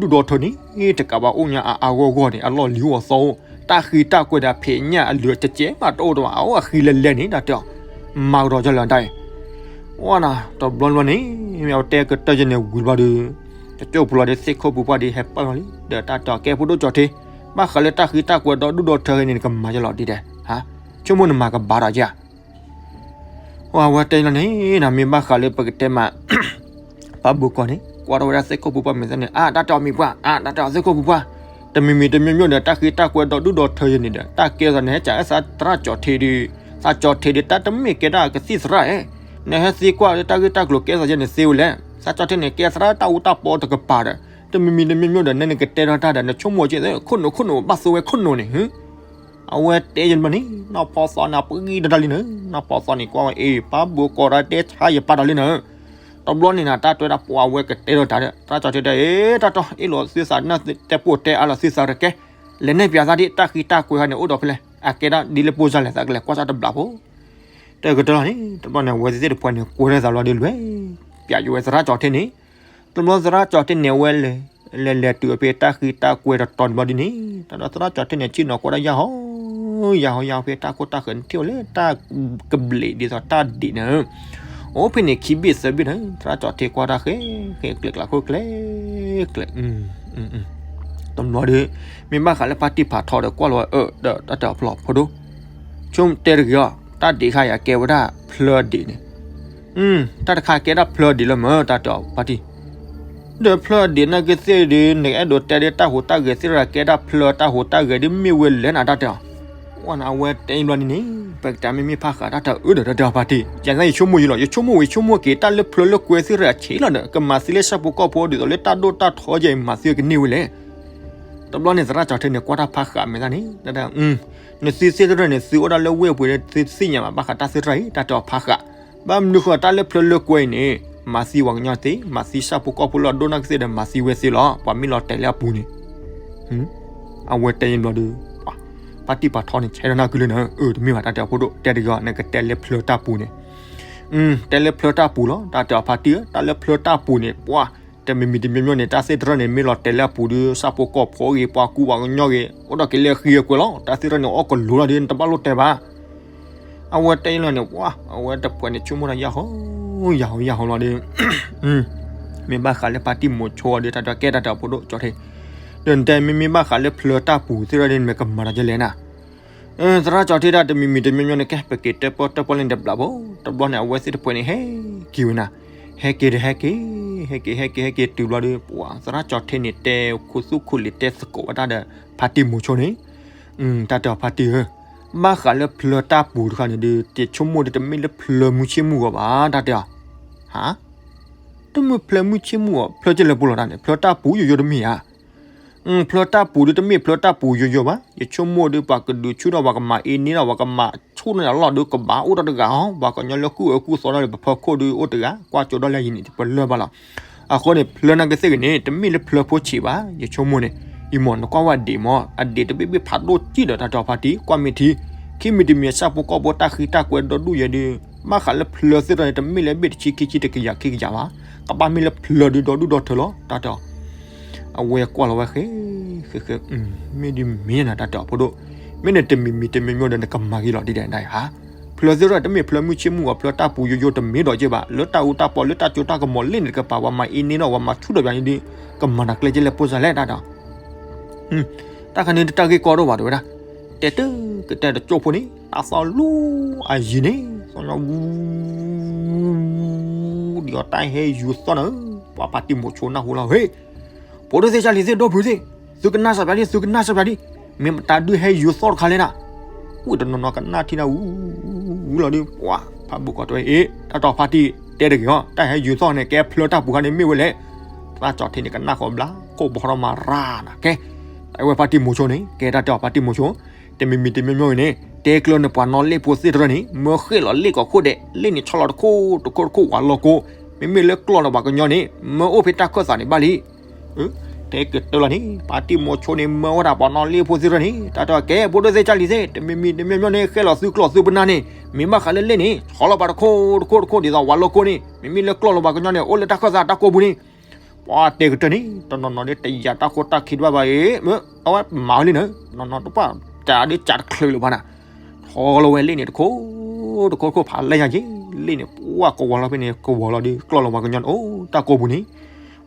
ဒူၣ်ဒီထၢန့ၣ် တကးဘၣ်အိၣ်ညါအါအါဂီၢ်ဂီၢ်န့ၣ် အလီၢ်လံၤအိၣ်အသီအိၣ် တၢ်ဃံတၢ်ကွဲဒီးအဖံးအညၣ်အလုၢ်အကဲကဲမးတအိၣ်တဘၣ် အအိၣ်အဃံလဲၤလဲၤန့ၣ် တၢ်တဲအီၤ မၤကဒီးကၢ်လၢတၢ်အံၤ ဝဲနၤ တဘျီဘျီန့ၣ် မ့ၢ်အဝဲတဲကတၢၢ်ယဲၢ်န့ၣ်ဝံၤဘျီဒီး တကၠိၢ်ပူၤလီၤဒီးသ့ၣ်ခိၣ်ပူၤပှၢ်ဒီးဟဲပၢၢ်လီၤလံ ဒီးတၢ်တဲအီၤကဲဖိဒိၣ်ကၠီၤထ့ ဘၣ်ဃးလၢတၢ်ဃံတၢ်ကွဲဒီဒူၣ်ဒီထၢဂ့ၤန့ၣ် နကမၤယဲၢ်လီၤဒ်လဲၣ်, ဆိကမိၣ်နမၤကဘၣ်ဒီးကဲဧါ အဝဲတဲလီၤန့ၣ် နမ့ၢ်ဘၣ်ဃးလၢပကတဲမး ဖးဘိကီၢ်န့ၣ် ကွၢ်ထီၣ်ဝဲဒၣ်သ့ၣ်ခိၣ်ပူၤပှၢ်မဲာ်သၣ်န့ၣ် အါ တၢ်တဲအီၤမံၤပှၢ် အါ တၢ်တဲအီၤသ့ၣ်ခိၣ်ပူၤပှၢ် တမံၤမံၤတမံၤမံၤဒီး တၢ်ဃံတၢ်ကွဲဒီဒူၣ်ဒီထၢယဲၢ်န့ၣ်ဒီး တၢ်ကဲသးန့ၣ် ဟဲကၠးအသးသရၣ်ကၠီၤထ့ဒီး သးကၠီၤထ့ဒီး တၢ်တမ့ၢ်ကဲဒၣ်ကသံၣ်သရၣ်ဧၢ, နဟဲသံကွၢ်လၢတၢ်ဂ့ၢ်တၢ်ကျိၤကဲသးယဲၢ်န့ၣ်သ့ဝဲလဲၣ်, သးကၠီၤထ့န့ၣ် ကဲသရၣ်တၢ်အူတၢ်ပီတကပၤဒီး တမံၤမံၤတမံၤမံၤဒီး နဲနကတဲထီၣ်တၢ်ဒီး နဆိကမိၣ်က့ ခိၣ်နူာ်ခိၣ်နူာ်ဘၣ်သိဝဲခိၣ်နူာ်န့ၣ် အဝဲတဲယဲၢ်ဘျီန့ၣ် နီၢ်ဖီသီန့ၣ် ပဂံၢ်တတၢ်လံနၤ, နီၢ်ဖီသီန့ၣ် ကွၢ်ဝဲအ့ၣ် ဖးဘိကီၢ်ဒီးတဲဆါယပၢ်တၢ်လံနၤ, တဘျီန့ၣ်နၤ တၢ်တဲဒၣ်ပှၤဝဲကတဲထီၣ်တၢ်ဒီး သရၣ်ကၠီၤထ့ဒီး အ့ၣ် တၢ်တီ အ့ၣ်လိာ်သုသးနၢ်တဲပိၢ်တဲအါလီၤသုသးတကဲ, လဲၤနဲၣ်ပၠးသးဒ်တၢ်ဃံတၢ်ကွဲဟီန့ၣ် အိၣ်ဒီးဖဲလဲၣ် အကဲဒၣ်ဒ်လၢပိၢ်စၢ်လဲၣ် သးကလဲၤကွၢ်စၢ်တဘျးဖိ တကတၢၢ်လီၤန့ၣ် တဘျီန့ၣ် အဝဲသ့ၣ်တဖၣ်န့ၣ် ကွဲထီၣ်သးလီၤဒီးလွဲၢ် ပၠးယဝဲသရၣ်ကၠီၤထ့န့ၣ်, တဘျီသရၣ်ကၠီၤထ့န့ၣ် အဝဲလဲၤ လဲၤလဲၤတုၤအဖဲတၢ်ဃံတၢ်ကွဲတတီၤတဘျီဒ်န့ၣ် တၢ်ဒီးသရၣ်ကၠီၤထ့န့ၣ် ဆ့ၣ်နီၤကွၢ်ဒၣ်ယၢ်ဟီ ယၢ်ဟီယၢ်ဟီဖဲတၢ်ခိၣ်တၢ်ဃၢၤန့ၣ် ထံၣ်ဝဲလၢတၢ်ကဘျံးဒ်သိးတၢ်ဒံးန့ၣ် အိၣ်ဖဲန့ၣ်ခံဘ့ၣ်သၢဘ့ၣ်န့ၣ် သရၣ်ကၠီၤထ့ကွၢ်တၢ်ဃဲ ဃဲကျဲကျးခိၣ်ကျဲ ကျဲ တဘျီဒီး မ့ၢ်ဘၣ်ဃးလၢဖါတံၢ်ဖးထီဒီးကွၢ်လီၤဝဲအၢ ဒီးတၢ်တဲအီၤဖျိဖိဒိၣ် ဆိတဲတဂ့ၤအီၤ တၢ်ဒံးခါအံၤအကဲဝဲဒၣ်ဖျၢၣ်ဒံးန့ၣ်, တၢ်တခါကဲဒၣ်ဖျၢၣ်ဒံးလၢမ့ၢ် တၢ်တဲအီၤဖါတံၢ်, ဒီးဖျၢၣ်ဒံးနာ်က့သ့ၣ်ဒီး နအဲၣ်ဒိးတဲဒ်တၢ်ဟူးတၢ်ဂဲၤသ့ၣ်တဖၣ်ကဲဒၣ်ဖျၢၣ်တၢ်ဟူးတၢ်ဂဲၤဒ်မ့ၢ်ဝဲလဲၣ်နၤ တၢ်တဲအီၤ ဝဲနၤ အဝဲတဲအံၤဘျီန့ၣ်န့ၣ် ပကတဲမ့မ့ၢ်ဖးဃးတၢ်တၢ်အၢဒီးတၢ်တဲအီၤဖါတံၢ် ယၤသးယဆိကမိၣ်ယံလီၤ ယဆိကမိၣ်ဝံၤ ယဆိကမိၣ်က့ၤ တၢ်လၢဖျၢၣ်လၢကွဲသ့ၣ်တဖၣ်ဆံးလီၤဒီး ကမၤသံလၢဆၣ်ဖိကီၢ်ဖိဒ်သိးလၢတၢ်ဒိၣ်တၢ်ထီယဲၢ်အံၤ မၤသံကန့ၢ်ဝဲလဲၣ် တဘျီန့ၣ် သရၣ်ကၠီၤထ့န့ၣ် ကွၢ်တၢ်ဖးဃးမဲာ်သၣ်န့ၣ် တၢ်တဲ နသုသ့ၣ်တဖၣ်န့ၣ် သုအိၣ်ဒၣ်လၢဝ့ၢ်ပူၤဒီး သုသ့ၣ်ညါဘၣ်ဘၣ်ဃးတၢ်သ့ၣ်တဖၣ်အံၤ တၢ်တဲအီၤဖးဃး, ဘၣ်မနုၤဃိတၢ်လၢဖျၢၣ်လၢကွဲအံၤန့ၣ် မၤသံပှၤကညီသ့, မၤသံဆၣ်ဖိကီၢ်ဖိလၢအဒိၣ်နီၢ်ကသ့ၣ်ဒီး မၤသံဝဲသ့လီၤ, ပှၤမ့ၢ်လီၤတဲာ်လၢအပူၤန့ၣ် အဝဲတဲယံၤဘျီဒီး ဖါတံၢ်ဖးထီန့ၣ် ဆဲးထီၣ်နၢ်ကုလၢန့ၣ် အၢ တမ့ၢ်ဘၣ်တၢ်တဲအီၤဖိဒိၣ် တဲတဂ့ၤအီၤ နကတဲလၢဖျၢၣ်တၢ်ပူၤန့ၣ်, တဲလၢဖျၢၣ်တၢ်ပူၤလီၤ တၢ်တဲအီၤဖါတံၢ်ဧၢ တၢ်လၢဖျၢၣ်တၢ်ပူၤန့ၣ် ပှၤ တမံၤမံၤတမံၤမံၤန့ၣ် တၢ်သ့ၣ်တဖၣ်န့ၣ် မ့ၢ်လီၤတဲာ်လၢအပူၤဒီး ဆၣ်ဖိကီၢ်ဖိဂ့ၤ ပှၤကူပှၤကညီဂ့ၤ အိၣ်ဒီးက့ၤလၢအဃံအကွဲလီၤ တၢ်သ့ၣ်တဖၣ်န့ၣ် အီၣ်ကလိၤလီၤဒီး နတဘၣ်လိၣ်တဲဘၣ် အဝဲတဲလီၤန့ၣ် ပှၤ အဝဲတဖၣ်န့ၣ် ဆိကမိၣ်တၢ်ယၢ်ဟီ ယၢ်ဟီ ယၢ်ဟီလီၤဒီး မ့ၢ်ဘၣ်ဃးလၢဖါတံၢ်မိၤဆိဒီး တၢ်တဲကဲတၢ်တဲအီၤဖိဒိၣ်ကၠီၤထ့ ဒီးနတဲ မ့မ့ၢ်ဘၣ်ဃးလၢဖျၢၣ်တၢ်ပူၤသ့ၣ်တဖၣ်န့ၣ် နမ့ၢ်ကမၤတၢ်ကလဲၣ်နၤ သရၣ်ကၠီၤထ့ဒၣ် တမံၤမံၤတမံၤမံၤန့ၣ် ကဲ ပက့ၤတၢၣ်ပီၣ်တၢၣ်ပီၣ်လၢနတဘျးဖိ တဘျီန့ၣ် အဝဲသ့ၣ်တဖၣ်န့ၣ် ဟဲက့ၤဝဲနၤ ဟဲက့ၤဒီးဟဲက့ၤ ဟဲက့ၤ ဟဲက့ၤ ဟဲက့ၤတုၤဘျီဒီး ပှၤသရၣ်ကၠီၤထ့န့ၣ် တဲခူသူၣ်ခူလံၤ တဲသကိးဝဲဒၣ်ဒီး ဖါတံၢ်မိၤဆိန့ၣ် တၢ်တဲအီၤဖါတံၢ်ဧၢ ဘၣ်ဃးလၢဖျၢၣ်တၢ်ပူၤတခါန့ၣ်ဒီး ယဆိကမိၣ်ဒီး တမ့ၢ်လၢဖျၢၣ်မုၢ်ဆ့ၣ်မုၢ်ဂီၤဘၣ် တၢ်တဲအီၤ ဟါ တမ့ၢ်ဖျၢၣ်မုၢ်ဆ့ၣ်မုၢ်ဂီၤ ဖျၢၣ်ကလဲၣ်ပူၤလီၤတၢ်န့ၣ် ဖျၢၣ်တၢ်ပူၤယိယိတမ့ၢ်ဧါ ဖျၢၣ်တၢ်ပူၤဒီးတမ့ၢ်ဖျၢၣ်တၢ်ပူၤယိယိဘၣ် ယဆိကမိၣ်ဒီး ပှၤကဒုးဆူၣ်ထီၣ် ပှၤကမၤအ့န့ဒီး ပှၤကမၤဆူၣ်ထီၣ်န့ၣ်အလီၢ်ဒီး ကဘၣ်အိၣ်ဒီးတဂၤဟီ ပှၤကညီလၢကူၣ်အၢကူၣ်သီဒီး ပဖီခိၣ်ဒီးအိၣ်တဂၤ ကွၢ်ကၠိဒီးလၢယံၤန့ၣ် ပလၢၢ်ဘၣ်လီၤ. အဃိန့ၣ် ဖျၢၣ်နာ်က့သ့ၣ်ဂ့ၤန့ၣ် တမ့ၢ်လၢဖျၢၣ်ဖိဆံးဘၣ် ယဆိကမိၣ်န့ၣ် ယမ့ၢ်နကွၢ်ဝဲဒံးမ့ၢ် အဒံးတဘ့ၣ်ဘ့ၣ်ဖးဒိၣ်ကံၣ်ဒီး တၢ်တဲအီၤဖါတံၢ် ကွၢ်မ့ၢ်ထံ ခံမံၤတမံၤ ဆၣ်ဖိကီၢ်ဖိတၢ်ဃံတၢ်ကွဲဒီဒူၣ်ယဲၢ်ဒီး ဘၣ်ဃးလၢဖျၢၣ်သ့ၣ်တဖၣ်န့ၣ် တမ့ၢ်လၢဘ့ၣ်တဆံခံဆံတကယၤခံကယၤဘၣ် ကဘၣ်မ့ၢ်လၢဖျၢၣ်ဒီးဒီဒူၣ်ဒီထၢလီၤ တၢ်တဲအီၤ အဝဲကွၢ်လီၤဝဲဃဲ ဃဲ ဃဲ မ့ၢ်ဒ်မ့ၢ်နၤ တၢ်တဲအီၤဖိဒိၣ် မ့ၢ်နတမံၤမံၤတမံၤမံၤဒီး နကမၤဂ့ၤလီၤဒ်ဒဲးနၤဧါ ဖျၢၣ်သ့ၣ်တဖၣ် တမ့ၢ်ဖျၢၣ်မုၢ်ဆ့ၣ်မုၢ်ဂီၤ ဖျၢၣ်တၢ်ပူၤယိယိတမ့ၢ်ဒီးက့ဘၣ် လၢတၢ်အူတၢ်ပီ လၢတၢ်ကၠိတၢ်ကမီၤလၢန့ၣ်တကပၤ ပှၤမၤအ့န့ဒီး ပှၤမၤဆူၣ်ထီၣ်ပှၤန့ၣ်ဒီး ကမၤနၤကျဲကဲလၢပိၢ်စၢ်လဲၣ် တၢ်တဲအီၤ တၢ်ခါန့ၣ် တၢ်ဂ့ၢ်ကီဒိၣ်ဘၣ် တဲဝဲဒၣ် တဲတကတဲတကၠိၢ်ဖိန့ၣ် တၢ်သီလူၤအယံၤန့ၣ် သီညါဝူ ဒ်အီၤတၢ်ဟဲယူၤသီၣ်န့ၣ် ပှၤဖါတံၢ်မိၤဆိနၢ်ဟူလီၤ ဟ့ၣ် ဖိဒိၣ်သ့ၣ် ကၢ်လံၤသ့ၣ် ဒီပုၢ်သ့ၣ် သုကနၣ်စၢ်ပၠးဒံး သုကနၣ်စၢ်ပၠးဒံး မ့ၢ်မတၤဒုးဟဲယူၤသီၣ်တခါလဲၣ်နၤ ဝံၤတနီၤနီၤကနၣ်ထံၣ်နၤဝူဝူလီၤဒီး ပှၤဖါဘိကီၢ်တဲဝဲ အ့ တၢ်တဲအီၤဖါတံၢ် တဲတဂ့ၤအီၤ တၢ်ဟဲယူၤသီၣ်န့ၣ် ကဲဖျၢၣ်တၢ်ပူၤခါန့ၣ်မ့ၢ်ဝဲလဲၣ် သရၣ်ကၠီၤထ့န့ၣ် ကနၣ်ဃီဘျါ ခိၣ်ဘီထီၣ်မၤရၣ်နၤ ကဲ အဝဲဖါတံၢ်မိၤဆိန့ၣ် ကဲတၢ်တဲအီၤဖါတံၢ်မိၤဆိ တမံၤမံၤတမံၤမံၤအံၤန့ၣ် တဲကျၢၤန့ၣ်ပှၤနီၣ်လ့ၣ်ဖိသ့ၣ်တဖၣ်န့ၣ် မၢဃ့ၢ်လီၤလ့ၣ်ကီးခိၣ်ဒဲး လ့ၣ်န့ၣ်ဆီလီၤတခိၣ်တခိၣ်တခိၣ်ဝးလီၢ်ကိး မ့မ့ၢ်လၢကျီၢ်ဒီးပှၤကညီန့ၣ် မၢအိၣ်ဖဲတၢ်ခၢၣ်သးန့ၣ်ဘၣ်လံ အၢ တဲကတၢၢ်လီၤန့ၣ် ပၣ်တံၣ်မိၤဆိန့ၣ် မၢဝဲဒၣ်ပှၤနီၣ်လ့ၣ်ဖိသ့ၣ်တဖၣ်န့ၣ် တၢ်တဲကဲ ဖိဒိၣ်သ့ၣ်ကᢢ်လံၤသ့ၣ် တမံၤမံၤတမံၤမံၤန့ၣ် ဃဲလီၤသုကျိၣ်သုပနၢ်န့ၣ် မ့ၢ်ဘၣ်ဃးလၢလ့ၣ်န့ၣ် ဆီလီၤပာ်တခိၣ်တခိၣ်တခိၣ် ဒ်သိးဝၤလိကိၣ်န့ၣ် မ့မ့ၢ်လၢကျီၢ်လီၤပှၤကညီန့ၣ် အိၣ်လၢတၢ်ခၢၣ်သးတၢ်ကိၢ်ပူၤန့ၣ် ပှၤတဲကတၢၢ်န့ၣ် တနီၤနီၤဒ်တယာ်တၢ်ခိတၢ်ခံတဘၣ်ဘၣ်အံၤ မ့ၢ်အဝဲမၤဝဲလံန့ၣ် နီၢ်နီၢ်တပှၢ် တၢ်ဒ်ကးတချုးလၢၤဘၣ်နၤ ထီလီၤဝဲလ့ၣ်န့ၣ်တခိၣ် တခိၣ်တခိၣ်ဖးလဲၢ်ညါက့ၤ လ့ၣ်န့ၣ် ပှၢ်ကဝီၤလီၤဖဲန့ၣ် ကဝီၤလီၤဒီး ကျီၢ်လီၤပှၤကညီန့ၣ် အိၣ်တၢ်ကိၢ်ပူၤန့ၣ်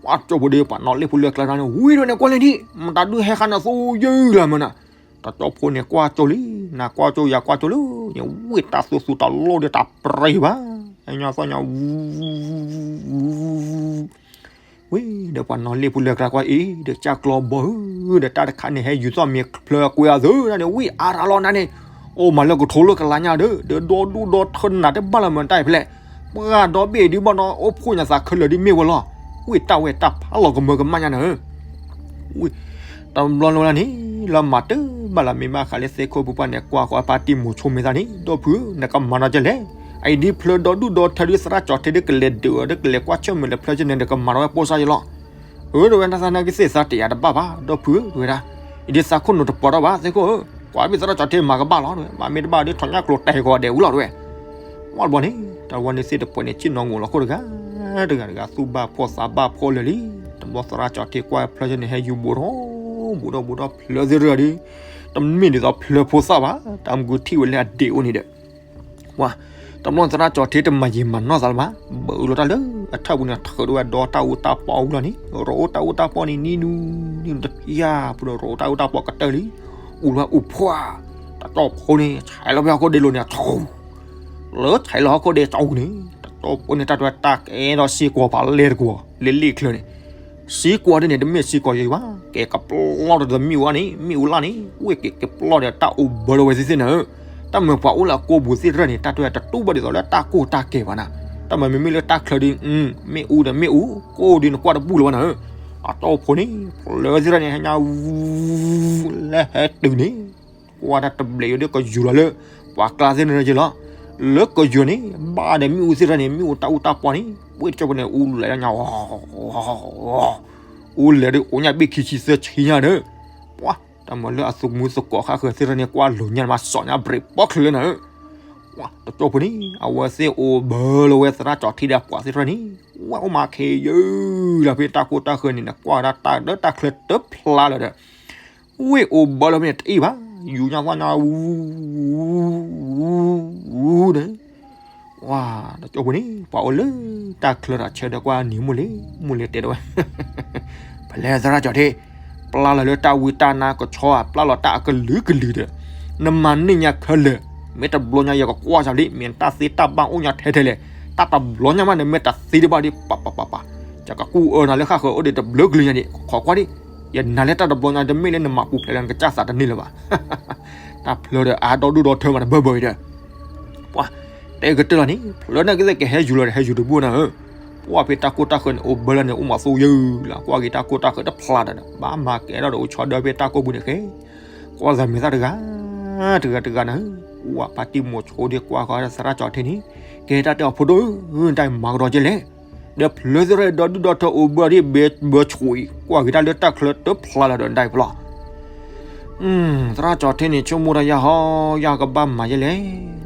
ပှၤကၠိဖိဒီးပှၤနီၣ်လ့ၣ်ဖိလၢကျါန့ၣ် ဝံၤဒီးန့ၣ်ကွၢ်လၢဒ် မတၤဒုးဟဲဃါနၤသိယုၢ်လၢမနၤ တၢ်ကၠိဖိန့ၣ်ကွၢ်ကၠိလံ နကွၢ်ကၠိယကွၢ်ကၠိလၢ ဝံၤတၢ်သူသူတၢ်လိၣ်ဒီးတၢ်ပြံဘၣ် ညါသီညါ ဝံၤဒီးပှၤနီၣ်လ့ၣ်ဖိလၢကျါကွၢ်အံၤ ဒီးကၢ်ကျီဘီဧၢ ဒီးတၢ်တခါန့ၣ် ဟဲယူၤသီၣ်မ့ၤဖျၢၣ်ကွံာ်အသုဒၣ်န့ၣ် ဝံၤအါရၤလီၤနၤန့ၣ် အိၣ်မးလၢကထိလၢကလါညါဒီး ဒီးဒီဒူၣ်ဒီထၢနၤတဘၣ်လၢၤမတၢ်အံၤဖဲလဲၣ် ပှၤဒီဘ့ၣ်ဒုးဘၣ်နီၤ အိၣ်ဖှိၣ်ညါသးခဲလၢာ်ဒ်မ့ၢ်ဝဲလီၤ ဝံၤတၢ်ဝဲတၢ်ဖးလီၤကမၢကမၣ်ညါနၤဧၢ တဘျီလၢၤဝဲဒၣ်န့ၣ် လၢမၤတၢ်ဘၣ်လၢမ့ၢ်ဘၣ်ဃးလၢသ့ၣ်ခိၣ်ဖိပှၢ်န့ၣ် ကွၢ်ဃီအပၢ်တံၢ်မိၤဆိမ့ၢ်သးန့ၣ် ဒီပုၢ်ဧၢ နကမၤနီၤကဲလဲၣ် အအံၤဒ်ဖျၢဒီဒူၣ်ဒီထၢဒ်သရၣ်ကၠီၤထ့ဒ်ကလဲၤဒုးအီၤ ဒ်ကလဲၤကွၢ်ဆၢၣ်မဲာ်လၢဖျၢၣ်ကၠိန့ၣ် နကမၤထီၣ်ဝဲပိၢ်စၢ်ယလီၤ အၢ တဝဲနသးနာ်က့သ့ၣ်သးတယာ်တဘၣ်ဘၣ် ဒီပုၢ်ဧၢ တဝဲဒၣ် အံၤဒ်သးခိၣ်နူာ်တပှီၤထီၣ်ဘၣ် သ့ၣ်ခိၣ်ဧၢ ကွၢ်ဘ့ၣ်သရၣ်ကၠီၤထ့မၤကဘၣ်လီၤ တဝဲ မၤမ့ၢ်တဘၣ်ဒ်ထီၣ်ညၣ်ကျိၤတဲာ်ကီးဒဲးအူလီၤ တဝဲ ဝံၤတဘျီန့ၣ် တဝဲန့ၣ်သ့ၣ်တပှဲၤန့ၣ် ဆ့ၣ်နီၤငိၣ်လီၤခိၣ်တဂၤ တဂၤတဂၤ သူၣ်ဘၣ်ဖှီၣ်သးဘၣ်ဖှီၣ်လၢာ်လံ တဘျီသရၣ်ကၠီၤထ့ကွၢ်ဖျၢၣ်ကၠိန့ၣ် ဟဲယူၤဘူးထီၣ် ဘူးထီၣ်ဘူးထီၣ်ဖျၢၣ်သ့ၣ်တဖၣ်ဒီး တမ့ၢ်ဒ်သိးဖျၢၣ်ဖိသၣ်ဘၣ် တၢ်မုၢ်ထံၣ်ဝဲလၢအဒ့အိၣ်န့ၣ်ဒီး ဝါ တဘျီန့ၣ်သရၣ်ကၠီၤထ့တမၤယံာ်မၤနီၢ်သးလၢၤဘၣ် ဘၢအၢလီၤတၢ်လၢအထၢၣ်ပူၤန့ၣ် ထုးထီၣ်ဝဲဒီတၢ်အူတၢ်ပီအူလီၤန့ၣ် ရိးအူတၢ်အူတၢ်ပီန့ၣ် နံၤနူ နံၤနူတဖျၢၣ်ဖိဒီး ရိးအူတၢ်အူတၢ်ပီကတၢၢ်လံ အူလီၤဝဲအူဖှီၣ် တၢ်ကၠီဖိန့ၣ် ဆဲးလီၤဖဲဟီၣ်ခိၣ်ဒ့လိၤန့ၣ် ဆိ လၢဆဲးလီၤဟီၣ်ခိၣ်ဒ့ကၠီပူၤန့ၣ် တၢ်ကၠီဖိန့ၣ် တၢ်တဝဲတၢ်ကဲထီၣ်စ့ကွီၤပှၤလဲၤတကွီၤ လၢလ့ၣ်ချၢန့ၣ် စ့ကွီၤဒ်န့ၣ် တမ့ၢ်စ့ကွီၤယံၤဘၣ် ကဲကပျီၢ်ဒီးမ့ၣ်အူအါန့ၣ် မ့ၣ်အူလၢ်န့ၣ် ဝ့ၢ်ကဲကပျီၢ်ဒီးတၢ်အိၣ်ဘၢဒီးဝဲသ့ၣ်သ့ၣ်နၤဧၢ တၢ်မၤပှၤအိၣ်လၢအကိာ်ပူၤသ့ၣ်တဖၣ်န့ၣ် တၢ်တဝဲတတူၢ်ဘၣ်ဒ်သိးလၢတၢ်ကိၢ်တၢ်ကဲဘၣ်နၤ တၢ်မၤမ့မ့ၢ်လၢတၢ်ချၢဒ် မ့ၣ်အူဒီးမ့ၣ်အူ ကိၣ်ဒ်နကွၢ်တဘူၣ်လၢၤဘၣ်နၤဧၢ အတီၢ်ဖိန့ၣ် ဖျၢၣ်သ့ၣ်တဖၣ်န့ၣ် ဟဲညါဝူ လၢဟဲတုၤန့ၣ် ကွၢ်တၢ်တဘျဲးယိာ်ဒီးကယူၤလီၤလၢ ပှၤကျါသ့ၣ်တဖၣ်န့ၣ်လီၤ လၢကယူၤန့ၣ် ဘၣ်ဒီးမ့ၣ်အူသ့ၣ်တဖၣ်န့ၣ် မ့ၣ်အူတၢ်အူတၢ်ပီန့ၣ် ဝ့ၢ်တကၠိဖိန့ၣ် အူလဲၤညါ အူလဲၤဒီးအိၣ်ညါဘ့ၣ်ခံဆံသၢဆံညါဒီး ပှၤ တၢ်မၤလၢအသူၣ်မူသကိးဃၣ်ဃၢၤသ့ၣ်တဖၣ်န့ၣ် ကွၢ်လိာ်ညါမးစီၤညါ brake ပီၣ်ချုးလၢနၤဧၢ ပှၤ တကၠိဖိန့ၣ် အဝဲသ့ၣ်အိၣ်ဘၢလၢၤဝဲသရၣ်ကၠီၤထ့ဒီးပှၤသ့ၣ်တဖၣ်န့ၣ် ဝဲအိၣ်မးခဲယုၢ်လၢဖဲတၢ်ကိၢ်တၢ်ဃၢၤန့ၣ် နကွၢ်ဝဲဒၣ်တၢ်လၢတၢ်ချၢတဖျါလၢၤဒီး ဝ့ၢ်အိၣ်ဘၢလၢၤဖဲန့ၣ်တအ့ၣ်ဘၣ် ယူၤညါသီညါ ဝူ ဝူ ဝူဒီး ဝါ တကၠိဖိန့ၣ် ပှၤအိၣ်လၢတၢ်ချၢတၢ်ဆၢဒီးကွၢ်နံၤမုၢ်လ့ၤ မုၢ်လ့ၤတဲဒၣ်ဝဲ ဖဲလဲၣ်သရၣ်ကၠီၤထ့ ပျၢ်လီၤလၢတၢ်ဝံတၢ်နါကဆီဧါ ပျၢ်လီၤတၢ်အကလုာ်ကလုာ်ဒီး နမၤန့ၢ်ညါခဲလၢာ် မ့ၢ်တဘျီညါယကကွၢ်စၢ်လံ မ့ၢ်တၢ်သ့တၢ်ဘၣ်အိၣ်ညါထဲထဲလဲၣ် တၢ်တဘျီညါမးန့ၣ် မ့ၢ်တၢ်သ့တဘၣ်ဒ် ပၢ်ပၢ်ပၢ်ပၢ် ယကကူၣ်အၢနၤလၢဃၣ်ဃၢၤအိၣ်ဒီးတဘျုးကလုာ်ညါဒံး ခိးကွၢ်ဒံး ယနာ်လၢတၢ်တဘျီညါ တမ့ၢ်လၢနမၤပူၤဖျဲးလၢနကစၢ်သးတန့ၢ်လၢၤဘၣ် တၢ်ဖျၢၣ်ဒီးအါဒီဒူၣ်ဒီထၢမးတဘၢဘၢအံၤဒီး ပှၤ တဲကတၢၢ်လီၤန့ၣ် ဖျၢၣ်နာ်က့သ့ၣ်ကဟဲယူၤလီၤဒီးဟဲယူၤတဘူၣ်နၤဧၢ ပှၤဖဲတၢ်ကိၢ်တၢ်ဃၢၤန့ၣ် အိၣ်ဘၢလၢန့ၣ် အိၣ်မးသိယုၢ်လၢ ကွၢ်က့ၤတၢ်ကိၢ်တၢ်ဃၢၤတဖျါဒီး ဘၣ်မၤကဲထီၣ်ဒီးအိၣ်ဆီဒၢဖဲတၢ်ကိၢ်ပူၤန့ၣ်ဃဲ ကွၢ်သးမ့ၢ်သၣ်တဂၤ တဂၤတဂၤနၤဧၢ ပှၤပၢ်တံၢ်မိၤဆိဒ်ကွၢ်ဃီသရၣ်ကၠီၤထ့န့ၣ် ကဲတၢ်တဲအီၤဖိဒိၣ်ဧၢ တၢ်မၤကဒီးကဲလဲၣ် ဒီးဖျၢၣ်သ့ၣ်တဖၣ်ဒီဒူၣ်ဒီထၢအိၣ်ဘၢဒ်ဘၢဆိအံၤ ကွၢ်က့ၤတၢ်လၢတၢ်ချၢတဖျါလၢၤဒီးဒၣ်အံၤဖျီ သရၣ်ကၠီၤထ့န့ၣ် ဆိကမိၣ်တၢ်ယၤဟီ ယၤကဘၣ်မၤယဲလဲၣ်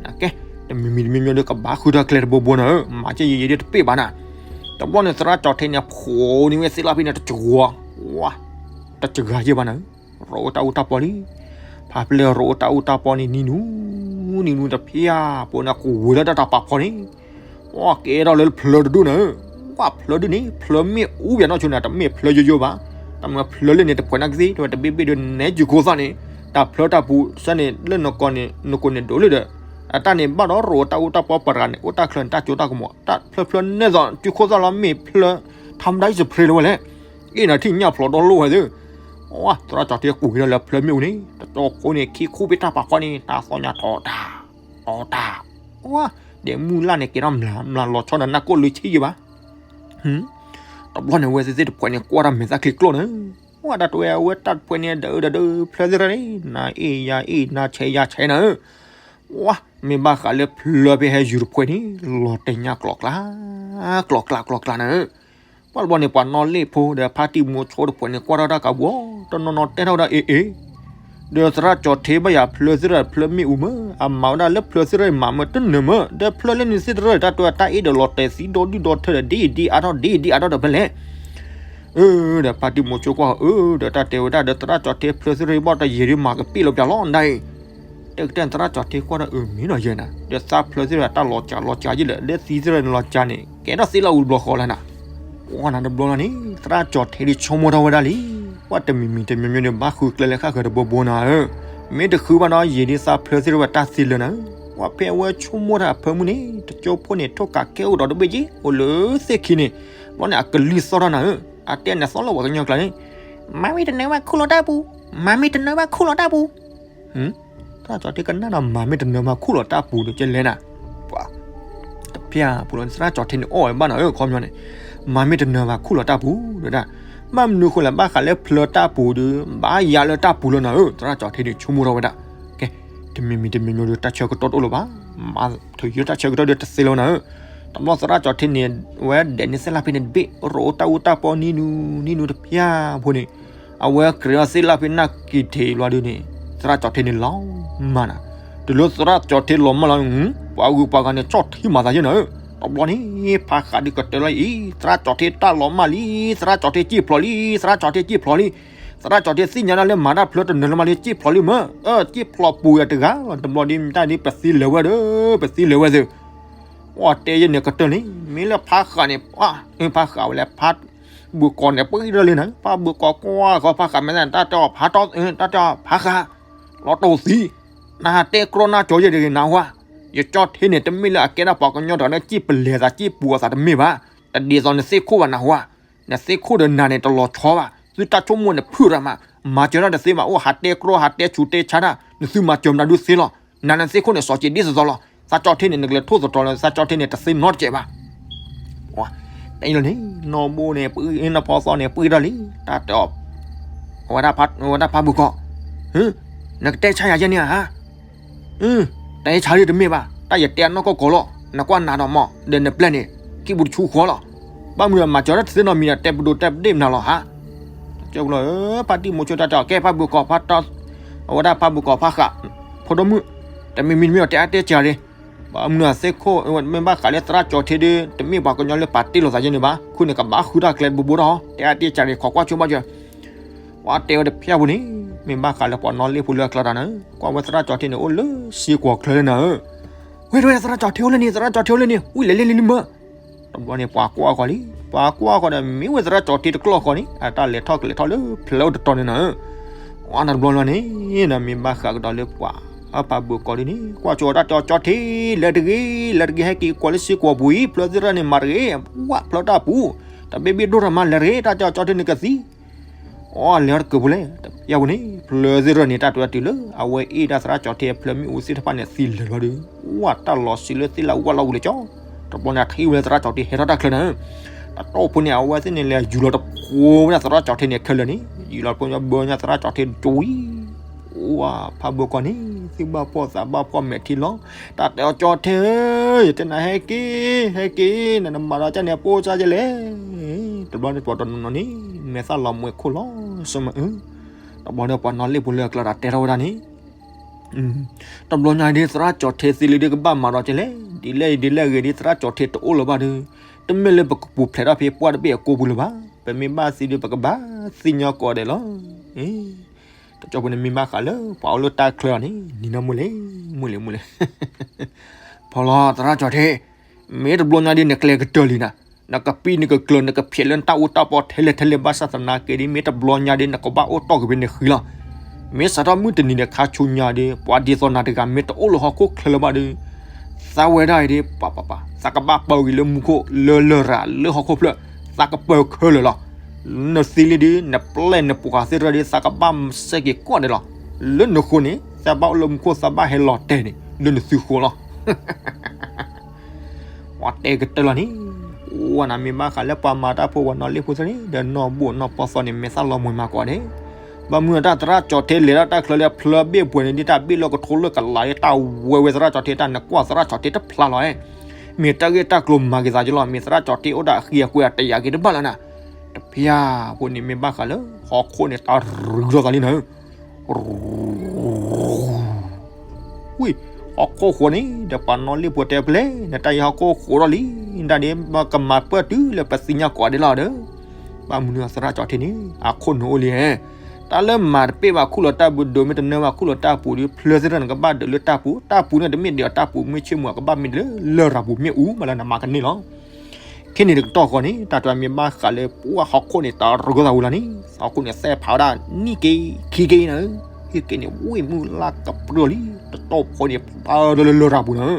နကဲ တမံၤမံၤတမံၤမံၤဒီးကဘၣ်ဃုထၢကျဲတဘိဘိနၤဧၢ မၤကဲယံာ်ယံာ်ဒီးတပ့ၢ်ဘၣ်နၤ တဘျီန့ၣ်သရၣ်ကၠီၤထ့န့ၣ် ဖိးန့ၢ်ဝဲသ့ၣ်လီၤဖဲန့ၣ်တကဝီၤ ဝါ တစှၤယဲၢ်ဘၣ်နၤဧၢ ရိးအိၣ်တၢ်အူတၢ်ပီလံ ဖးဖျၢၣ်ရိးအိၣ်တၢ်အူတၢ်ပီန့ၣ် နံၤနူ နံၤနူတဖျၢၣ်ဖိန့ၣ် ကဝံၤလၢတၢ်တၢ်ပာ်ဖီန့ၣ် ဝါကဲထီၣ်လၢဖျၢၣ်တဒူၣ်နၤဧၢ ကွၢ်ဖျၢၣ်ဒ်န့ၣ် ဖျၢၣ်မ့ၣ်အူပျးနီၢ်ဆိန့ၣ် တမ့ၢ်ဖျၢၣ်ယိယိဘၣ် တၢ်မၤဖျၢၣ်လၢန့ၣ်တပှဲၤနာ်က့သ့ၣ် တဝဲတဘ့ၣ်ဘ့ၣ်ဒီးနဲကၠူခိၣ်သၣ်န့ၣ် တၢ်ဖျၢၣ်တၢ်ပူၤစၢန့ၣ် လၢနကိးန့ၣ် နကိးန့ၣ်ဒိၣ်လံဒီး အတၢ်န့ၣ်ဘၣ်ဒီးရိးတၢ်အူတၢ်ပီပရၤန့ၣ် အိၣ်တၢ်ချၢန့ၣ် တၢ်ကၠိတၢ်ကမီၤ တၢ်ဖျၢၣ်ဖျၢၣ်နဲသိး ကၠူခိၣ်သၣ်လီၤမ့ၢ်ဖျၢၣ် ထါမတၤအံၤစဖရ့လၢၤဝဲလဲၣ် အ့ၣ်နၤထံၣ်ညၣ်ဖျိးဒီလိၣ်ဝဲသု ဝါ သရၣ်ကၠီၤထ့ကွံာ်ဒီးလၢဖျၢၣ်မ့ၣ်အူန့ၣ် တကၠိဖိန့ၣ် ခံခူၣ်ဖဲတၢ်ပာ်ဖီန့ၣ် တၢ်သီညါထီၣ်တၢ် အီတၢ် ဝါ ဒဲးမုၢ်လၢ်န့ၣ်ကဲထီၣ်မျး မျးလီၤဆီဒီးနၢ်ကိၣ်လၢဆံးယံၤဘၣ် တဘျီန့ၣ် အဝဲသ့ၣ်တပှဲၤန့ၣ် ကွၢ်တၢ်မဲာ်သၣ်ချံကျိၣ်နၤ ဝဲဒၣ်တဝဲအဝဲတၢ်တပှဲၤန့ၣ် ဒၢးဒၢးဒၢး ဖျၢၣ်သ့ၣ်တဖၣ်န့ၣ် နၤအ့ၣ်ယၤအ့ၣ် နၤဆဲးယၤဆဲးနၤဧၢ ဝါ မ့ၢ်ဘၣ်ဃးလၢဖျၢၣ်ဖဲဟဲယူၤတပှဲၤန့ၣ် လီၤတဲာ်ညါကျိးကျါ ကျိးကျါကျိးကျါနၤဧၢ ပှၤတဘျီန့ၣ် ပှၤနီၣ်လ့ၣ်ဖိဒီးဖါတံၢ်မိၤဆိတဖုန့ၣ် ကွၢ်ထီၣ်တၢ်ကးဘိ တနီၤနီၤတဲထီၣ်ဝဲဒၣ် အ့ၣ်အ့ၣ်, ဒီးသရၣ်ကၠီၤထ့ဘၣ်ယၤဖျၢသ့ၣ်တဖၣ်ဖျၢမ့ၣ်အူမ့ၢ် အမၤဝဲဒၣ်လၢဖျၢသ့ၣ်တဖၣ်မၤမ့ၢ်တနၢၤမ့ၢ် ဒီးဖျၢလၢန့ၣ်သ့ၣ်တဖၣ် တၢ်တဲတၢ်အ့ၣ်ဒီးလီၤတဲာ်သံဒီဒုၣ်ဒီထၢဒီး ဒ်အံၤဒ်အါထီၣ် ဒ်အံၤဒ်အါထီၣ်ဒီးဖဲလဲၣ် အၢ ဒီးဖါတံၢ်မိၤဆိကွၢ်အၢ ဒီးတၢ်တဲဝဲဒၣ်ဒီး သရၣ်ကၠီၤထ့ဖျၢသ့ၣ်တဖၣ်ဘၣ်တယံာ်ဒ်မၤကပ့ၣ်လီၤပျၢ်လီၤဒ်အံၤ, တဲကတဲသရၣ်ကၠီၤထ့ကွၢ်ဒီးအၢ မ့ၢ်နီၤယဲနၤ ဒီးသးဖျၢသ့ၣ်တဖၣ်တၢ်လီၤစှၤလီၤစှၤယဲၢ်လၢာ် လၢသံသ့ၣ်တဖၣ်န့ၣ်လီၤစှၤန့ၣ် ကဲထီၣ်သ့ၣ်လၢအူတဘျီဃီလၢနၤ, ကွၢ်နၤတဘျီလီၤန့ၣ် သရၣ်ကၠီၤထ့ဒ်ဆိကမိၣ်ထီၣ်ဝဲဒၣ်လံ, ကွၢ်တမံၤမံၤတမံၤမံၤန့ၣ် ဘၣ်ဃုကျဲလၢဃၣ်ဃၢၤတဘိဘိနၤဧၢ, မ့ၢ်တဃုဘၣ်နီၤ ယံာ်ဒ်သးဖျၢသ့ၣ်တဖၣ်တၢ်သ့လၢာ်နၤဧၢ, ကွၢ်ဖဲအဝဲဆိကမိၣ်တၢ်အဖၢမုၢ်န့ၣ် တကၠိဖိန့ၣ် ထိၣ်ကးကဲအိၣ်ဒီးတဘ့ၣ်က့ အိၣ်လၢသ့ၣ်ခံန့ၣ်, ဘျီန့ၣ် အကလံၤသီၣ်ထီၣ်နၤဧၢ, အတဲန့ၣ်သီၣ်လၢပှၤကညီကျါန့ၣ်, မၤမ့ၢ်တနၢၤဘၣ်ခူၣ်လီၤတၢ်ပူၤ, မၤမ့ၢ်တနၢၤဘၣ်ခူၣ်လီၤတၢ်ပူၤ သရၣ်ကၠီၤထ့ကနၣ်ဒီး မၤမ့ၢ်တနၢၤဘၣ်ခူၣ်လီၤတၢ်ပူၤဒီးကလဲၤနၤ, ပှၤ တဖျၢၣ်ဖိလီၤန့ၣ် သရၣ်ကၠီၤထ့န့ၣ်အီၣ်ဝဲဘၣ်နၤဧၢ ခီပညီန့ၣ်, မၤမ့ၢ်တနၢၤဘၣ်ခူၣ်လီၤတၢ်ပူၤဒီးဒၣ်, ဘၣ်မနုၤဃိလဲၣ် ဘၣ်ဃးလၢဖျၢတၢ်ပူၤဒီး ဘၣ်ယၤလၢတၢ်ပူၤလၢနၤဧၢ, သရၣ်ကၠီၤထ့န့ၣ်ဆိကမိၣ်ထီၣ်ဝဲဒၣ်, ကဲ, တမံၤမံၤတမံၤမံၤဒီး တၢ်ဆၢကတီၢ်တအိၣ်လၢၤဘၣ်, မၤထုးယံၤတၢ်ဆၢကတီၢ်ဒီးတသ့လၢၤနၤဧၢ, တဘျီသရၣ်ကၠီၤထ့န့ၣ် ဝဲဒဲးန့ၢ်သ့ၣ်လၣ်ဖဲန့ၣ်တဘ့ၣ် ရိၣ်တၢ်အူတၢ်ပီနံၤနူနံၤနူတဖျၢၣ်ဖိန့ၣ် အဝဲကြၢးအီၤသ့ၣ်လၣ်ဖဲနၢ်က့ၤထံးလီၤဒုန့ၣ် သရၣ်ကၠီၤထ့န့ၣ်လီၤမၢ်နၤ, တုၤလၢသရၣ်ကၠီၤထ့လီၤမၢ်လီၤ, ပှၤဂုၤပှၤဂၤန့ၣ် ကၠီၣ်ထံမၤသးယဲၢ်နၤဧၢ, တဘျီန့ၣ် ဖးဃးဒုကတၢၢ်လီၤအံၤ သရၣ်ကၠီၤထ့တၢ်လီၤမၢ်လံ, သရၣ်ကၠီၤထ့စံၣ်ဖျိးလံ, သရၣ်ကၠီၤထ့စံၣ်ဖျိးလံ, သရၣ်ကၠီၤထ့သ့ၣ်ညါဒၣ်လၢမၤတၢ်ဖျၢတနၢၤလၢမးလံ စံၣ်ဖျိးလံမၢ်, စံၣ်ဖျိးပူၤယၤတဂၤလီၤ, တဘျီဒ်မတၢ်ဒ်ပသံလဲၤဝဲဒီး ပသံလဲၤဝဲသ့ၣ် ပှၤတဲယဲၢ်န့ၣ်ကတၢၢ်န့ၣ် မ့ၢ်လၢဖးဃးန့ၣ် ဖးဃးဝဲလၢဖးဘုးကီးန့ၣ် ပှၤအံၤဒၣ်လံနၤ, ဖးဘုးကီးကွၢ်ဃီဖးဃးမဲာ်ညါ တၢ်တဲအီၤဖးတီ တၢ်တဲအီၤဖးဃး လီၤတိၢ်သံ, နဟးတဲကြီနၢ်ကၠီယဲၢ်တဂ့ၤနဟါ, ယကၠီထ့န့ၣ် တမ့ၢ်လၢအကဲဒၣ်ပှၤကညီတဂၤလၢစံၣ်ပလဲၤသးစံၣ်ပူၤအသးတမ့ၢ်ဘၣ်, တဒ်သိးနသ့ၣ်ခိၣ်ဘၣ်နဟါ, နသ့ၣ်ခိၣ်ဒီးနၤန့ၣ်တလီၤဆီဘၣ်, သုတၢ်ဆိကမိၣ်န့ၣ်ဖုၣ်ရၣ်မး, မၤစၢၤတၢ်တသ့ဘၣ် အိၣ်ဟးတဲကြီဟးတဲဆူးတဲဆါတၢ် နသုမၤစၢၤမတၤဒုသ့လီၤ, နၤနသ့ၣ်ခိၣ်န့ၣ်စီၤက့ၤဒ်သိးသိးလီၤ, သးကၠီထ့န့ၣ် နကလဲၤထိၣ်သတြီၤလၢ သးကၠီထ့န့ၣ် တသ့နီတစဲးဘၣ် တဲလီၤန့ၣ် နီၢ်ဘိန့ၣ် ပှၤအံၤနီၢ်ပီသီန့ၣ် ပှၤအံၤဒၣ်လံ, တၢ်တဲအီၤ ဝဲဒၣ်ဖးဘုးကီး, နကတဲဆါယၤယဲၢ်န့ၣ်ဧါ, တဲဆါဒ်တမ့ၢ်ဘၣ် တၢ်ယတဲအနီၢ်ကီၢ်ကီးလီၤ, နကွၢ်နၤဒီးမး ဒီးနပျဲၢ်န့ၣ် ခံပူၤတဆူဃီလီၤ, ဘၣ်မနုၤမၤစၢၤတၢ်တသ့နီတမံၤဒီး တဲပဒိးတဲပဒ့ၣ်မနုၤလီၤဧါ, ကၠီပူၤလီၤ ဖါတံၢ်မိၤဆိတၢ်တဲအီၤ ကဲဖးဘုးကီးဖးတီ အဝဲဒၣ်ဖးဘုးကီးဖးဃး, ဖိဒိၣ်မုၣ်, တမံၤမံၤတမံၤအီၤ တဲအါတဲစှၤလံ, ဘၣ်မနုၤအသ့ၣ်ခိၣ် မ့ၢ်ဘၣ်ဃးလၢသရၣ်ကၠီထ့ဒီး တမ့ၢ်ပှၤကညီလၢပာ်တ့ၢ်လိာ်သးယဲၢ်န့ၣ်ဘၣ်, ခုန့ၣ်ကဘၣ်ဃုတၢ်ကျဲတဘိဘိထီၣ်, တဲအါတဲစှၤလံ ခိးကွၢ်ဆိဘၣ်ကၠီ ပှၤတဲဝဲတဖျၢၣ်ပူၤန့ၣ် မ့ၢ်ဘၣ်ဃးလၢပှၤနီၣ်လ့ၣ်ဖိလၢအကျါတၢ်နၤ, ကွၢ်ဝဲသရၣ်ကၠီထ့န့ၣ် အိၣ်လၢစ့ကွီၤချၢလၢနၤဧၢ, ဝဲဒၣ်ဝဲသရၣ်ကၠီထ့အိၣ်လၢန့ၣ် သရၣ်ကၠီထ့အိၣ်လၢန့ၣ် ဝံၤလဲၤလၢလံလံမၢ်, တဘျီန့ၣ် ပှၤကွၢ်ဃီလံ, ပှၤကွၢ်ဃီဒီး မ့ၢ်ဝဲသရၣ်ကၠီထ့တကျီၢ်ဃီန့ၣ် အတၢ်လဲၤထီၣ်ကလဲၤထီၣ်လၢဖျၢၣ်အိၣ်တတီၤန့ၣ်နၤဧၢ, အတဘျီလီၤန့ၣ် နမ့ၢ်ဘၣ်ဃးကဒီးလၢပှၤ အဖးဘုးကီးဒ်န့ၣ် ကွၢ်ဆိတၢ်တဲအီၤကၠီထ့ လဲၤတဂ့ၤ လဲၤတဂ့ၤ ဟဲက့ၤကွၢ်လၢစ့ကွီၤပူၤအံၤ ဖျၢသ့ၣ်တဖၣ်န့ၣ် မၤတဂ့ၤ, ဝဲဖျၢတၢ်ပူၤ တဘ့ၣ်ဘ့ၣ်ဒိၣ်ထီၣ်မး လဲၤတဂ့ၤ တၢ်တဲအီၤကၠီထ့န့ၣ်ကသံ အီ လဲၤအီၤတကၢၢ်ပူၤလဲၣ်, တဖျၢၣ်ပူၤန့ၣ် ဖျၢသ့ၣ်တဖၣ်န့ၣ် တၢ်တဲအီၤတုၤလၢ အဝဲအ့ၣ်ဒၣ်သရၣ်ကၠီထ့အဖျၢမ့ၣ်အူသ့ၣ်တဖၣ်န့ၣ် သံလၢာ်လီၤဒီး ဝဲတၢ်လီၤဆံးလၢသ့ၣ်လၢဝၣ်လီၤဝံၤလၢကၠီ, တဘျီန့ၣ် အထံၣ်ဝဲလၢသရၣ်ကၠီထ့ဟဲထီၣ်တၢ်ချၢနၤဧၢ, တတီၢ်ဖိန့ၣ် အဝဲသ့ၣ်န့ၣ်လဲၤယူၤလီၤတဖိဝဲဒၣ်သရၣ်ကၠီထ့န့ၣ်ခဲလၢာ်န့ၣ် ယူၤလီၤတဖိဘၢညါသရၣ်ကၠီထ့တကၠီဝံၤ ဝဲဖးဘုးကီးန့ၣ် သ့ၣ်ဘၣ်ဖှီၣ်သးဘၣ်ဖှီၣ်မဲာ်ထံလီၤ, တၢ်တဲအီၤကၠီထ့ဧၢ, ယတဲနၤဟဲက့ၤ ဟဲက့ၤ နနမၤဒီးကၢ်န့ၣ်အပိၢ်စၢ်ကလဲၣ်, တဘျီန့ၣ်ပှၤတနီၤနီၤန့ၣ် မဲာ်သၣ်လီၤမှဲၤခိၣ်လီၤ စမၢအၢ, တဘျီန့ၣ်ပှၤနီၣ်လ့ၣ်ဖိလၢအကျါတၢ်တဲထီၣ်ဝဲဒၣ်န့ၣ် တဘျီညါဒ်သရၣ်ကၠီထ့သံလံဒ်ကဘၣ်မၤဒီးကလဲၣ်, ဒ်လဲၣ်ဒ်လဲၣ်ဂ့ၤဒ်သရၣ်ကၠီထ့တအိၣ်လၢၤဘၣ်ဒီး တမ့ၢ်လၢပကပူၤဖျဲးထီၣ်ဖဲပှၢ်တဘ့ၣ်အကိပူၤလၢၤဘၣ်, ပမ့ၢ်ဘၣ်သံဒီးပကဘၣ်သ့ၣ်ညါကိးဂၤဒဲးလီၤ, တကၠီပူၤန့ၣ်မ့ၢ်ဘၣ်ဃးလၢပှၤအိၣ်လၢတၢ်ချၢအီၤန့ၣ် နံၤနီၢ်မုၢ်လ့ၣ် မုၢ်လ့ၣ်မုၢ်လ့ၣ် ဖီလီၤသရၣ်ကၠီထ့, မ့ၢ်တဘျီညါဒ်နကျဲကတၢၢ်လံနၤ, နကပံနကကျၢၤ နကဖျဲးလၢနတၢ်အူတၢ်ပီထဲလဲၣ်ထဲလဲၣ်ဘၣ်ဆၣ်သနာ်က့ဒ် မ့ၢ်တဘျီညါဒ်နကဘၣ်အိၣ်တီၢ်က့ၤဖဲန့ၣ်ဃံလီၤ, မ့ၢ်စးထီၣ်မုၢ်တနံၤန့ၣ်ခါဆူညါဒ် ပှၤဒ်သိးနၤတဂၤ မ့ၢ်တအိၣ်လၢဟီၣ်ခိၣ်ချၢလၢၤဘၣ်ဒီး သးဝဲဒၣ်အံၤဒ် ပပပ သးကဘၣ်ပၢၤဂံၢ်လၢမူခိၣ် လၢလရာ်လၢဟီၣ်ခိၣ်ဖျၢၣ်, သးကပၢၤခဲလၢာ်လီၤ, နသံလံဒ် နပျဲၢ်နပှၤသ့ၣ်တဖၣ်ဒ် သးကဘၣ်စဲက့ၤကိးဂၤဒဲးလီၤ, လၢနဃိန့ၣ် သးဘၣ်အိၣ်လၢမူခိၣ် သးဘၣ်ဟဲလီၤတဲာ်န့ၣ် လၢနသုဃိလီၤ ပှၤတဲကတၢၢ်လီၤန့ၣ်, အိၣ်နၤမ့ၢ်ဘၣ်ဃးလၢပှၤမၤတၢ်ဖိ ပှၤနီၣ်လ့ၣ်ဖိသ့ၣ်န့ၣ် ဒီးနီၢ်ဘိၣ်နီၢ်ပီၢ်သီန့ၣ် မဲာ်သၣ်လီၤမှဲၤမၤကိးဂၤဒဲး, ဘၣ်မနုၤတၢ်သရၣ်ကၠီထ့လဲၤဒၣ်တၢ်ချၢလၢဖျၢဘ့ၣ်ပှဲၤန့ၣ် ဒ်တၢ်ဘ့ၣ်လၢကထိလၢကလး တၢ်ဝဲဝဲသရၣ်ကၠီထ့ တၢ်နကွၢ်သရၣ်ကၠီထ့တဖျါလီၤ, မ့ၢ်တၢ်ဂ့ၢ်တၢ်ကျိၤမၤက့ၤသးကလီၤ, မ့ၢ်သရၣ်ကၠီၤထ့အိၣ်ဒီးအဃံအကွဲအတယာ်က့ၤတဘၣ်လၢနၤ, တဖျၢၣ်ဖိန့ၣ်မ့ၢ်ဘၣ်ဃးလၢ ဟီၣ်ခိၣ်န့ၣ်တၢ်ရူၤထီၣ်သးလံနၤဧၢ ဝံၤ ဟီၣ်ခိၣ်ဃိးန့ၣ် ဒီးပှၤနီၣ်လ့ၣ်ဖိတဲဖျဲး နတၢ်အံၤဟီၣ်ခိၣ်ဃိးထီၣ်လံ, တၢ်ဒ်ပကမၤပၢၢ်တုၤလၢပသ့ၣ်ညါကိးဂၤဒဲးလီၤဒီး, ဘၣ်မနုၤသရၣ်ကၠီၤထ့န့ၣ် အခိၣ်နူာ်အိၣ်လံဧါ, တၢ်လၢမၤတပ့ၢ်ဘၣ်ခူၣ်လီၤတၢ်ပူၤ ဒိးမ့ၢ်တနၢဘၣ်ခူၣ်လီၤတၢ်ပူၤဒီး ဖျၢၣ်သ့ၣ်တဖၣ်န့ၣ် ကဘၣ်ဒုးလၢတၢ်ပူၤ, တၢ်ပူၤန့ၣ်တမ့ၢ်ဒုးအီၤတၢ်ပူၤ မ့ၢ်ဆ့ၣ်မူၤအကဘၣ်မ့ၢ်ဒုးလၢ လရာ်ပူၤမ့ၣ်အူမးလၢနမၤကန့ၢ်လီၤ. ခဲန့ၣ်တကတီၢ်ဃီန့ၣ် တၢ်တမ့ၢ်ဘၣ်ဃးလၢပှၢ်ဟီၣ်ခိၣ်န့ၣ် တၢ်ရူၤသးဝံၤလီၤန့ၣ် ဟီၣ်ခိၣ်န့ၣ်သဲဖးဝဲဒၣ် နံၣ်က့ခံက့နၤဧၢ, ဟံၣ်က့န့ၣ် ဝံၣ်မုၢ်လၢ်ကပြုၢ်လံ, တတီၢ်ဖိန့ၣ် ပာ်လၢလရာ်ပူၤနၤ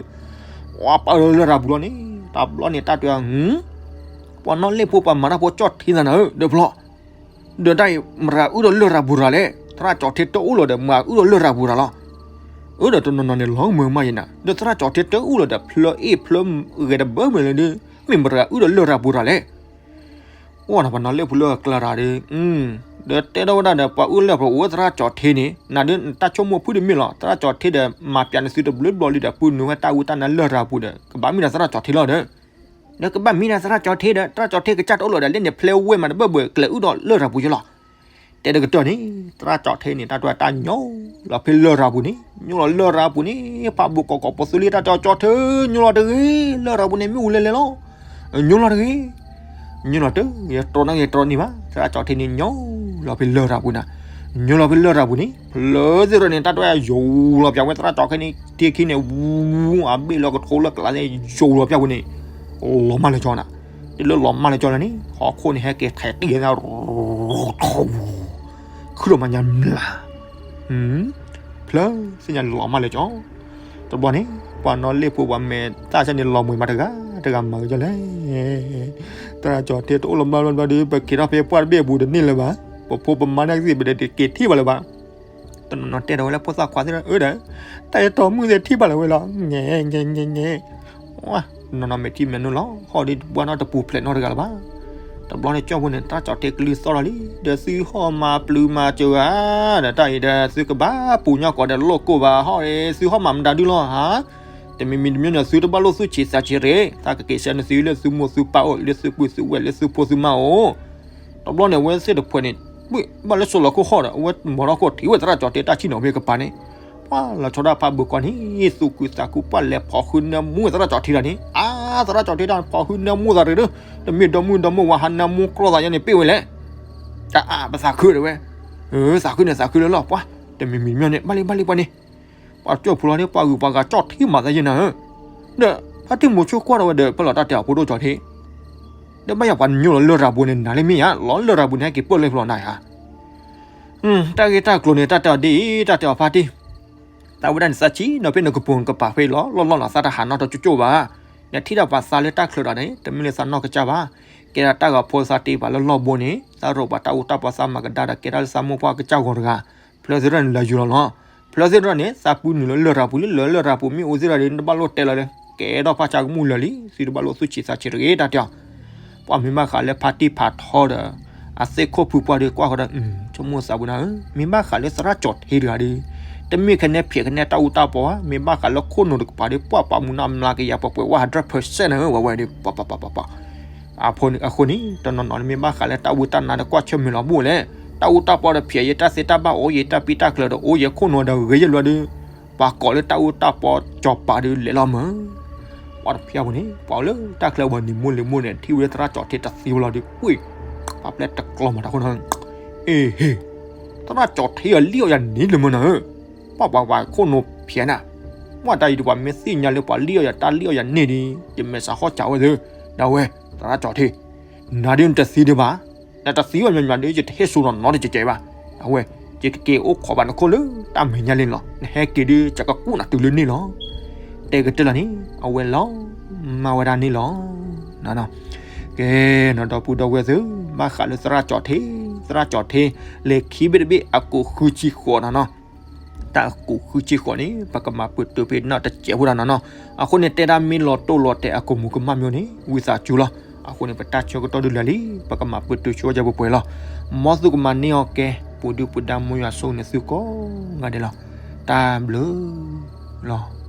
ဧၢ, ပာ်လၢလရာ်ပူၤလီၤန့ၣ် တဘျီန့ၣ် တၢ်တဲ ပှၤနီၣ်လ့ၣ်ဖိပှၤမၤတၢ်ဖိကၠီၣ်ထ့သးနၤဧၢ ဒီးဖျီ ဒီးတၢ်အံၤမတၤအုၣ်ဒီးလရာ်ပူၤတဂၤလဲၣ်, သရၣ်ကၠီၤထ့တအိၣ်လီၤဒီး မတၤအုၣ်ဒီးလရာ်ပူၤတဂၤလီၤ. အၢ ဒီးတနီၤနီၤန့ၣ် လီၤမုာ်မးယဲနၤ, ဒီးသရၣ်ကၠီၤထ့တအိၣ်လီၤဒီး ဖျၢၣ်အ့ၣ်ဖျၢၣ်ဂဲၤတဘၢမုာ်လၢၤဒီး မ့ၢ်မတၤအုၣ်ဒီးလရာ်ပူၤတဂၤလဲၣ်. အိၣ်နၤ ပှၤနီၣ်လ့ၣ်ဖိလၢအကျါတဂၤဒီး ဒီးတဲထီၣ်ဝဲဒၣ်ဒီး ပှၤအုၣ်လၢပှၤအိၣ်သရၣ်ကၠီၤထ့န့ၣ် နၤဒီးနတၢ်ဆိကမိၣ်ဖုၣ်တမ့ၢ်လီၤ, သရၣ်ကၠီၤထ့ဒီး မၤပၠးနသုတဘျုးဘျီလံဒီး ပုၢ်နုာ်ဝဲတၢ်ဝံတၢ်နါလရာ်ပူၤဒီး ကဘၣ်မ့ၢ်ဒၣ်သရၣ်ကၠီၤထ့လီၤဒီး ဒီးကဘၣ်မ့ၢ်ဒၣ်သရၣ်ကၠီၤထ့ဒီး သရၣ်ကၠီၤထ့ကစၢ်တအိၣ်လီၤဒီး လၢန့ၣ်ဖျဲဝဲမးတဘၢၣ်ဘၢၣ် ကျဲၤအုၣ်ဒီးလရာ်ပူၤယလီၤ. တဲတကတၢၢ်န့ၣ် သရၣ်ကၠီၤထ့န့ၣ် တၢ်တဝဲတၢ်ညိလီၤဖဲလရာ်ပူၤန့ၣ် ညိလီၤလရာ်ပူၤန့ၣ် ဖးဘူးကိးကိးပသူလံ တၢ်တဲအီၤ ကၠီၤထ့ ညိလီၤတဂ့ၤ လရာ်ပူၤန့ၣ်မ့ၣ်အူလဲၤလဲၤလီၤ ညိလီၤတဂ့ၤ ညိလီၤတဂ့ၤ တြီနဂ့ၤတြီန့ၢ်ဘၣ် သရၣ်ကၠီၤထ့န့ၣ် ညိလီၤဖဲလရာ်ပူၤနၤ ညိလီၤဖဲလရာ်ပူၤန့ၣ် ဖျၢၣ်သ့ၣ်တဖၣ်န့ၣ် တၢ်တဝဲယိၤလီၤပၠးဝဲ သရၣ်ကၠီၤထ့န့ၣ် ထံခံန့ၣ် ဝူ အဘ့ၣ်လီၤကထိလၢကျးသ့ၣ် ယိၤလီၤပၠးဝဲန့ၣ် လီၤမၢ်လၢကၠီၤနၤ တုၤလၢလီၤမၢ်လၢကၠီၤလၢန့ၣ် ဟီၣ်ခိၣ်န့ၣ်ဟဲက့ၤထဲးတံၢ်ဝဲ ထီ ခုၣ်လီၤမၢ်ညါမျး ဖျၢၣ်သ့ၣ်ညါလီၤမၢ်လၢကၠီၤ တဘျီန့ၣ် ပှၤနီၣ်လ့ၣ်ဖိပှၤမဲာ်သၣ်ဆၢန့ၣ် လီၤမုာ်မးတဂၤတဂၤမၤက့ၤကၠီၤလဲၣ် သရၣ်ကၠီၤထ့တအိၣ်လီၤမၢ်ဘျီဒီး ပက့ၤထီၣ်ဖဲပှၢ်တဘ့ၣ်အပူၤတန့ၢ်လၢၤဘၣ် ပဖိပမါန့ၣ်ကသံၣ် ပဒဲးတက့ၤထံၣ်ဘၣ်လၢၤဘၣ် တနီၤနီၤတဲဒီးဝဲလၢဖိသၣ်ခွါသ့ၣ် အၢဒီး တၢ်ယတီမုၣ်သ့ၣ်ထံၣ်ဘၣ်လၢၤဝဲလီၤ ငဲ ငဲ ငဲ တနီၤနီၤမဲာ်ထံမဲာ်နိလီၤ ဟီၣ်ဒီးပှၢ်နီၣ်တပူၤဖျဲးနီတဂၤလၢၤဘၣ် တဘျီန့ၣ်ကၠီၣ်ဖိန့ၣ် သရၣ်ကၠီၤထ့ကလုၢ်သီၣ်လီၤလံ ဒီးသုဟီၣ်မၤပျုၤမၤစၢၤဧါ ဒီးတၢ်အံၤဒီး သုကဘၣ်ပူၤညီကီးဒီးလိၣ်ကိၢ်ဘၣ်ဟီၣ်ဒီး သုဟီၣ်မၤမတၤဒုလီၤဧါ တမံၤမံၤတမံၤန့ၣ် သုတဘၣ်လိၣ်သူၣ်ဆံးသးဆံးတဂ့ၤ တၢ်ကက့ၤဆှၢန့ၢ်သုလၢသုမိၢ်သုပၢ်အိၣ် လၢသုပုၢ်သုဝဲၢ် လၢသုဖိသုမါအိၣ် တဘျီန့ၣ် အဝဲသ့ၣ်တဖှဲးန့ၣ် ဘၣ်လၢစိၤလီၤခိၣ်ဟီၣ်ဒီး အဝဲမီၤထီၣ်ခိၣ်ထံးဝဲသရၣ်ကၠီၤထ့တၢ်ဆံၣ်နီၤဖဲကပၤန့ၣ် ပှၤလီၤဆီဒၣ်ဖးဘၢၣ်ကီးန့ၣ် သူၣ်ခုသးခု ပှၤလဲၤဖီၣ်ဃုနၢမူသရၣ်ကၠီၤထ့တၢ်န့ၣ် အါ သရၣ်ကၠီၤထ့တၢ်ဖီၣ်ဃုနၢမူသးတဂ့ၤဒီး တမ့ၢ်ဒီမုၢ်ဒီမုၢ်ဝဲ ဟးနၢမူကြီသးယါန့ၣ်ပ့ၢ်ဝဲလဲၣ် တၢ်အါ ပသးခုတဝဲ သးခုန့ၣ်သးခုလၢလီၤ ပှၤ တမံၤမံၤတမံၤန့ၣ် ဘၣ်လံဘၣ်လံပှၤန့ၣ် ပှၤကၠီၣ်ဖိလီၤန့ၣ် ပှၤဂုၤပှၤဂၤကၠီၣ်ထ့မၤသးယဲနၤဧၢ ဒီး ဖါတံၢ်မိၤဆိကွၢ်ဒီးဝဲဒီး ပလီၤတၢ်တဲအီၤဖိဒိၣ်ကၠီၤထ့ ဒီးဘၣ်ယၤပှၤညိလီၤလရာ်ပူၤန့ၣ် နၤလၢမ့ၢ်ယါ လီၤလရာ်ပူၤန့ၣ် ဟဲက့ၤပၢၢ်လၢဖျိးနၤဧါ တၢ်ဂ့ၢ်တၢ်ကျိၤန့ၣ် တၢ်တဲအီၤဒ်အံၤ တၢ်တဲအီၤဖါတံၢ် သးဝဲဒၣ်န့ၣ် သးဆံးနီၤဖဲနကပူၤကပၤဖဲလီၤ လီၢ်လီၢ်နီၤ သးတဟးနီတကၠိၣ်ကၠိၣ်ဘၣ် နထံၣ်ဒီးပှၤသးလၢတၢ်ချၢဒီးန့ၣ် တမ့ၢ်လၢသးနီၢ်ကစၢ်ဘၣ် ကဲဒၣ်တၢ်ဂၤဖိသးတ့ပှၤလၢလီၢ်ဘိန့ၣ် သးရိးပှၤတၢ်အူတၢ်ပီသးမၤကဒါဒီး ကဲဒၣ်လၢသးမိၢ်ပှၢ်ကစၢ်ဂီၤတဂၤ ဖျၢၣ်သ့ၣ်တဖၣ်န့ၣ် လၢယူၤလီၤလီၤ ဖျၢၣ်သ့ၣ်တဖၣ်န့ၣ် သးပူနုာ်လၢလရာ်ပူၤလၢလၢလရာ်ပူၤမ့ၣ်အူသ့ၣ်တဖၣ်ဒီး နတဘၣ်လိၣ်တဲလီၤလၢ ကဲထီၣ်ဖးဆါကမူၣ်လၢာ်လံ သုတဘၣ်လိၣ်သူၣ်ဆံးသးဆံးတဂ့ၤ တၢ်တဲအီၤ ပှၤမ့ၢ်ဘၣ်ဃးလၢဖါတံၢ်ဖးထီဒီး အသ့ၣ်ခိၣ်ဖုပှၢ်ဒီးကွၢ်ဃီဒီး ဆိကမိၣ်သးပူၤနၤဧၢ မ့ၢ်ဘၣ်ဃးလၢသရၣ်ကၠီၤထ့တဂၤဒီး တမ့ၢ်ခဲန့ၣ်ဖျဲးခဲန့ၣ်တၢ်အူတၢ်ပီဧါ မ့ၢ်ဘၣ်ဃးလၢခိၣ်နူာ်တကပၤဒီး ပှၤပှၤမူၤနီၣ်မျါကယၤပှဲၤပှဲၤဝဲ hundred percent နၤဧၢ ဝဲဝဲဒီး ပှၤပှၤပှၤပှၤပှၤ အဃိန့ၣ် အဃိန့ၣ် တနီၤနီၤန့ၣ်မ့ၢ်ဘၣ်ဃးလၢတၢ်ဝံတၢ်နါဒီးကွၢ်ဆၢၣ်မဲာ်လီၤဘိၣ်လဲၣ် တၢ်အူတၢ်ပီဒီးဖျဲးယဲ တၢ်သ့တၢ်ဘၣ်အိၣ်ယဲ တၢ်ပံတၢ်ကျၢၤဒီးအိၣ်ယဲ ခိၣ်နူာ်ဒီးဂ့ၤယဲလွဲဒီး ပှၤကိးလၢတၢ်အူတၢ်ပီကၠီၤပၤဒီးလဲၤလီၤမၢ် ပှၤတဖျၢၣ်ပူၤန့ၣ် ပှၤအိၣ်လၢတၢ်ချၢဝဲနံၤမိၢ်လံၤမိၢ်န့ၣ် ထံၣ်ဝဲလၢသရၣ်ကၠီၤထ့တသ့ဝဲလီၤဒီး ကွံာ် ပှၤပျဲတကျီမးတၢ်ခိၣ်နၢ် အ့ဟ့ သရၣ်ကၠီၤထ့အလံၣ်အီၣ်ယၤန့ၣ်လၢမၢ်နၤဧၢ ပှၤပှၤပှၤခိၣ်နူာ်ဖျဲးနၤ မ့ၢ်တၢ်အံၤဒီးပှၤမ့ၢ်သ့ၣ်ညါလၢပှၤလံၣ်အီၣ်ယၤတၢ်လံၣ်အီၣ်ယၤန့ၣ်ဒီး ယမဲာ်ဆှးဟီၣ်စၢ်ဝဲသ့ ဒီးဝဲ သရၣ်ကၠီၤထ့ နၤဒ်နတသံဒံးဘၣ် နတသံဘၣ်မညီမညီဒီး ယတဟ့ၣ်စိနီၤနီတကဲးကဲးဘၣ် အဝဲ ယကက့ၤအိၣ်ခိးဘၣ်နခိၣ်လၢတၢ်မဲာ်ညါလံလီၤ နဟဲက့ၤဒီး ယကကူၣ်နၤတုၤလၢန့ၣ်လီၤ တဲကတၢၢ်လီၤန့ၣ် အဝဲလီၤ မၤဝဲဒၣ်န့ၣ်လီၤ ကဲ နီၢ်ဒီပုၢ်ဒီဝဲၢ်သ့ၣ် ဘၣ်ဃးလၢသရၣ်ကၠီၤထ့ သရၣ်ကၠီၤထ့ လဲၤခံဘ့ၣ်တဘ့ၣ်အကိးဃုဆံဃိးနီၤနီၤ တၢ်အကိးဃုဆံဃိးန့ၣ် ပကမၤပတုာ်ဖဲနီၢ်တစဲးဖိဒၣ်နီၤနီၤ အဃိန့ၣ် တဲဒၣ်မ့ၢ်လီၤတိၢ်လီၤတဲာ်အကိာ်မူၤကမၣ်မၠိန့ၣ် ဝံသးစူၤလီၤ အဃိန့ၣ် ပတၢ်ဆၢကတီၢ်ဒုးလၢာ်လံ ပကမၤပတုာ်ဆိယဲၢ်ပှဲၤပှဲၤလီၤ မ်သုကမၤန့ၢ်အီၤကဲ ပူၤဒုပူၤဒါ မ်ယွၤဆိၣ်ဂ့ၤန့ၢ်သုကိးဂၤဒဲးလီၤ တၢ်ဘျုးလီၤ